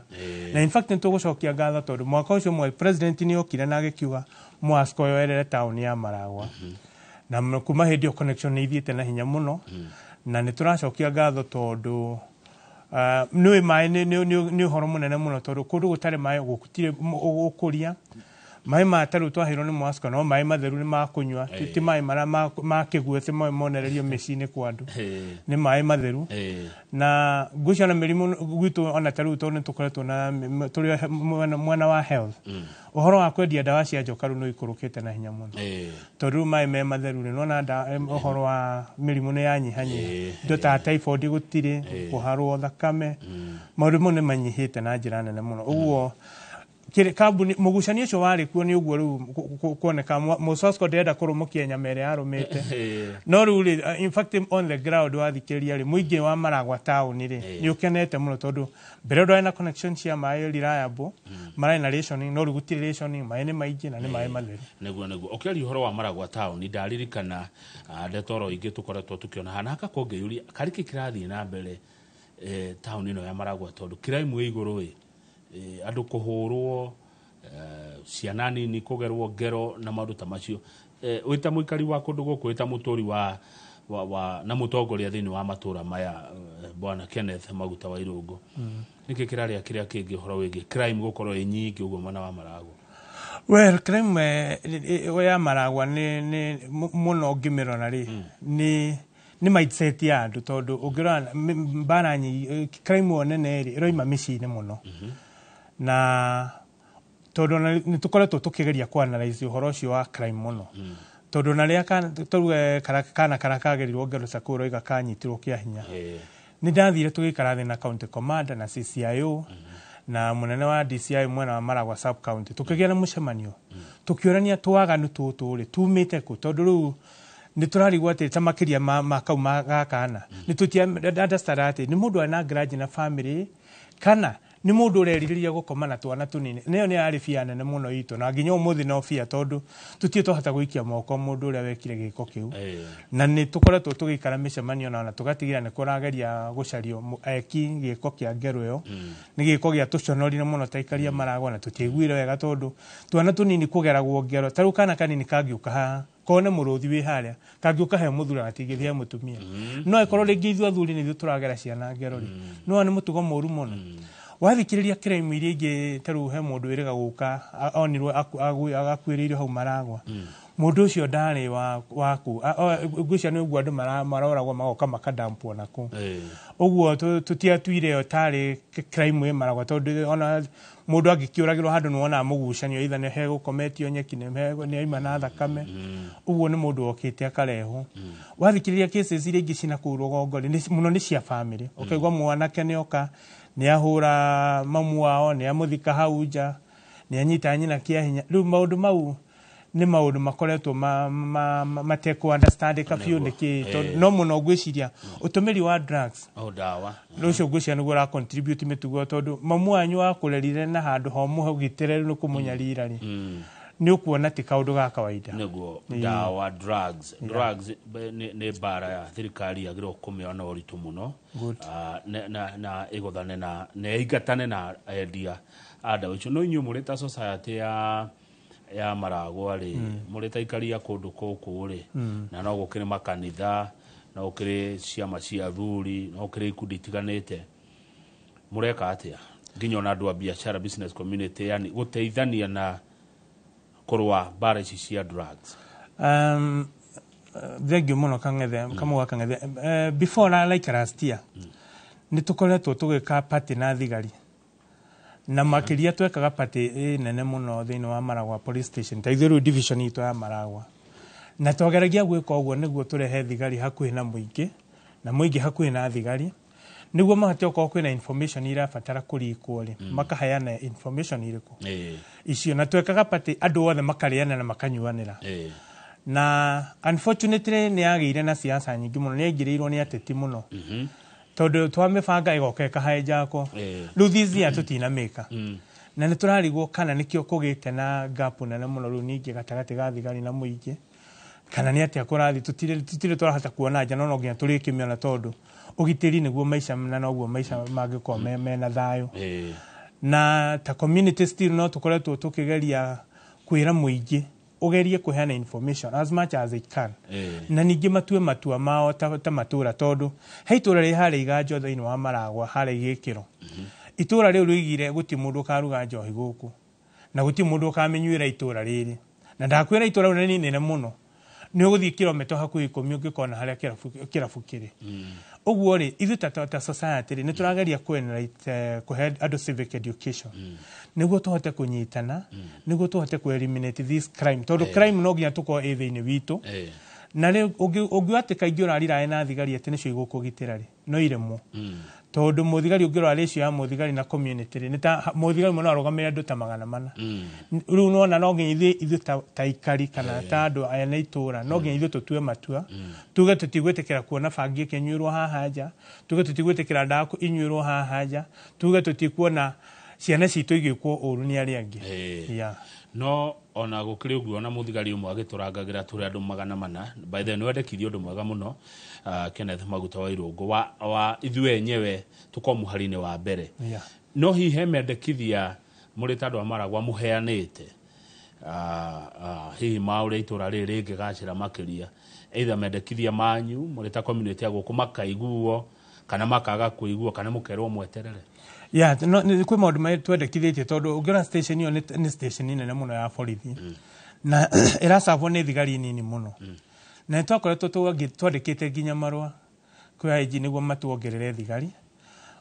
Na in fact nĩ tũgũcokia ngatho tondũ mwaka ũcio ũmwe president nĩ okire na agĩkiuga Moasco yoerere taũni ya Maragwa. Na kuma hĩndĩ ĩyo connection nĩ ithiĩte na hinya mũno, na nĩ tũracokia ngatho tondũ nĩũĩ maĩ nĩ ũhoro mũnene mũno tondũ kũndũ gũtarĩ maĩ gũtirĩ ũkũria. Maĩ ma tarĩu twaheirwo nĩ Mwasco no maĩ matheru nĩ ma kũnyua, ti maĩ marĩa ma kĩguũ atĩ maĩ monererio mĩciĩ-inĩ kwa andũ, nĩ maĩ matheru. Na ngwĩciria ona mĩrimũ gwitũ ona tarĩu tondũ nĩ tũkoretwo na tũrĩ mwena wa health, ũhoro wa kwendia ndawa cia njoka rĩu nĩ ũikũrũkĩte na hinya mũno, tondũ rĩu maĩ me matheru rĩ, nĩwona ũhoro wa mĩrimũ nĩ yanyihanyiha, indo ta typhoid gũtirĩ, kũharwo thakame, maũndũ mau nĩ manyihĩte na njĩra nene mũno. Ũguo kambuni mũgucanio ũcio warĩ kuo nĩ ũguo rĩu kuoneka Mosasco ndĩrenda kũrũmũkia nyama ĩrĩa yarũmĩte, no rĩu rĩ, in fact on the ground wathikĩrĩria rĩ, mũingĩ wa Maragwa taũni rĩ, nĩ ũkenete mũno, tondũ mbere ndwarĩ na connection cia maĩ reliable, mararĩ na rationing, no rĩu gũtirĩ rationing, maĩ nĩ maingĩ na nĩ maĩ matheru. Nĩguo ũkĩaria ũhoro wa Maragwa taũni, ndaririkana ndeto oro ingĩ tũkoretwo tũkĩona haha, na hagakorwo ngĩyũria karĩ kĩ kĩrathiĩ na mbere taũni ĩno ya Maragwa, tondũ crime ĩ igũrũ ĩ, andũ kũhũrwo, ciana nini kũgerwo ngero na maũndũ ta macio. Wĩ ta mũikari wa kũndũ gũkũ, wĩ ta mũtũri wa na mũtongoria thĩinĩ wa matũra maya, bwana Kenneth Maguta wa Irũngũ, nĩkĩ kĩrarĩa kĩrĩa kĩngĩ ũhoro wĩgiĩ crime gũkorwo ĩ nyingĩ ũguo mwena wa Maragwa? Well, crime ya Maragwa nĩ mũno ũngĩmĩrora rĩ, nĩ mindset ya andũ, tondũ ũngĩrora mbara nyingĩ, crime ĩyo nene rĩ, ĩroima mĩciĩ-inĩ mũno, na tondũ nĩ tũkoretwo tũkĩgeria kũ analyze ũhoro ũcio wa crime mũno, tondũ na rĩrĩa tuge kana karĩa kagerirwo ngero ta kũu ũroiga kanyitirwo kĩa hinya, nĩ ndathire tũgĩikara thĩ na county commander na CCIO na mũnene wa DCI mwena wa Maragwa sub county, tũkĩgĩa na mũcemanio, tũkĩũrania twaganu tũtũ rĩ tumĩte kũ, tondũ rĩu nĩ tũrarigwo atĩ ta makĩria ma kau ga kana nĩ tũtia understand atĩ nĩ mũndũ arĩ na grudge na family kana nĩ mũndũ ũrerirĩria gũkoma na twana tũnini. Nĩyo nĩ yarĩ bia nene mũno itũ, na nginya ũmũthĩ no bia, tondũ tũtirĩ twahota gũikia moko mũndũ ũrĩa wekire gĩko kĩu, na nĩ tũkoretwo tũgĩikara mĩcemanio na tũgatigĩra nĩ kũrageria gũcario eki gĩko kĩa ngero ĩyo. Nĩ gĩko gĩa tũconorire mũno ta aikaria Maragwa, na tũtiaiguire wega, tondũ twana tũnini kũgeragwo ngero ta rĩu kana kanini kangĩũka haha kone mũrũthi wĩ harĩa, kangĩũka he mũthuri gatingĩthiĩ he mũtumia, no ĩkorwo rĩngĩ ithuĩ athuri nĩ ithuĩ tũragera ciana ngero rĩ, no nĩ mũtugo mũru mũno. Wathikĩrĩria crime iria ingĩ, ta rĩu he mũndũ wĩrĩga gũka onirwo akuĩrĩire hau Maragwa, mũndũ ũcio ndarĩ waku, ngwĩciria nĩ ũguo andũ maroragwo magoka makadampwo nakũu ũguo. Tũtiatuire ĩyo tarĩ crime ĩ Maragwa, tondũ ona mũndũ angĩkĩũragĩrwo handũ nĩ wonaga mũgucanio, either nĩ hegũkometio nyeki, nĩ aima na thakame, ũguo nĩ mũndũ wokĩte akarehwo. Wathikĩrĩria cases iria ingĩ cina kũu rũgongo rĩ, mũno nĩ cia family, ũkaigua mwanake nĩ oka nĩ ahũra mamu wao, nĩ amũthika hau nja, nĩ anyita nyina kĩa hinya. Rĩu maũndũ mau nĩ maũndũ makoretwo matekũ understandĩka biũ nĩkĩ, no mũno ngwĩciria ũtũmĩri wa drugs. O ndawa. Rũcio ngwĩciria nĩguo ũra contribute mĩtugo, tondũ mamu wanyu wakũrerire na handũ homũ gitĩre nĩ kũmũnyarira rĩ, nĩ ũkuona ti kaũndũ ga kawaida. Nĩguo ndawa, drugs nĩ mbara ya thirikari yagĩrĩirwo kũmĩoya na ũritũ mũno, na ĩgũthane na ĩingatane na endia a ndawa icio. No inyuĩ mũrĩ ta society ya Maragwa rĩ, mũrĩ ta aikari a kũndũ gũkũ rĩ, na no gũkĩrĩ makanitha, no gũkĩrĩ ciama cia athuri, no gũkĩrĩ ikundi itiganĩte, mũreka atĩa nginya ona andũ a biacara, business community, yani gũteithania na kũrũa mbara ici cia drugs? Thank you mũno Kang'ethe, kamũga Kang'ethe. Before na like last year nĩ tũkoretwo tũgĩka party na thigari, na makĩria twekaga party nene mũno thĩinĩ wa Maragwa police station, ta ithuĩ rĩu division itũ ya Maragwa, na twageragia gwĩka ũguo nĩguo tũrehe thigari hakuhĩ na mũingĩ na mũingĩ hakuhĩ na thigari, nĩguo mahote okorwo kwĩna information irabatara kũrikwo rĩ, makaheana information irĩkũ icio. Na twekaga party andũ othe makarĩanĩra na makanyuanĩra, na unfortunately nĩ yagĩire na siasa nyingĩ mũno, nĩ yaingĩrĩirwo nĩ ateti mũno, tondũ twamĩbanga ĩgoka ĩkahijackwo. Rĩu this year tũtinamĩka, na nĩ tũrarigwo kana nĩkĩo kũgĩte na gap nene mũno rĩu ningĩ gatagatĩ ga thigari na mũingĩ, kana nĩ atĩa kũrathiĩ. Tũtirĩ tũrahota kuona nja, no nginya tũrĩkĩmĩona, tondũ ũgitĩri nĩguo maica na noguo maica mangĩkorwo mena thayũ. Na ta community still no tũkoretwo tũkĩgeria kwĩra mũingĩ ũgerie kũheana information as much as it can, na ningĩ matue matua mao ta matũra, tondũ he itũra rĩ harĩa Iganjo thĩinĩ wa Maragwa harĩa Igĩkĩro, itũra rĩu rĩoigire gũtirĩ mũndũ ũkaruga njohi gũkũ, Na gũtirĩ mũndũ ũkamĩnyuĩra itũra rĩrĩ. Na ndakwĩra itũra rĩu nĩ inene mũno. Nĩ ũgũthiĩ kilomita hakuhĩ 10 ũngĩkona harĩa kĩrabu kĩrĩ. Ũguo rĩ, ithuĩ ta society rĩ, nĩ tũrageria kũhe andũ civic education nĩguo tũhote kũnyitana, nĩguo tũhote kũ eliminate this crime, tondũ crime no nginya tũkorwo ĩ thĩinĩ witũ. Na rĩu ũngiuga atĩ kaingĩ ũrarirae na thigari atĩ nĩcio igũkũgitĩra rĩ, no iremwo, tondũ mũthigari ũngĩrora ratio ya mũthigari na community rĩ, nĩ ta mũthigari ũmwe no arũgamĩrĩre andũ ta 400. Rĩu nona no nginya ithuĩ ta ikari kana ta andũ aya na itũra, no nginya ithuĩ tũtue matua, tuge tũtigwĩtĩkĩra kuona bangi ĩkĩnyuĩrwo haha nja, tuge tũtigwĩtĩkĩra ndawa inyuĩrwo haha nja, tuge tũtikuona ciana citũ igĩkwo ũru nĩ arĩa angĩ. Yeah. No ona gũkĩrĩ ũguo, ona mũthigari ũmwe agĩtũrangagĩra tũrĩ andũ 400, by the way, nĩ wendekithia ũndũ mwega mũno, Kenneth Maguta wa Irũngũ, wa ithuĩ enyewe tũkorwo mũhari-inĩ wa mbere. No hihi he mendekithia mũrĩ ta andũ a Maragwa mũheanĩte, hihi ma ũrĩa itũra rĩrĩ rĩngĩgacĩra makĩria, either mendekithia manyu mũrĩ ta community ya gũkũ makaiguo kana makaga kũiguo, kana mũkerwo mweterere? Yeah, no, kwĩ maũndũ marĩa twendekithĩtie, tondũ ũngĩona station ĩyo nĩ station nene mũno ya borithi na ĩracabwo nĩ thigari nini mũno, na nĩ twakoretwo twandĩkĩte nginya marũa kwĩ IG nĩguo matuongerere thigari,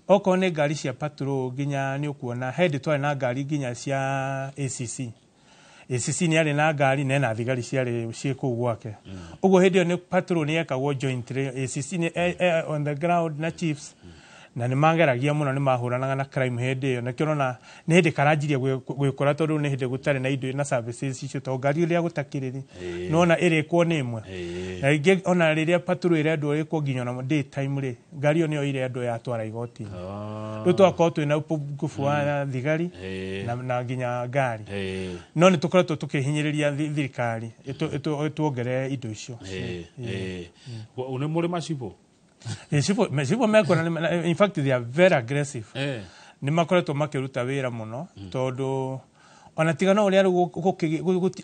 okorwo nĩ ngari cia patrol. Nginya nĩ ũkuona hĩndĩ twarĩ na ngari nginya cia ACC. ACC nĩ arĩ na ngari na ena thigari ciarĩ ciĩ kũu gwake. Ũguo hĩndĩ ĩyo nĩ patrol nĩ yekagwo jointly, ACC nĩ on the ground na chiefs, na nĩ mageragia mũno, nĩ mahũranaga na crime hĩndĩ ĩyo. Nĩkĩo ũrona nĩ hĩndĩ karanjirie gwĩkũra, tondũ nĩ hĩndĩ gũtarĩ na indo na services icio, tondũ ngari ĩrĩa gũtakĩrĩ rĩ, nĩwona ĩrĩkwo nĩ ĩmwe. Na rĩngĩ ona rĩrĩa patrol ĩrendwo ĩkwo nginya ona day time rĩ, ngari ĩyo nĩyo ĩrendwo yatwara igoti-inĩ. Rĩu twakorwo twĩna ũpungufu wa thigari na nginya ngari, no nĩ tũkoretwo tũkĩhinyĩrĩria thirikari ĩtuongerere indo icio. Nĩ mũrĩ macibũ? Cibũ mekuona in fact they are very aggressive. Nĩ makoretwo makĩruta wĩra mũno, tondũ ona tiga no ũrĩa rĩu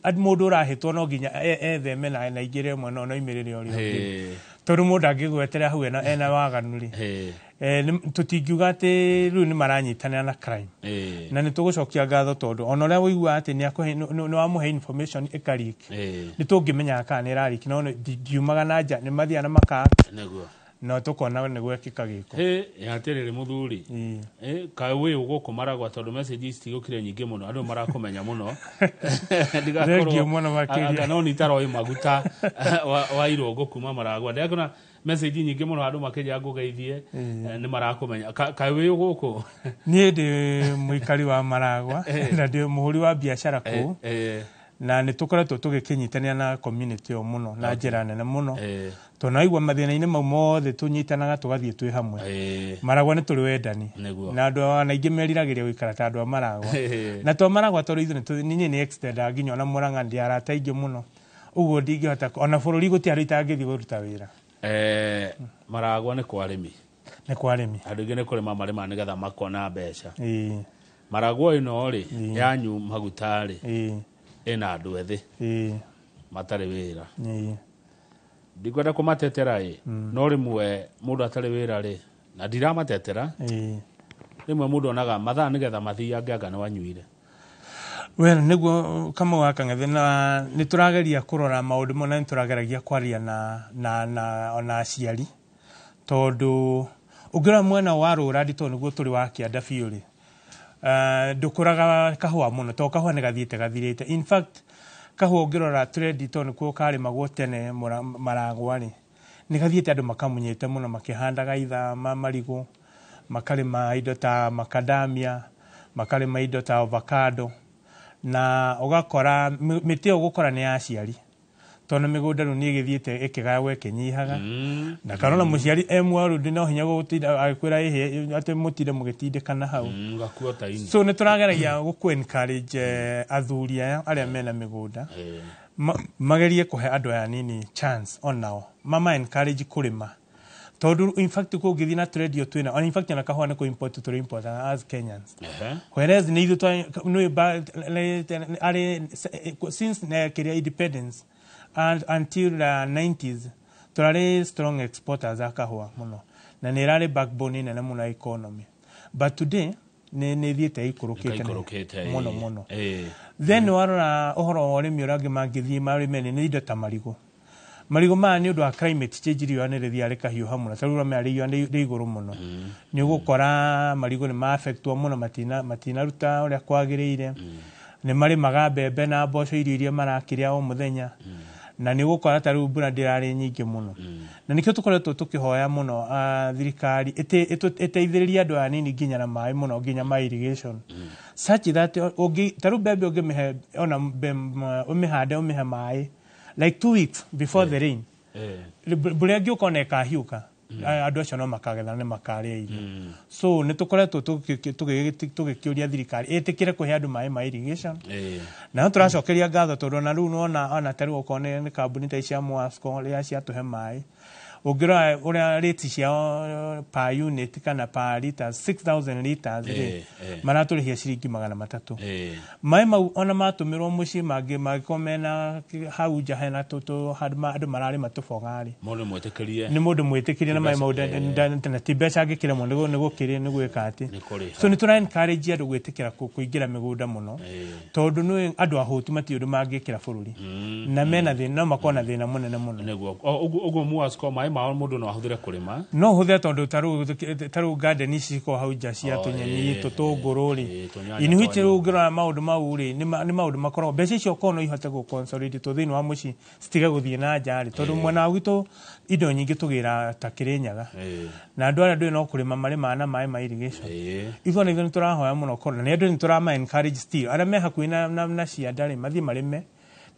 mũndũ ũrahĩtwo no nginya etheme na aingĩre mwena na oimĩrĩre ũrĩa ũngĩ, tondũ mũndũ angĩgweterera hau ena waganu rĩ, tũtingiuga atĩ rĩu nĩ maranyitanĩra na crime. Na nĩ tũgũcokia ngatho, tondũ ona ũrĩa ũiguaga atĩ nĩ wamũhe information ĩka leak, nĩ tũngĩmenyaga kana nĩ ĩra leak, no ndiumaga na nja, nĩ mathiaga na maka no tũkona nĩ gwekĩka gĩko. Hĩ, atĩrĩrĩ mũthuri, kaĩ wĩ gũkũ Maragwa, tondũ message citigũkire nyingĩ mũno, andũ marakũmenya mũno. Thengiũ mũno makĩria. Anga no nitaroĩ Maguta wa Irũngũ kuma Maragwa, ndĩrakĩona message nyingĩ mũno andũ makĩnja ngũgeithie. Nĩ marakũmenya. Kaĩ wĩ gũkũ? Niĩ ndĩ mũikari wa Maragwa na ndĩ mũhũri wa biacara kũu, na nĩ tũkoretwo tũgĩkĩnyitanĩra na community ĩyo mũno na njĩra nene mũno, tondũ naigua mathĩna-inĩ mau mothe tũnyitanaga tũgathiĩ twĩ hamwe. Maragwa nĩ tũrĩ wendani na andũ ona aingĩ meriragĩria gũikara ta andũ a Maragwa na to Maragwa, tondũ ithuĩ niĩ nĩ extendaga nginya ona Mũrang'a, ndĩ arata aingĩ mũno, ũguo ndingĩhota ona bũrũri gũtirĩ handũ itangĩthiĩ kũruta wĩra. Maragwa nĩ kwa arĩmi? Nĩ kwa arĩmi. Andũ aingĩ nĩ kũrĩma marĩma nĩgetha makona mbeca. Maragwa ĩno rĩ yanyu Maguta rĩ, ĩna andũ ethĩ matarĩ wĩra. Ndikwenda kũmatetera ĩ, no rĩmwe mũndũ atarĩ wĩra rĩ, na ndiramatetera, rĩmwe mũndũ onaga mathaa nĩgetha mathiange anga nĩ wanyuire. Well, nĩguo Kamau wa Kang'ethe, na nĩ tũrageria kũrora maũndũ mo, na nĩ tũrageragia kwaria na ona aciari, tondũ ũngĩrora mwena wa rũrandi, tondũ nĩguo tũrĩ wa kĩanda biũ rĩ, ndũkũraga kahũa mũno, tondũ kahũa nĩ gathiĩte gathirĩte. In fact, kahũa ũngĩrora trend, tondũ nĩkuo karĩmagwo tene Maragwa rĩ, nĩ gathiĩte andũ makamunyĩte mũno, makĩhandaga itha marigũ, makarĩma indo ta macadamia, makarĩma indo ta avocado, na ũgakora mĩtĩ ĩyo gũkora nĩ ya aciari, tondũ mĩgũnda rĩu nĩ ĩgĩthiĩte ĩkĩgayagwo ĩkĩnyihaga, na kana ona mũciari e mwaru no hinya gũtinda agĩkwĩra ĩhĩ atĩ mũtinde mũgĩtindĩkana hau. Gakua ta-inĩ. So nĩ tũrageragia gũkũ encourage athuri aya arĩa mena mĩgũnda magerie kũhe andũ aya nini chance onao, mama encourage kũrĩma, tondũ in fact kũngĩthiĩ na trend ĩyo twĩna, ona in fact ona kahũa nĩ kũ import tũrĩ import as Kenyans, whereas nĩ ithuĩ nĩ arĩ since kĩrĩa independence and until the 90s tũrarĩ strong exporters a kahũa mũno, na nĩ ĩrarĩ backbone nene mũno ya economy, but today Nĩ thiĩte ikũrũkĩte Nĩkaikũrũkĩte, mũno mũno. Then warora ũhoro wa ũrĩmi ũrĩa angĩ mangĩthiĩ marĩme nĩ indo ta marigũ. Marigũ maya nĩ ũndũ wa climate change, riũa nĩ rĩthiaga rĩkahiũha mũno, ta rĩu ũramenya riũa nĩ igũrũ mũno, nĩ ũgũkora marigũ nĩ ma-affectwo mũno, matinaruta ũrĩa kwagĩrĩire. Nĩ marĩmaga mbembe na mboco, irio iria marakĩrĩa o mũthenya, na nĩ ũgũkora ta rĩu mbura ndĩrarĩ nyingĩ mũno, na nĩkĩo tũkoretwo tũkĩhoya mũno thirikari ĩteithĩrĩrie andũ aya nini nginya na maĩ mũno, nginya ma irrigation, such that ũngĩ ta rĩu mbembe ũngĩmĩhe ona ũmĩhande, ũmĩhe maĩ like 2 weeks before the rain, mbura ĩngĩũka ona ĩkahiũka, andũ acio no makagetha, nĩ makarĩa irio. So nĩ tũkoretwo tũgĩkĩũria thirikari ĩtĩkĩre kũhe andũ maĩ ma irrigation. Na no tũracokeria ngatho tondũ ona rĩu nĩwona ona ta rĩu okorwo nĩ kambuni ta ici cia Mwasco rĩrĩa ciatũhe maĩ, ũngĩrora ũrĩa rate ciao per unit kana per liter, 6000 liters rĩ, maratũrĩhia ciringi 300. Maĩ mau ona matũmĩrwo mũciĩ mangĩ mangĩkorwo mena hau nja hena handũ andũ mararĩma tũboga rĩ, Mũndũ mwĩtĩkĩrie. Nĩ mũndũ mwĩtĩkĩrie na maĩ mau na ti mbeca angĩkĩremwo nĩ gũkĩrĩ nĩ gwĩka atĩ. Nĩ kũrĩha. So nĩ tũra encourage andũ gwĩtĩkĩra kũingĩra mĩgũnda mũno, tondũ nĩ andũ ahũtu matirĩ ũndũ mangĩkĩra bũrũri na mena thĩna, no makorwo na thĩna mũnene mũno. Nĩguo. Ũguo Mwasco maĩ mao mũndũ no ahũthĩre kũrĩma. No ũhũthĩre tondũ ta rĩu garden ici cikoragwo hau nja cia Oh, tũnyeni, tũtũngũrũ rĩ, tũnyanya in which twanyu. rĩu ũngĩrora maũndũ mau rĩ, nĩ maũndũ makoragwo mbeca icio okorwo no ihote gũ consolidate thĩinĩ wa mũciĩ citige gũthiĩ na nja rĩ, tondũ mwena wa gwitũ indo nyingĩ tũgĩra ta Kĩrĩnyaga, na andũ arĩa ndũĩ no kũrĩma marĩmaga na maĩ ma irrigation. Ithuĩ ona ithuĩ nĩ tũrahoya mũno korwo na nĩ andũ nĩ tũrama encourage still arĩa me hakuhĩ na cianda rĩ, mathiĩ marĩme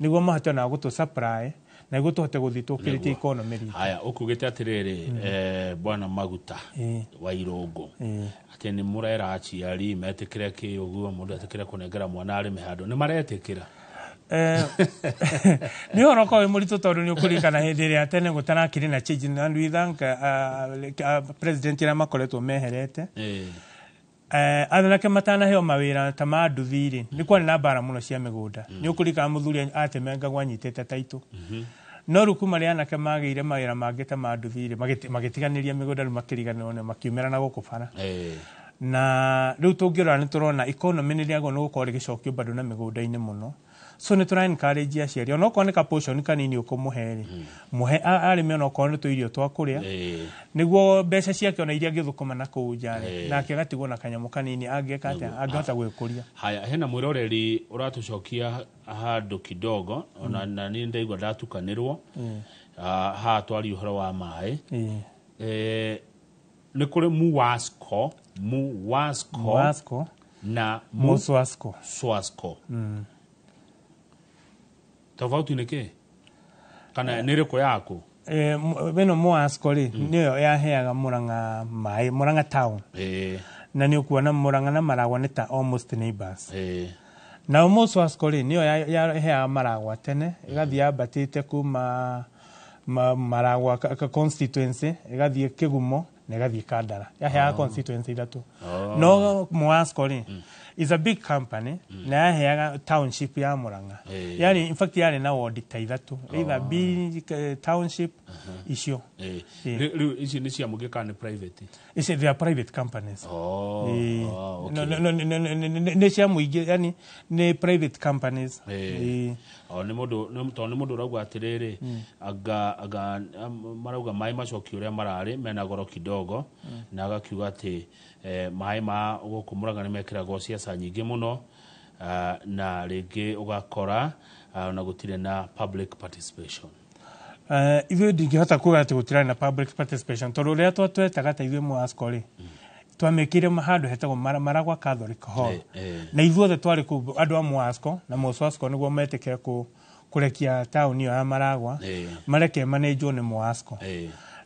nĩguo mahote ona gũtũ supply na nĩguo tũhote gũthiĩ tũkĩrĩtie Nĩguo. economy ritũ. Haya, ũkugĩte atĩrĩrĩ, bwana Maguta wa Irũngũ, atĩ nĩ mũrera aciari metĩkĩre kĩ ũguo mũndũ etĩkĩre kũnengera mwana arĩme handũ, nĩ maretĩkĩra? Nĩ ũhoro ũkoragwo wĩ mũritũ tondũ nĩ ũkũririkana hĩndĩ ĩrĩa tene gũtarakĩrĩ na change, and we thank president arĩa makoretwo meherete. Anake matanaheo mawĩra ta ma nduthi rĩ, nĩ kwarĩ na mbara mũno cia mĩgũnda. Nĩ ũkũririkana mũthuri atemengagwo anyitĩte taitũ, no rĩu kuma rĩrĩa anake magĩire mawĩra mangĩ ta ma nduthi rĩ, magĩtiganĩria mĩgũnda, rĩu makĩriganĩrwo nĩo, makiumĩra na gũkũ bara. Na rĩu tũngĩrora nĩ tũrona economy nĩ rĩagwo nĩ gũkorwo rĩgĩcokio bado na mĩgũnda-inĩ mũno. So nĩ tũra encourage aciari ona okorwo nĩ ka portion kanini ũkũmũhe rĩ, mũhe arĩme ona okorwo nĩ tũirio twa kũrĩa, nĩguo mbeca ciake ona iria angĩthũkũma na kũu nja rĩ, nake agatigwo na kanyamũ kanini angĩka atĩa, angĩhota gwĩkũria. Haya, hena mwĩroreri ũratũcokia handũ kidogo ona na niĩ ndaigua ndatukanĩrwo. Ah, haha twaria ũhoro wa maĩ. Nĩ kũrĩ Muwasco, Muwasco Muwasco. na Muswasco. Swasco. Tofauti nĩ kĩ kana nĩ ĩrĩkũ yaku? Ĩno Muwasco rĩ, nĩyo yaheaga Murang'a maĩ, Murang'a town, na nĩ ũkuona Murang'a na Maragwa nĩ ta almost neighbors. Na Muswasco rĩ, nĩyo yaheaga Maragwa tene, ĩgathiĩ yambatĩte kuma Maragwa constituency, ĩgathiĩ Kĩgumo na ĩgathiĩ Kandara, yaheaga constituency ithatũ. No Muwasco rĩ, is a big company na yaheaga township ya Murang'a. Yarĩ, in fact, yarĩ na ward ta ithatũ, either B township icio. Rĩu ici nĩ cia mũingĩ kana nĩ private? Ici they are private companies. Oh, okay. No, nĩ cia mũingĩ, yani nĩ private companies. O nĩ mũndũ tondũ nĩ mũndũ ũrauga atĩrĩrĩ, anga marauga maĩ macokio ũrĩa mararĩ mena goro kidogo, na agakiuga atĩ maĩ ma gũkũ Mũrang'a nĩ mekĩragwo ciaca nyingĩ mũno, na rĩngĩ ũgakora ona gũtirĩ na public participation. Ithuĩ ndingĩhota kuga atĩ gũtirarĩ na public participation, tondũ ũrĩa twetaga ta ithuĩ Mwasco rĩ, twamĩkĩire handũ hetagwo Maragwa Catholic Hall, na ithuothe twarĩ kũu andũ a Mwasco na Moswasco nĩguo metĩkĩre kũrekia taũni ĩyo ya Maragwa, mareke manenjwo nĩ Mwasco.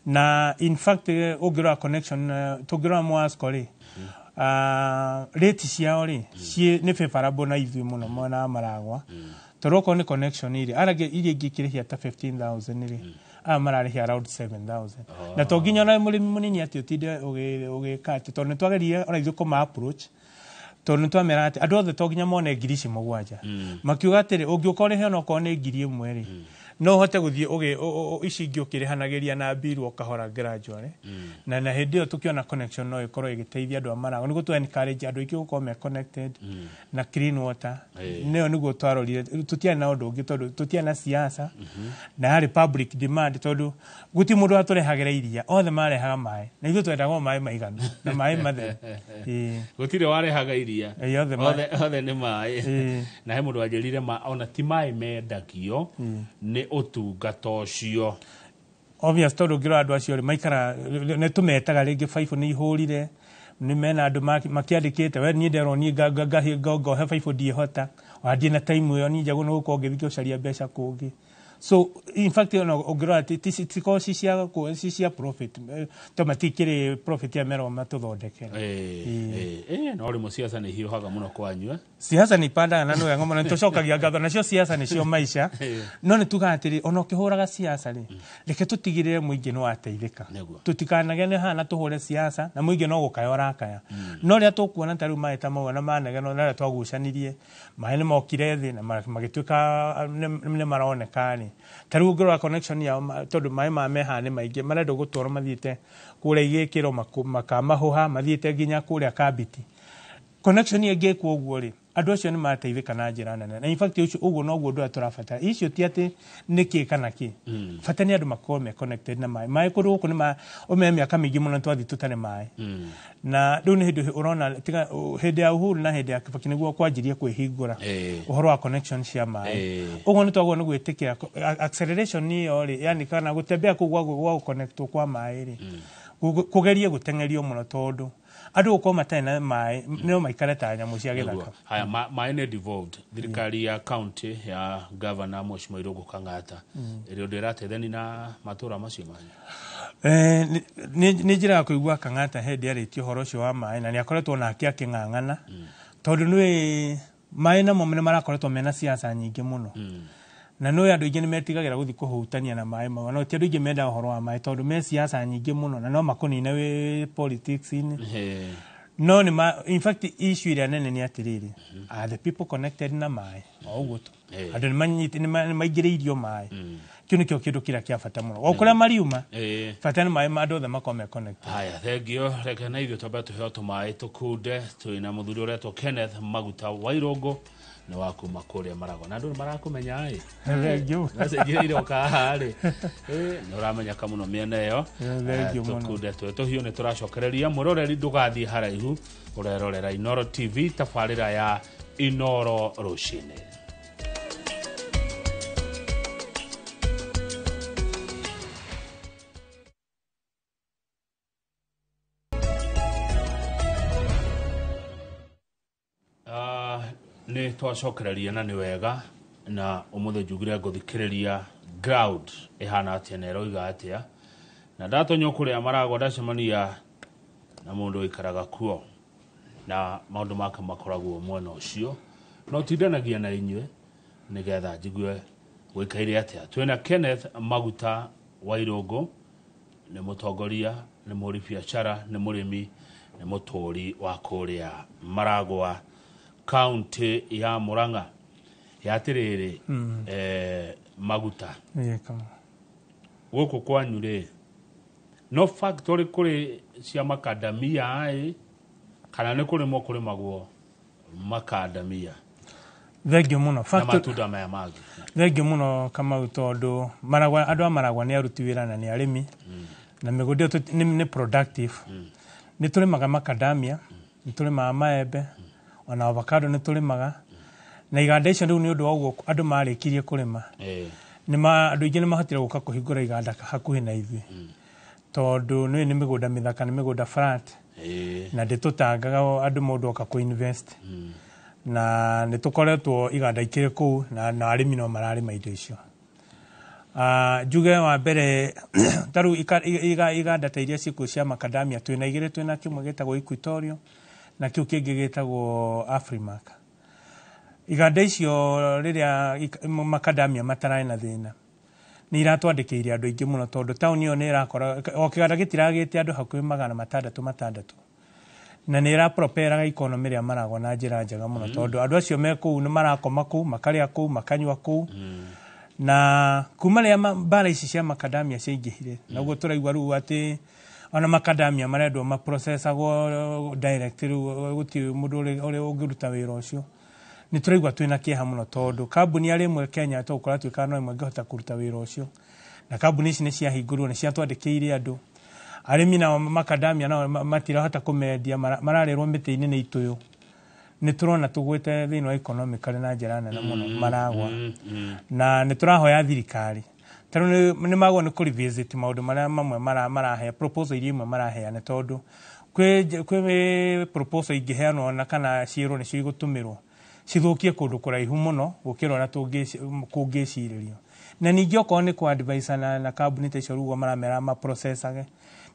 Na in fact, ũngĩrora connection, tũngĩrora Mwasco rĩ, rate ciao rĩ nĩ favorable na ithuĩ mũno mwena wa Maragwa, tondũ okorwo nĩ connection rĩ, arĩa iria ingĩ ikĩrĩhia ta 15,000 rĩ, aya mararĩhia around 7000. Na to nginya ona mũrĩmi mũnini atĩ ũtinde ũgĩka atĩ, tondũ nĩ twageririe ona ithuĩ kũma approach, tondũ nĩ twamera atĩ andũ othe to nginya mone 7,000. Makiuga atĩrĩ, ũngĩũka ũrĩhe ona okorwo nĩ 1,000 rĩ, No ũhote gũthiĩ ici ingĩ ũkĩrĩhanagĩria na mbiru o kahora gradually. Na hĩndĩ ĩyo tũkĩona connection no ĩkorwo ĩgĩteithia andũ a Maragwa nĩguo tũ encourage andũ aingĩ gũkorwo me connected na clean water. Nĩyo nĩguo twarorire, tũtiarĩ na ũndũ ũngĩ tondũ tũtiarĩ na siasa na yarĩ public demand, tondũ gũtirĩ mũndũ watũrehagĩra iria, othe marehaga maĩ na ithuĩ twendaga o maĩ maiganu na maĩ matheru. Ĩĩ. Gũtirĩ warehaga iria. Ĩĩ, othe othe nĩ maĩ. Na he mũndũ wanjĩrire ona ti maĩ mendagio, nĩ ũtungata ũcio. Obvious, tondũ ũngĩrora andũ acio rĩ maikara nĩ tũmetaga rĩngĩ baibũ nĩ ihũrire, nĩ mena andũ makĩandĩkĩte we niĩ nderwo niĩ ngohe baibũ ndiĩhota, ona ndirĩ na time ĩyo, niĩ njagwo nĩ gũkorwo ngĩthiĩ gũcaria mbeca kũngĩ. So in fact ona ũngĩrora tikorwo ci cia profit, to matikĩrĩ profit ya merwo matũthondekere. No rĩmwe siasa nĩ hiũhaga mũno kwanyu, eh? Siasa nĩ ipandaga na nĩ wega mũno, nĩtũcokagia ngatho nacio siasa nĩcio maica. No nĩ tugaga atĩrĩ, ona ũkĩhũraga siasa rĩ, reke tũtigĩrĩre mũingĩ nĩ wateithĩka. Tũtikanagene haha na tũhũre siasa na mũingĩ no gũkaya ũrakaya. No rĩrĩa tũkuona ta rĩu maĩ ta mau na manegeno na rĩrĩa twagucanirie maĩ nĩ mokire thĩ na magĩtuĩka nĩ maroneka rĩ, ta rĩu ũngĩrora connection yao, tondũ maĩ maya me haha nĩ maingĩ, marenda gũtwarwo mathiĩte kũrĩa igĩkĩro makamahũha mathiĩte nginya kũrĩa Kambiti. Connection ĩyo ĩngĩkwo ũguo rĩ, andũ acio nĩ mateithĩka na njĩra nene. Na in fact ũcio ũguo noguo ũndũ ũrĩa tũrabatara. Icio ti atĩ nĩ kĩ kana kĩ, bata nĩ andũ makorwo me connected na maĩ. Maĩ kũndũ gũkũ nĩ ũmenye mĩaka mĩingĩ mũno twathiĩ tũtarĩ maĩ. Na rĩu nĩ hĩndĩ ũrona tiga hĩndĩ ya Uhuru na hĩndĩ ya Kibaki nĩguo kwanjirie kwĩhingũra ũhoro wa connection cia maĩ. Ũguo nĩ twagwo nĩ gwĩtĩkĩra acceleration ĩyo rĩ, yani kana gũtembea kũu gwa gũconnectwo kwa maĩ rĩ, kũgerie gũteng'erio mũno, tondũ andũ gũkorwo matarĩ na maĩ no maikare ta nyamũ cia gĩthaka. Haya, maĩ nĩ devolved. Thirikari ya county ya governor Mheshimiwa Irũngũ Kang'ata ĩrĩ ũndũ ĩrateithania na matũra macio manyu? Nĩ njĩra ya kũigua Kang'ata hĩndĩ arĩtie ũhoro ũcio wa maĩ, na nĩ akoretwo nake akĩng'ang'ana, tondũ nĩ maĩ namo nĩ marakoretwo mena siasa nyingĩ mũno. Na nĩ andũ aingĩ nĩ metigagĩra gũthiĩ kũhutania na maĩ mau, no ti andũ aingĩ mendaga ũhoro wa maĩ tondũ me siasa nyingĩ mũno na no makũnine wĩ politics-inĩ. No nĩ in fact issue ĩrĩa nene nĩ atĩrĩrĩ, are the people connected na maĩ? O ũguo tu, andũ nĩ maingĩrĩirio maĩ, kĩu nĩkĩo kĩndũ kĩrĩa kĩa bata mũno, o kũrĩa mariuma, bata nĩ maĩ, andũ othe makorwo me connected. Haya, thengio. Reke na ithuĩ twambe tũheo tũmaĩ tũkunde. Twĩna mũthuri ũretwo Kenneth Maguta Wairũngũ, nĩ wa kuma kũrĩa Maragwa, na andũ nĩ marakũmenya ĩ. Thengio. Message iroka haha rĩ, nĩ ũramenyeka mũno mĩena ĩyo. Thengio mũno. Tũkunde twĩ tũhiũ nĩ tũracokereria. Mwĩroreri, ndũgathiĩ haraihu, ũrerorera Inooro TV, tabarĩra ya Inooro Rũcinĩ. Nĩ twacokereria na nĩ wega, na ũmũthĩ njugire ngũthikĩrĩria ground ĩhana atĩa na ĩroiga atĩa, na ndatonywo kũrĩa Maragwa ndacemania na mũndũ ũikaraga kuo na maũndũ make makoragwo mwena ũcio, no tindanagia na inyuĩ nĩgetha njigue gũikaire atĩa. Twĩna Kenneth Maguta Wairũngũ, nĩ mũtongoria, nĩ mũhũri biacara, nĩ mũrĩmi, nĩ mũtũri wa kũrĩa Maragwa, kaunti ya Murang'a. Ya atĩrĩrĩ, Maguta, gũkũ kwanyu rĩ, no factory kũrĩ cia makadamia ĩ, kana nĩ kũrĩmwo kũrĩmagwo makadamia Thengio mũno. Na matunda maya mangĩ? Thengio mũno Kamau, tondũ Maragwa, andũ a Maragwa nĩ aruti wĩra na nĩ arĩmi, na mĩgũnda ĩyo nĩ productive. Nĩ tũrĩmaga makadamia, nĩ tũrĩmaga maembe, ona avocado nĩ tũrĩmaga, na iganda icio rĩu nĩ ũndũ wa ũguo andũ marĩkirie kũrĩma, andũ aingĩ nĩ mahotire gũka kũhingũra iganda hakuhĩ na ithuĩ, tondũ nĩ mĩgũnda mĩthaka, nĩ mĩgũnda flat na ndĩtũtangaga andũ mũndũ oka kũ-invest, na nĩ tũkoretwo iganda ikĩrĩ kũu na arĩmi no mararĩma indo icio. Njuge wa mbere, ta rĩu iganda ta iria ciĩkuo cia makadamia twĩna igĩrĩ, twĩna kĩmwe gĩtagwo Equatorial na kĩu kĩngĩ gĩtagwo Afrimac. Iganda icio rĩrĩa makadamia matararĩ na thĩna nĩ iratwandĩkĩire andũ aingĩ mũno, tondũ taũni ĩyo nĩ ĩrakora o kĩganda gĩtiragĩte andũ hakuhĩ 600 600, na nĩ ĩraproperaga economy ĩrĩa Maragwa na njĩra njega mũno, tondũ andũ acio me kũu nĩ marakoma kũu, makarĩa kũu, makanyua kũu, Na kuma rĩrĩa mbara ici cia makadamia ciaingĩhire, na ũguo tũraigua rĩu atĩ ona makadamia marendwo maprocessagwo direct, rĩu gũtirĩ mũndũ ũrĩa ũngĩruta wĩra ũcio. Nĩ tũraigua twĩna kĩeha mũno tondũ kambuni arĩ ĩmwe Kenya tũgũkora tuĩkaga no ĩmwe ĩngĩhota kũruta wĩra ũcio, na kambuni ici nĩ ciahingũrirwo, nĩ ciatwandĩkĩire andũ. Arĩmi nao makadamia nao matirahota kũmendia, mararĩrwo mĩtĩ-inĩ nĩ itũyũ. Nĩ tũrona tũgwĩte thĩinĩ wa economically na njĩra nene mũno maragwa. Na nĩ tũrahoya thirikari tarĩu nĩ magwo nĩ kũ revisit maũndũ marĩa mamwe marahe proposal iria imwe maraheana, tondũ kwĩ proposal ingĩheanwo na kana ciĩrwo nĩcio igũtũmĩrwo cithũkie kũndũ kũraihu mũno gũkĩra ũrĩa kũngĩcirĩrio. Na ningĩ okorwo nĩ kũ advise na kambuni ta icio rĩu maramera maprocessage,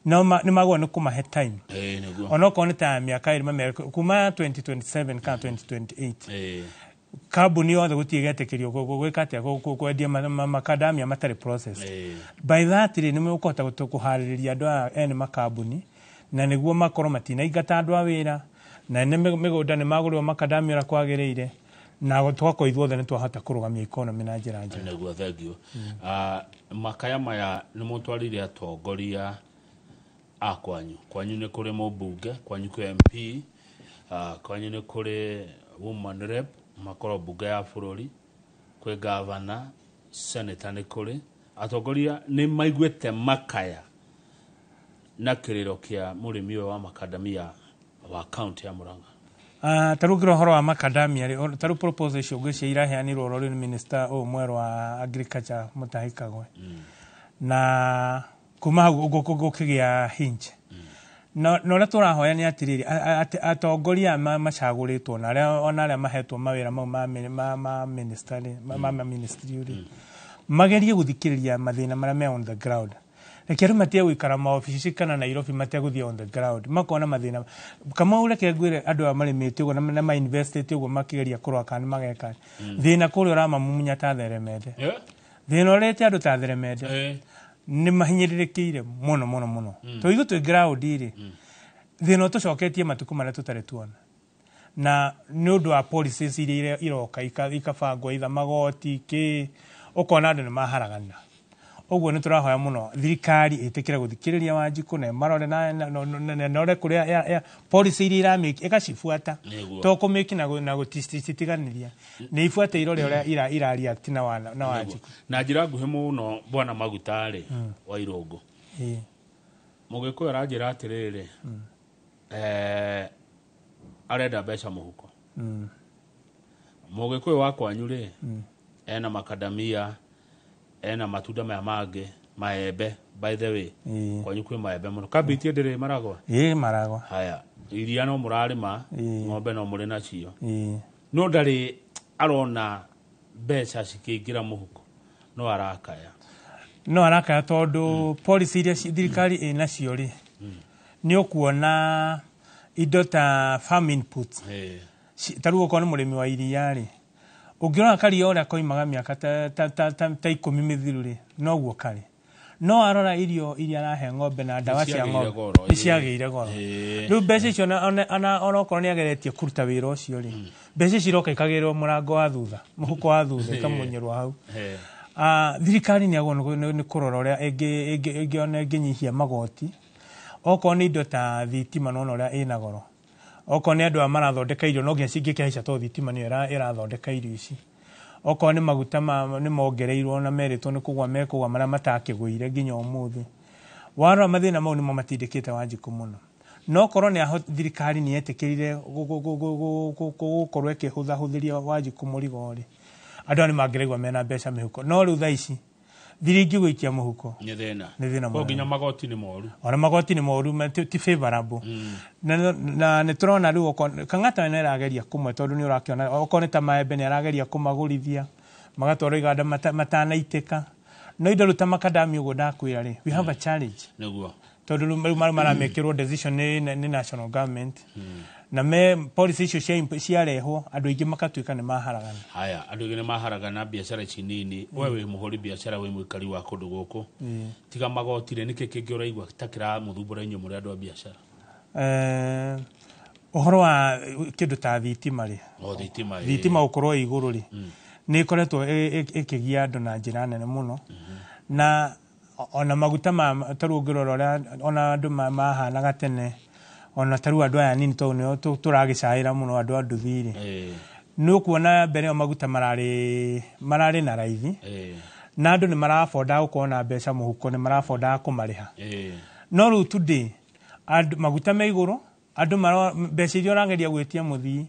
no nĩ magwo nĩ kũmahe time, onokorwo nĩ ta mĩaka 2 mamere kuma 2027 kana 2028 kambuni yothe gũtirĩ ĩgetĩkĩrio gwĩka atĩa, kwendia makadamia matarĩ process. By that rĩ, nĩ mũkũhota kũharĩrĩria andũ aya ene makambuni, na nĩguo makorwo matinaingata andũ a wĩra, na ene mĩgũnda nĩ magũrĩrwo makadamia ũrĩa kwagĩrĩire, na tũgakorwo ithuothe nĩ twahota kũrũgamia economy na njĩra njega. Nĩguo, thengiũ. Makaya maya nĩ mũtwarire atongoria a kwanyu. Kwanyu nĩ kũrĩ mũmbunge, kwanyu kwĩ MP, kwanyu nĩ kũrĩ woman rep, makorwo mbunge ya bũrũri, kwĩ gavana, senator nĩ kũrĩ atongoria. Nĩ maiguĩte makaya na kĩrĩro kĩa mũrĩmi ũyũ wa makadamia wa kaunti ya Murang'a? Ta rĩu ngĩra ũhoro wa makadamia rĩ, ta rĩu proposal icio ngwĩciria iraheanirwo oro rĩu nĩ minister ũyũ mwerũ wa agriculture, Mutahi Kagwe, na kuma hau gũkĩgĩa hinge. Na ũrĩa tũrahoya nĩ atĩrĩrĩ, atongoria macagũrĩtwo na arĩa ona arĩa mahetwo mawĩra mau ma minister rĩ, ma ministry rĩ, magerie gũthikĩrĩria mathĩna marĩa me on the ground. Reke rĩu matige gũikara maobici kana Nairobi, matige gũthiĩ on the ground makona mathĩna. Kamau, reke ngwĩre, andũ aya marĩmĩte ũguo na mainvestĩte ũguo makĩgeria kũrora kana nĩ mageka, thĩna kũrĩa ũramamumunya ta theremende, thĩna ũrĩte andũ ta theremende, nĩ mahinyĩrĩrĩkĩire mũno mũno mũno. Tondũ ithuĩ twĩ ground rĩ, thĩna ũtũcoketie matukũ marĩa tũtarĩ tuona, na nĩ ũndũ wa policies iria iroka ikabangwo, itha magoti kĩ, ũkona andũ nĩ maharagana. Ũguo nĩ tũrahoya mũno thirikari ĩtĩkĩre gũthikĩrĩria Wanjikũ na ĩmarore na ĩrore kũrĩa policy iria iramĩki ĩgacibuata, to kũmĩki na gũcitiganĩria, nĩ ibuate irore ũrĩa ira react na Wanjikũ. Na njĩra nguhĩ mũno, bwana Maguta rĩ, wa Irũngũ, Mũgĩkũyũ aranjĩra atĩrĩrĩ, arenda mbeca mũhuko. Mũgĩkũyũ wa kwanyu rĩ, ena makadamia, ena matunda maya mangĩ, maembe, by the way kwanyu kwĩ maembe mũno. Kambiti ndĩrĩ maragwa? Ĩĩ, maragwa. Haya, iria no mũrarĩma, ng'ombe no mũrĩ nacio, no ndarĩ arona mbeca cikĩingĩra mũhuko, no arakaya. No arakaya tondũ policy iria thirikari ĩnacio rĩ, nĩ ũkuona indo ta farm inputs, ta rĩu okorwo nĩ mũrĩmi wa iria rĩ, ũngĩrora karia ũrĩa koimaga mĩaka ta 10 mĩthiru rĩ, noguo karĩ. No arora irio iria arahe ng'ombe na ndawa cia ng'ombe nĩ ciagĩire goro. Rĩu mbeca icio ona okorwo nĩ ageretie kũruta wĩra ũcio rĩ, mbeca ici iroka ikagĩrwo mũrango wa thutha, mũhuko wa thutha, ikamunyĩrwo hau. Thirikari nĩ yagwo nĩ kũrora ũrĩa ĩngĩona ĩngĩnyihia magoti, okorwo nĩ indo ta thitima, nona ũrĩa ĩna goro. Okorwo nĩ andũ aya marathondeka irio, no nginya cingĩkĩhaica tondũ thitima nĩyo ĩrathondeka irio ici. Okorwo nĩ maguta nĩ mongereirwo na merĩtwo nĩ kũgwa mekũgwa, marĩa matakĩgũire nginya ũmũthĩ. Warora mathĩna mau nĩmo matindĩkĩte Wanjikũ mũno. No korwo nĩ thirikari nĩ yetĩkĩrire gũkorwo ĩkĩhũthahũthĩria Wanjikũ mũrigo rĩ, andũ aya nĩ mangĩraigua mena mbeca mĩhuko. No rĩu thaa ici thiringi gũikia mũhuko nĩ thĩna. Nĩ thĩna mũnene. Nginya magoti nĩ moru. Ona magoti nĩ moru, ti favorable. Na nĩ tũrona rĩu okorwo Kang'ata nĩ arageria kũmwe, tondũ nĩ ũrakĩona okorwo nĩ ta maembe nĩ arageria kũmagũrithia magatwarwo iganda matanaitĩka. No indo rĩu ta makadamia ũguo ndakwĩra rĩ, we have a challenge. Nĩguo. Tondũ rĩu maramekĩrwo decision nĩ national government, na me policy icio ciarehwo andũ aingĩ makatuĩka nĩ maharagana. Haya, andũ aingĩ nĩ maharagana biacara ici nini. We wĩ mũhũri biacara, wĩ mũikari wa kũndũ gũkũ, tiga magoti rĩ, nĩkĩ kĩngĩ ũraigua ta kĩramũthumbũra inyuĩ mũrĩ andũ a biacara? Ũhoro wa kĩndũ ta thitima rĩ, O thitima, thitima gũkorwo ĩ igũrũ rĩ, Nĩ ĩkoretwo ĩkĩgia andũ na njĩra nene mũno. Na ona maguta ma tarĩu ũngĩrora ũrĩa ona andũ mahanaga tene, ona tarĩu andũ aya nini tondũ nĩo tũragĩcaĩra mũno andũ a nduthi rĩ, nĩ ũkuona mbere ĩyo maguta mararĩ na raithi, na andũ nĩ marabondaga gũkorwo na mbeca mũhuko, nĩ marabondaga kũmarĩha. No rĩu today andũ maguta me igũrũ, andũ mbeca iria ũrageria gwĩtia mũthii,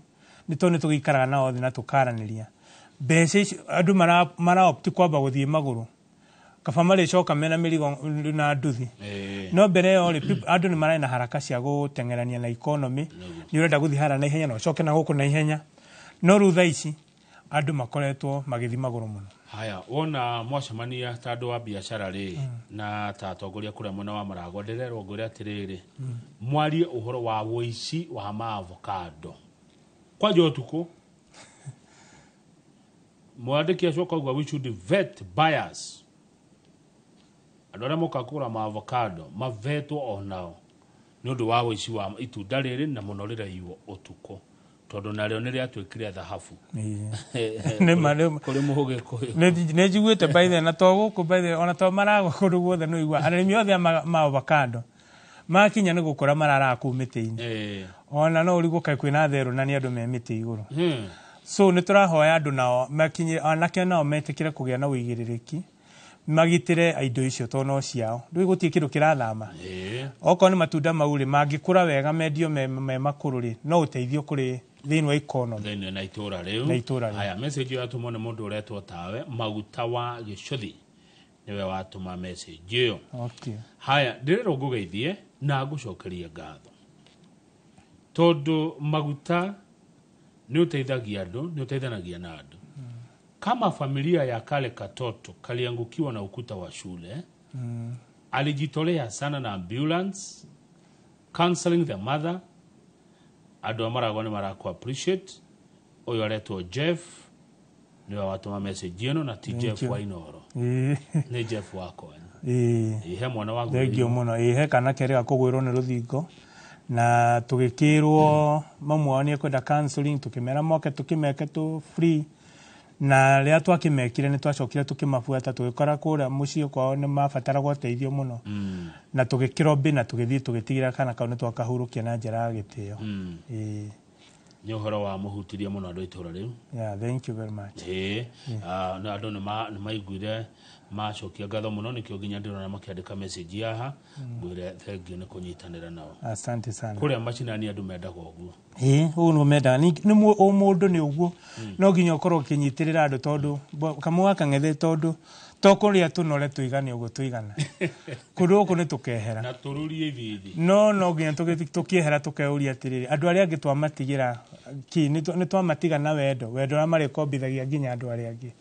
nĩ tondũ nĩ tũgĩikaraga nao thĩ na tũkaranĩria mbeca icio, andũ mara opt kwamba gũthiĩ magũrũ, kaba marĩcoka mena mĩrigo na nduthi. No mbere ĩyo rĩ, andũ nĩ mararĩ na haraka cia gũteng'erania na economy, nĩ ũrenda gũthiĩ harĩa na ihenya na ũcoke na gũkũ na ihenya. No rĩu thaa ici andũ makoretwo magĩthiĩ magũrũ mũno. Haya, wona mwacemania ta andũ a biacara rĩ, na ta atongoria kũrĩa mwena wa Maragwa, ndĩrerwo ngwĩre atĩrĩrĩ, mwarie ũhoro wa wũici wa maavocado kwanja ũtukũ. Mwandĩki acio akauga we should vet buyers, andũ arĩa mokaga kũgũra maavocado mavetwo onao nĩ ũndũ wa wũici wa itunda rĩrĩ, na mũno rĩraiywo ũtukũ, tondũ narĩo nĩ rĩatuĩkire thahabu. Nĩ ma- nĩ- Kũrĩ mũgĩkũyũ. Nĩ njiguĩte by the way, na to gũkũ by the way, ona to Maragwa, kũndũ guothe nĩ ũigua arĩmi othe a ma avocado makinya nĩ gũkũra mararaga kũu mĩtĩ-inĩ. Ona no ũrigwo kaĩ kwĩna therũ na nĩ andũ me mĩtĩ igũrũ. So nĩ tũrahoya andũ nao makinye, anake nao metĩkĩre kũgĩa na ũigĩrĩrĩki, magitĩre indo icio tondũ no ciao. Rĩu gũtirĩ kĩndũ kĩrathama. Okorwo nĩ matunda mau rĩ, mangĩkũra wega mendio me makũrũ rĩ, no ũteithio kũrĩ thĩinĩ wa economy thĩinĩ na itũra rĩu. Na itũra rĩu. Haya, message ĩyo yatũmwo nĩ mũndũ ũretwo tawe Maguta wa Gĩcũthi, nĩwe watũma message ĩyo. Haya, ndĩrerwo ngũgeithie na ngũcokerie ngatho, tondũ maguta nĩ ũteithagia andũ, nĩ ũteithanagia na andũ. Kama familia ya kale katoto kaliangukiwa na ukuta wa shule, alijitolea sana na ambulance, counseling the mother. Andũ a Maragwa nĩ maraku appreciate. Ũyũ aretwo Jeff, nĩwe watũma message ĩno, na ti Thank Jeff you. wa Inoro, nĩ Jeff wa Konya. He mwana wa Thengio mũno. Ĩĩ, he kana kerĩga kũgwĩrwo nĩ rũthingo, na tũgĩkĩrwo mamu wao nĩ ekwenda counseling, tũkĩmera moke tũkĩmeke tũ free, na rĩrĩa twakĩmekire nĩ twacokire tũkĩmabuata, tũgĩkora kũrĩa mũciĩ kwao nĩ mabataraga ũteithio mũno, na tũgĩkĩrobĩ na tũgĩthiĩ tũgĩtigĩra kana kau nĩ twakahurũkia na njĩra ya gĩtĩo. Ĩĩ. Nĩ ũhoro wa mũhutirie mũno andũ a itũra rĩu. Yeah, thank you very much. Ĩĩ. Ah, na andũ nĩ maiguire macokia ngatho mũno, nĩkĩo nginya ndĩrona makĩandĩka message haha. Ngwĩre thengio nĩ kũnyitanĩra nao. Asante sana. Kũrĩa macinani andũ mendaga ũguo. Ĩĩ, ũguo nĩguo mendaga. Nĩ o mũndũ nĩ ũguo, no nginya ũkorwo ũkĩnyitĩrĩra andũ, tondũ kamwe gaka ng'ethe, tondũ to kũrĩa tũnore tũigane ũguo tũigana, kũndũ gũkũ nĩ tũkehera. Na tũrurie ithithi. No nginya tũkĩehera tũkeuria atĩrĩrĩ, andũ arĩa angĩ twamatigĩra ki nĩ twamatiga na wendo ũrĩa marĩkombithagia nginya andũ arĩa angĩ.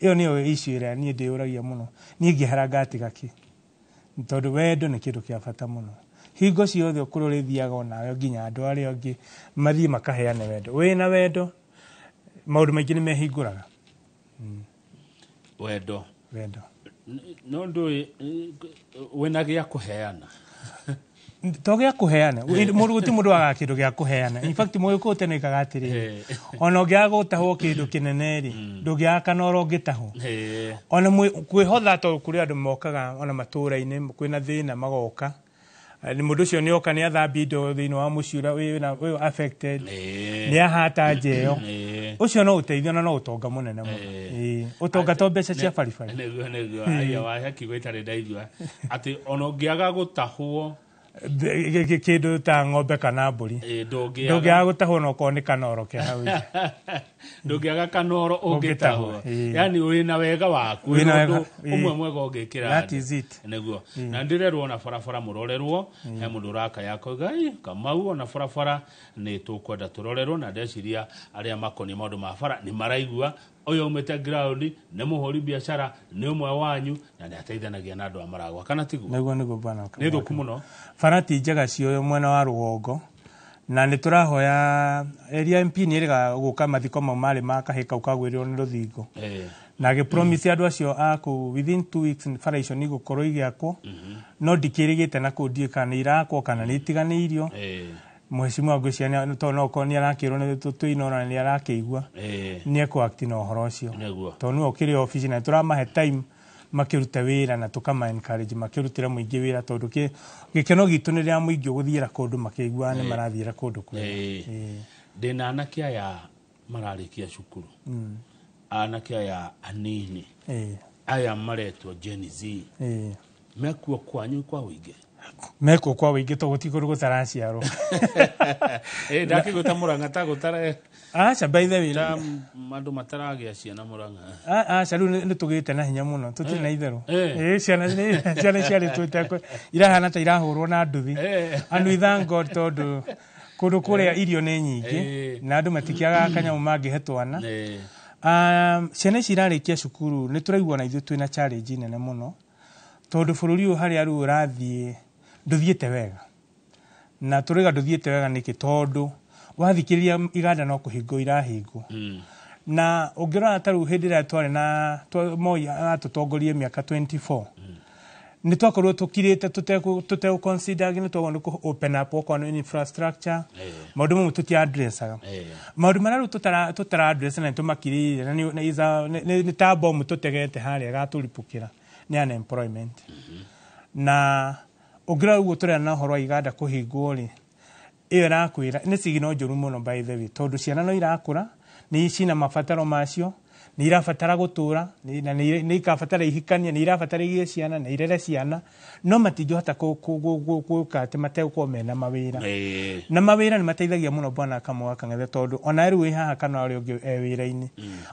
Ĩyo nĩyo issue ĩrĩa niĩ ndĩyũragia mũno. Niĩ ngĩehera ngatiga kĩ? Tondũ wendo nĩ kĩndũ kĩa bata mũno. Hingo ciothe kũrĩa ũrĩthiaga onawe nginya andũ arĩa angĩ mathiĩ makaheane wendo. Wĩna wendo maũndũ maingĩ nĩ mehingũraga. Wendo. Wendo. No ndũĩ wĩna gĩa kũheana. To gĩa kũheana, mũndũ gũtirĩ mũndũ wagaga kĩndũ gĩa kũheana. In fact, mũgĩkũyũ tene oigaga atĩrĩrĩ, ona ũngĩaga gũtahwo kĩndũ kĩnene rĩ, ndũngĩaga kanoro ũngĩtahwo. Ona kwĩhotha, tondũ kũrĩ andũ mokaga ona matũũra-inĩ kwĩna thĩna magoka. Nĩ mũndũ ũcio nĩ oka nĩ athambia indo thĩinĩ wa mũciĩ ũrĩa wĩ affected, nĩ ahata nja ĩyo, ũcio no ũteithio na no ũtonga mũnene mũno. Ĩĩ, ũtonga to mbeca cia baribari. Nĩguo aya wahe kiugo itarĩ ndaigua, atĩ ona ũngĩaga gũtahwo kĩndũ ta ng'ombe kana mbũri, ndũngĩaga ndũngĩaga gũtahwo no okorwo nĩ kanoro ke hau nja. Ndũngĩaga kanoro ũngĩtahwo. Ũngĩtahwo, ĩĩ. Yani wĩna wega waku, Wĩna wĩna wega, ũndũ ĩĩ. ũmwe mwega ũngĩkĩra That andũ. is it. Nĩguo na ndĩrerwo ona barabara mũrorerwo. He mũndũ ũrakaya akauga, "Ĩ, Kamau, ona barabara nĩ tũkwenda tũrorerwo." Na ndeciria arĩa makoniĩ maũndũ ma bara nĩ maraigua ũyũ aumĩte ground, nĩ mũhũri biacara, nĩ ũmwe wanyu, na nĩ ateithanagia na andũ a Maragwa, kana tiguo? Nĩguo bwana. Nĩ thũku mũno. Bara ti njega cioyo mwena wa rũgongo, na nĩ tũrahoya area MP nĩ ĩrĩga gũka mathiko mau marĩ ma kahĩ kau kagwĩrĩrwo nĩ rũthingo, na agĩpromise andũ acio a kũu within 2 weeks bara icio nĩ igũkorwo igĩakwo, no ndikĩrĩgĩte na kũu, ndiũĩ kana nĩ irakwo kana nĩ itiganĩirio. Mheshimiwa ngwĩciria tondũ no okorwo nĩ arakĩrwo nĩ tũinora nĩ arakĩigua nĩ ekũ na ũhoro ũcio tondũ nĩwe ũkĩrĩ obici na tũramahe time makĩrute wĩra na tũkama encourage makĩrutĩra mũingĩ wĩra tondũ gĩkeno gitũ nĩ rĩrĩa mũingĩ ũgũthiĩra kũndũ makĩiguaga nĩ marathiĩra kũndũ kwega. Ndĩna anake aya mararĩkia cukuru, anake aya anini aya maretwo Gen Z, mekuo kwanyu kwa ũingĩ? Mekuo kwa ũingĩ tondũ gũtirĩ kũndũ gũtaraciarwo. Ndakĩigua ta Mũrang'a ta gũtare Aca, by the way, ta andũ mataragĩa ciana Mũrang'a. Aca, rĩu nĩ tũgĩte na hinya mũno, tũtirĩ na itherũ. Ciana ciarĩtwo irahana ta irahũrwo na nduthi. And we thank God tondũ kũndũ kũrĩa irio nĩ nyingĩ na andũ matikĩagaga kanyamũ mangĩhe twana. Ciana ici irarĩkia cukuru nĩ tũraigua na ithuĩ twĩna challenge nene mũno tondũ bũrũri ũyũ harĩa rĩu ũrathiĩ ndũthiĩte wega. Na tũrauga ndũthiĩte wega nĩkĩ? Tondũ wathikĩrĩria iganda no kũhingwo irahingwo. Na ũngĩrora ta rĩu hĩndĩ ĩrĩa twarĩ na Moi atũtongorie mĩaka 24 nĩ twakorirwo tũkirĩte tũtegũ consider nĩ twagwo nĩ kũ open up okorwo nĩ infrastructure maũndũ mamwe tũtia addressaga maũndũ marĩa rĩu tũtara address na nĩtũmakirĩire na nĩ ta bomu tũtegete harĩa ĩgatũripũkĩra nĩ unemployment. Na ũngĩrora ũguo tũrera na ũhoro wa iganda kũhingwo rĩ, ĩyo ĩrakwĩra nĩ signal njũru mũno by the way tondũ ciana no irakũra nĩ cina mabataro macio, nĩ irabatara gũtũra na nĩ ikabatara ihikanie, nĩ irabatara igĩe ciana na irere ciana, no matingĩhota gwĩka atĩ mategũkorwo mena mawĩra. Na mawĩra nĩ mateithagia mũno bwana Kamau wa Kang'ethe tondũ ona rĩu wĩ haha kana ũrĩa ũngĩ e wĩra-inĩ,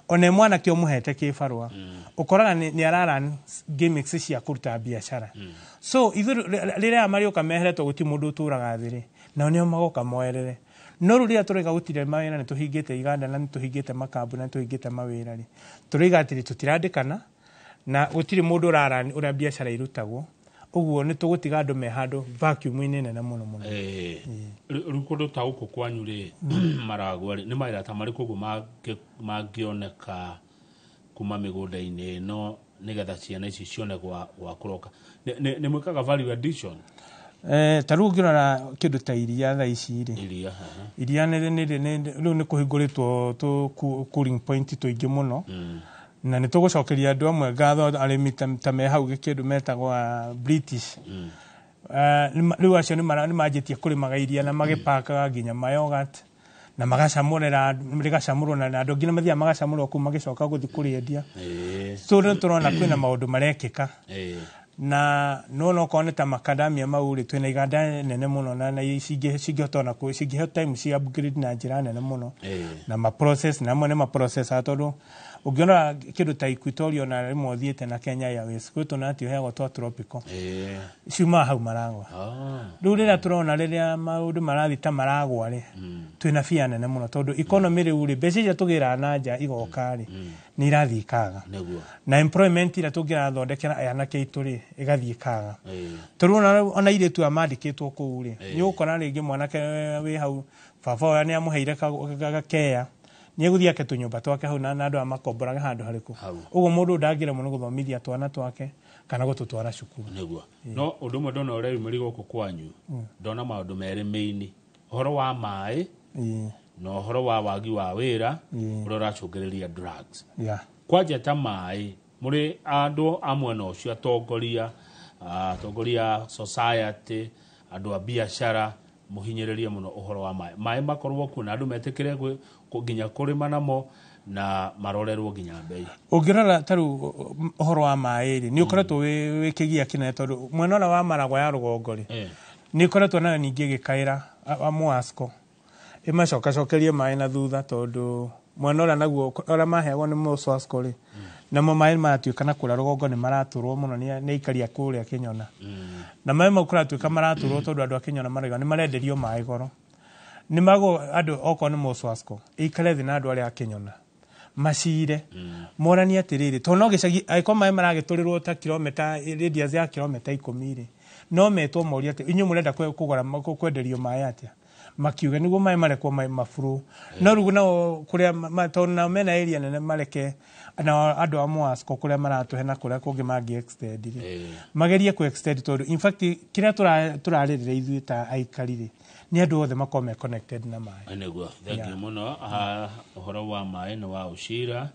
ona mwanake ũmũhete kĩbarũa ũkoraga nĩ ararun gimmicks cia kũruta biacara. So ithuĩ rĩrĩa marĩũka mehere tondũ gũtirĩ mũndũ ũtũraga thĩ rĩ, nao nĩo magoka moerere. No rĩu rĩrĩa tũrauga gũtirĩ mawĩra nĩ tũhingĩte iganda na nĩ tũhingĩte makambuni na nĩ tũhingĩte mawĩra rĩ, tũrauga atĩrĩ tũtirandĩkana na gũtirĩ mũndũ ũrarani ũrĩa biacara irutagwo, ũguo nĩ tũgũtiga andũ me handũ vacuum-inĩ nene mũno mũno. Rĩu kũndũ ta gũkũ kwanyu rĩ, Maragwa rĩ, nĩ mawĩra ta marĩkũ ũguo mangĩoneka kuma mĩgũnda-inĩ ĩno nĩgetha ciana ici cione gwa kũroka? Nĩ mwĩkaga value addition? Ta rĩu ũngĩrora kĩndũ ta iria thaa ici rĩ, iria rĩu nĩ kũhingũrĩtwo tũ cooling point tũingĩ mũno na nĩ tũgũcokeria andũ amwe ngatho arĩmi ta me hau kĩndũ metagwo British. Rĩu acio nĩ manjĩtie kũrĩmaga iria na magĩpakaga nginya mayogurt na magacamũrĩra rĩgacamũrwo na andũ nginya mathiaga magacamũrwo kũu magĩcoka gũthiĩ kũrĩendia. So rĩu tũrona kwĩna maũndũ marekĩka. Na no okorwo nĩ ta macadamia mau rĩ, twĩna iganda nene mũno na cingĩhota ona cingĩheo time ci upgrade na njĩra nene mũno na ma process na amwe nĩ ma processaga tondũ ũngĩona kĩndũ ta Equatorial na rĩmwe ũthiĩte na Kenya Airways kwĩ tũnati ũheagwo twa tropical ciumaga hau Maragwa. Rĩu rĩrĩa tũrona rĩrĩa maũndũ marathiĩ ta Maragwa rĩ, twĩna bia nene mũno tondũ economy rĩu rĩ, mbeca iria tũgĩraga na nja igoka rĩ, nĩ irathiĩ ikaga. Na employment ĩrĩa tũngĩrathondekera anake aitũ rĩ, ĩgathiĩ ikaga. Tondũ ona airĩtu aya mandĩkĩtwo kũu rĩ, nĩ ũgũkora rĩngĩ mwanake wĩ hau baba ũrĩa nĩ amũheire gakeya nĩ egũthiĩ ake tũnyũmba twake hau na andũ aya makomboraga handũ harĩkũ. Ũguo mũndũ ndangĩremwo nĩ gũthomithia twana twake kana gũtũtwara cukuru. Nĩguo. No ũndũ ũmwe ndona ũreyumĩria gũkũ kwanyu, ndona maũndũ merĩ main, ũhoro wa maĩ na ũhoro wa wagi wa wĩra ũrĩa ũracũngĩrĩria drugs. Kwanja ta maĩ, mũrĩ andũ a mwena ũcio atongoria, atongoria society, andũ a biacara, mũhinyĩrĩrie mũno ũhoro wa maĩ. Maĩ makorwo kuo na andũ metĩkĩre nginya kũrĩma namo na marorerwo nginya mbei. Ũngĩrora ta rĩu ũhoro wa maĩ rĩ, nĩ ũkoretwo wĩ kĩgia kĩnene tondũ mwena ũrĩa wa Maragwa ya rũgongo rĩ, nĩ ĩkoretwo nayo ningĩ ĩgĩkaĩra Mwasco ĩmacokacokerie maĩ na thutha tondũ mwena ũrĩa naguo ũrĩa maheagwo nĩ Mwasco rĩ, namo maĩ maratuĩka na kũrĩa rũgongo nĩ maratũrwo mũno nĩ aikari a kũrĩa Kĩnyona. Na maĩ mau kũratuĩka maratũrwo tondũ andũ a Kĩnyona marauga nĩ marenderio maĩ goro. Nĩ mago andũ okorwo nĩ Mwasco ĩikare thĩ na andũ arĩa a Kĩnyona macire moranie atĩrĩrĩ, tondũ no gĩcagi angĩkorwo maĩ maragĩtũrĩrwo ta kilomita radius ya kilomita 10 rĩ, no metwo morie atĩ inyuĩ mũrenda kũgũra kwenderio maĩ atĩa. Makiuga nĩguo maĩ marekwo maflow, no rĩu nao kũrĩa tondũ nao mena area nene, mareke nao andũ a Mwasco kũrĩa maratũhe na kũrĩa kũngĩ mangĩ extend rĩ, magerie ku extend, tondũ in fact kĩrĩa tũrarĩrĩra ithuĩ ta aikari rĩ, nĩ andũ othe makorwo me connected na maĩ. Nĩguo, thank you mũno. Ah, ũhoro wa maĩ nĩ wa ũcira.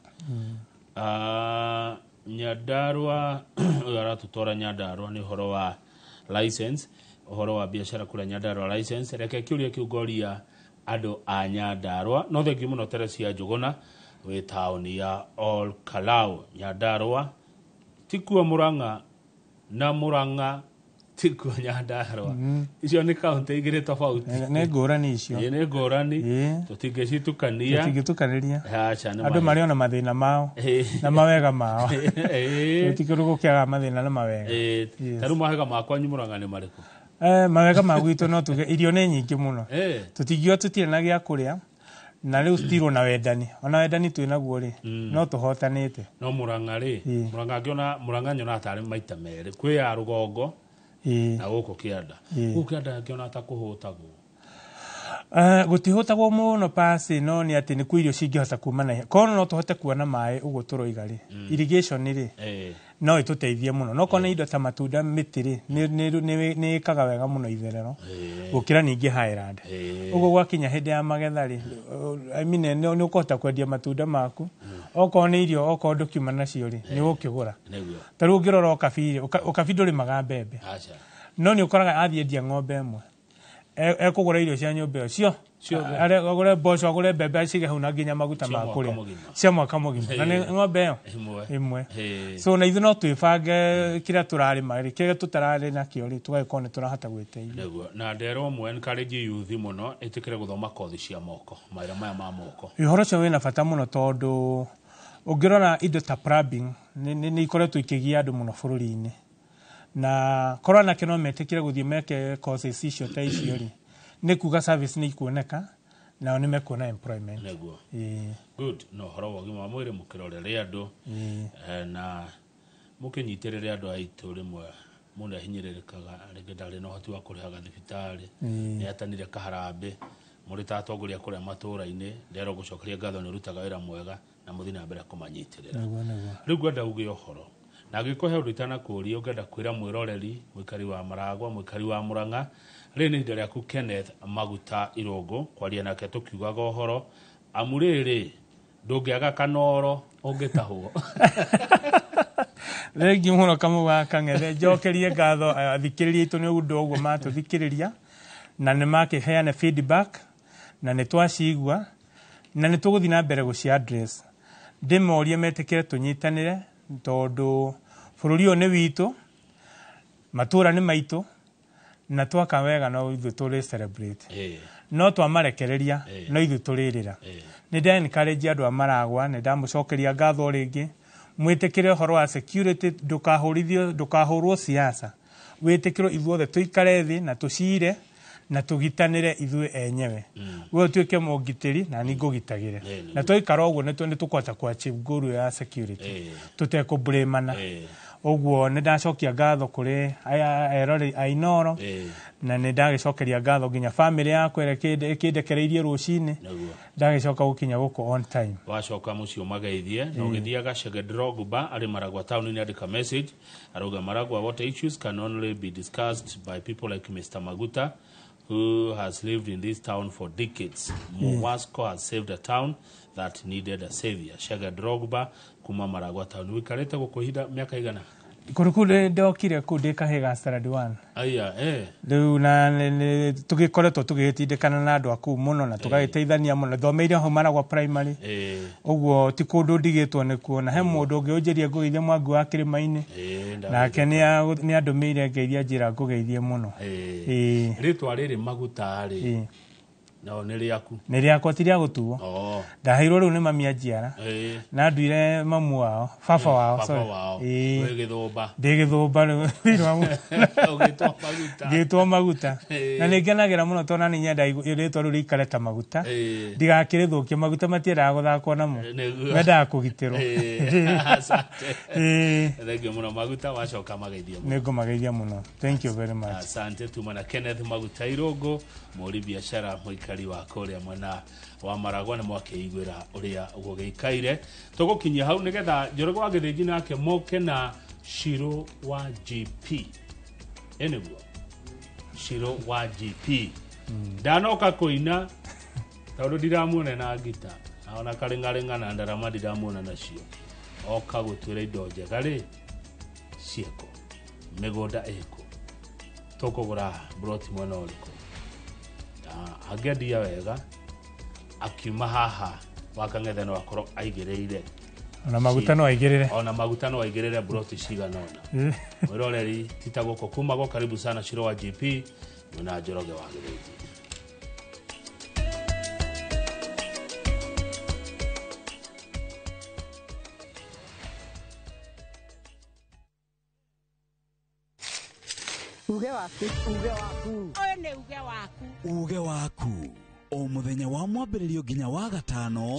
Ah, Nyandarua, ũyũ aratũtwara Nyandarua nĩ ũhoro wa license, ũhoro wa biacara kũrĩa Nyandarua license. Reke kĩũria kĩu ngoria andũ a Nyandarua. No thengiũ mũno Teresia Njũgũna wĩ taũni ya Ol Kalou. Nyandarua tikuo Murang'a na Murang'a tikuo Nyandarua. Icio nĩ kaũntĩ igĩrĩ tofauti. Nĩ ngũrani icio. Ĩĩ, nĩ ngũrani, tũtingĩcitukania. Tũtingĩtukanĩria. Aca, nĩ Andũ marĩ ona mathĩna mao na mawega mao. Tũtikĩrĩ gũkĩaga mathĩna na mawega. Ta rĩu mawega makwa Murang'a nĩ marĩkũ? Mawega ma gwitũ no tuge irio nĩ nyingĩ mũno. Tũtingiuga tũtirĩ na gĩa kũrĩa, na rĩu still na wendani, ona wendani twĩ naguo rĩ, no tũhotanĩte. No Murang'a rĩ, Murang'a ngĩona Murang'a nyonaga tarĩ maita merĩ, kwĩ ya rũgongo na gũkũ kĩanda. Gũkũ kĩanda ngĩona ta kũhũtagwo. Gũtihũtagwo mũno pasi, no nĩ atĩ nĩ kwĩ irio cingĩhota kuma na ihenya. Korwo no tũhote kuona maĩ ũguo tũroiga rĩ, irrigation rĩ, no ĩtũteithie mũno. No korwo nĩ indo ta matunda, mĩtĩ rĩ, nĩ ĩkaga wega mũno itherero gũkĩra ningĩ highland. Ũguo gwakinya hĩndĩ ya magetha rĩ, I mean, nĩ ũkũhota kwendia matunda maku. Okorwo nĩ irio, okorwo ndũkiuma nacio rĩ, nĩ ũgũkĩgũra. Ta rĩu ũngĩrora ũkabi rĩ, ũkabi ndũrĩmaga mbembe, no nĩ ũkoraga athiĩ endia ng'ombe ĩmwe, ekũgũra irio cia nyũmba ĩyo cio. Ciothe. Agũre mboco, agũre mbembe, acige hau na nginya maguta Cia ma mwaka kũrĩa mũgima. Cia mwaka mũgima, na nĩ ng'ombe ĩyo ĩmwe. Ĩmwe. So na ithuĩ no twĩbange kĩrĩa tũrarĩma rĩ, kĩrĩa tũtararĩ nakĩo rĩ, tũgagĩkorwo nĩ tũrahota gwĩteithia. Nĩguo, na nderwo mwe encourage youth mũno ĩtĩkĩre gũthoma kothi cia moko, mawĩra maya ma moko. Ũhoro ũcio wĩna bata mũno, tondũ ũngĩrora indo ta plumbing nĩ ikoretwo ikĩgia andũ mũno bũrũri-inĩ, na korwo anake no metĩkĩre gũthiĩ meke courses icio ta icio rĩ, nĩ kuga service nĩ ikuoneka, nao nĩ mekuona employment. Good. Na ũhoro wa ũgima wa mwĩrĩ, mũkĩrorere andũ na mũkĩnyitĩrĩre andũ aitũ. Rĩmwe mũndũ ahinyĩrĩrĩkaga, rĩngĩ ndarĩ na ũhoti wa kũrĩhaga thibitarĩ. Nĩ atanire kaharambĩ mũrĩ ta atongoria kũrĩa matũũra-inĩ. Nderwo gũcokeria ngatho, nĩ ũrutaga wĩra mwega na mũthiĩ na mbere kũmanyitĩrĩra. Nĩguo. Rĩu ngwenda uge ũhoro, na angĩkorwo he ũndũ itanakũria ũngĩenda kwĩra mwĩroreri, mũikari wa Maragwa, mũikari wa Murang'a, rĩrĩ nĩ ihinda rĩaku. Kenneth Maguta Irũngũ kwaria nake tũkiugaga ũhoro, amu rĩrĩ ndũngĩaga kanoro ũngĩtahwo. Thengiũ mũno Kamau wa Kang'ethe. Njokerie ngatho athikĩrĩria aitũ nĩ ũndũ ũguo matũthikĩrĩria na nĩ makĩheana feedback, na nĩ twacigua na nĩ tũgũthiĩ na mbere gũci address. Ndĩmorie metĩkĩre tũnyitanĩre, tondũ bũrũri ũyũ nĩ witũ, matũra nĩ maitũ, na twaka wega no ithuĩ tũrĩ celebrate, no twamarekereria no ithuĩ tũrĩrĩra. Nĩ nda encourage andũ a Maragwa, nĩ ndamũcokeria ngatho rĩngĩ, mwĩtĩkĩre ũhoro wa security, ndũkahũrithio, ndũkahũrwo siasa, wĩtĩkĩrwo ithuothe tũikare thĩ na tũcire na tũgitanĩre ithuĩ enyewe. We ũtuĩke mũngitĩri na niĩ ngũgitagĩre, na twaikara ũguo nĩ tũkũhota ku achieve goal ya security tũtekũblamana. Ũguo nĩ ndacokia ngatho kũrĩ aya eroreri a Inoro, na nĩ ndagĩcokeria ngatho nginya family yakwa ĩrĩa ĩkĩndekereirie rũcinĩ ndagĩcoka gũkinya gũkũ on time. Wacoka mũciĩ ũmageithie. Na ũgĩthiaga Shege Drogba arĩ Maragwa town nĩ andĩka message, arauga Maragwa water issues can only be discussed by people like Mr. Maguta, who has lived in this town for decades. Muwasco has saved a town that needed a savior. Shege Drogba kuma Maragwa town. Wikarĩte gũkũ ihinda mĩaka igana? Kũrĩ kũu ndokire kũu ndĩ kahĩĩ ga standard one. Aya, eh. Rĩu na tũgĩkoretwo tũgĩgĩtindĩkana na andũ a kũu mũno na tũgagĩteithania mũno. Thomeire hau Maragwa Primary, ũguo ti kũndũ ndigĩtwo nĩkuo. Na he mũndũ ũngĩ ũnjĩrie ngũgeithie, Mwangi wa Kĩrĩma-inĩ, nake nĩ andũmĩire ngeithia, njĩra ngũgeithie mũno. Rĩtwa rĩrĩ Maguta rĩ, No nĩ rĩaku. Nĩ rĩakwa, ti rĩa gũtuo. Oh. Ndaheirwo rĩu nĩ mami anjiara. Na nduire mamu wao, baba wao. Baba Sorry. wao. Ĩĩ. Wĩ gĩthũmba. Ndĩ gĩthũmba rĩu thĩinĩ wa Ũgĩtwo maguta. Ngĩtwo maguta. Na nĩ ngenagĩra mũno tondũ nĩ nyendaga rĩtwa rĩu rĩikare ta maguta. Ndigakĩrĩthũkie, maguta matiendaga gũthakwo namo. Nĩguo. Mendaga kũgitĩrwo. Asante. Ĩĩ. Thengio mũno maguta, wacoka mageithio mũno. Nĩ ngũmageithia mũno, thank you very much. Asante. Tuma na Kenneth Maguta Irũngũ, mũri biacara, mũikari wa kũrĩa mwena wa Maragwa, nĩ mwakĩiguĩra ũrĩa gũgĩikaire. Tũgũkinyia hau nĩgetha Njoroge wa Gĩthĩnji nake moke na Shiro wa GP. Ĩ nĩguo Shiro wa GP ndanoka kũina tondũ ndiramuona na ngita ona karĩng'arĩng'a na ndarama ndiramuona nacio, oka gũtwĩra indo njega rĩ ciĩkũ, mĩgũnda ĩkũ, tũkũgũra broti mwena ũrĩkũ, na angĩendia wega akiuma haha wakang'ethe no akorwo aigĩrĩire. Ona maguta no aigĩrĩre. Ona maguta no aigĩrĩre broti cigana ũna. Mwĩroreri tita gũkũ kuma gwo, karibu sana Shiro wa GP mwena Njoroge wa Gĩthĩnji. Uge waku. Uge waku. Ũyũ nĩ uge waku. Uge waku o muthenya wa mwambĩrĩrio nginya wa gatano.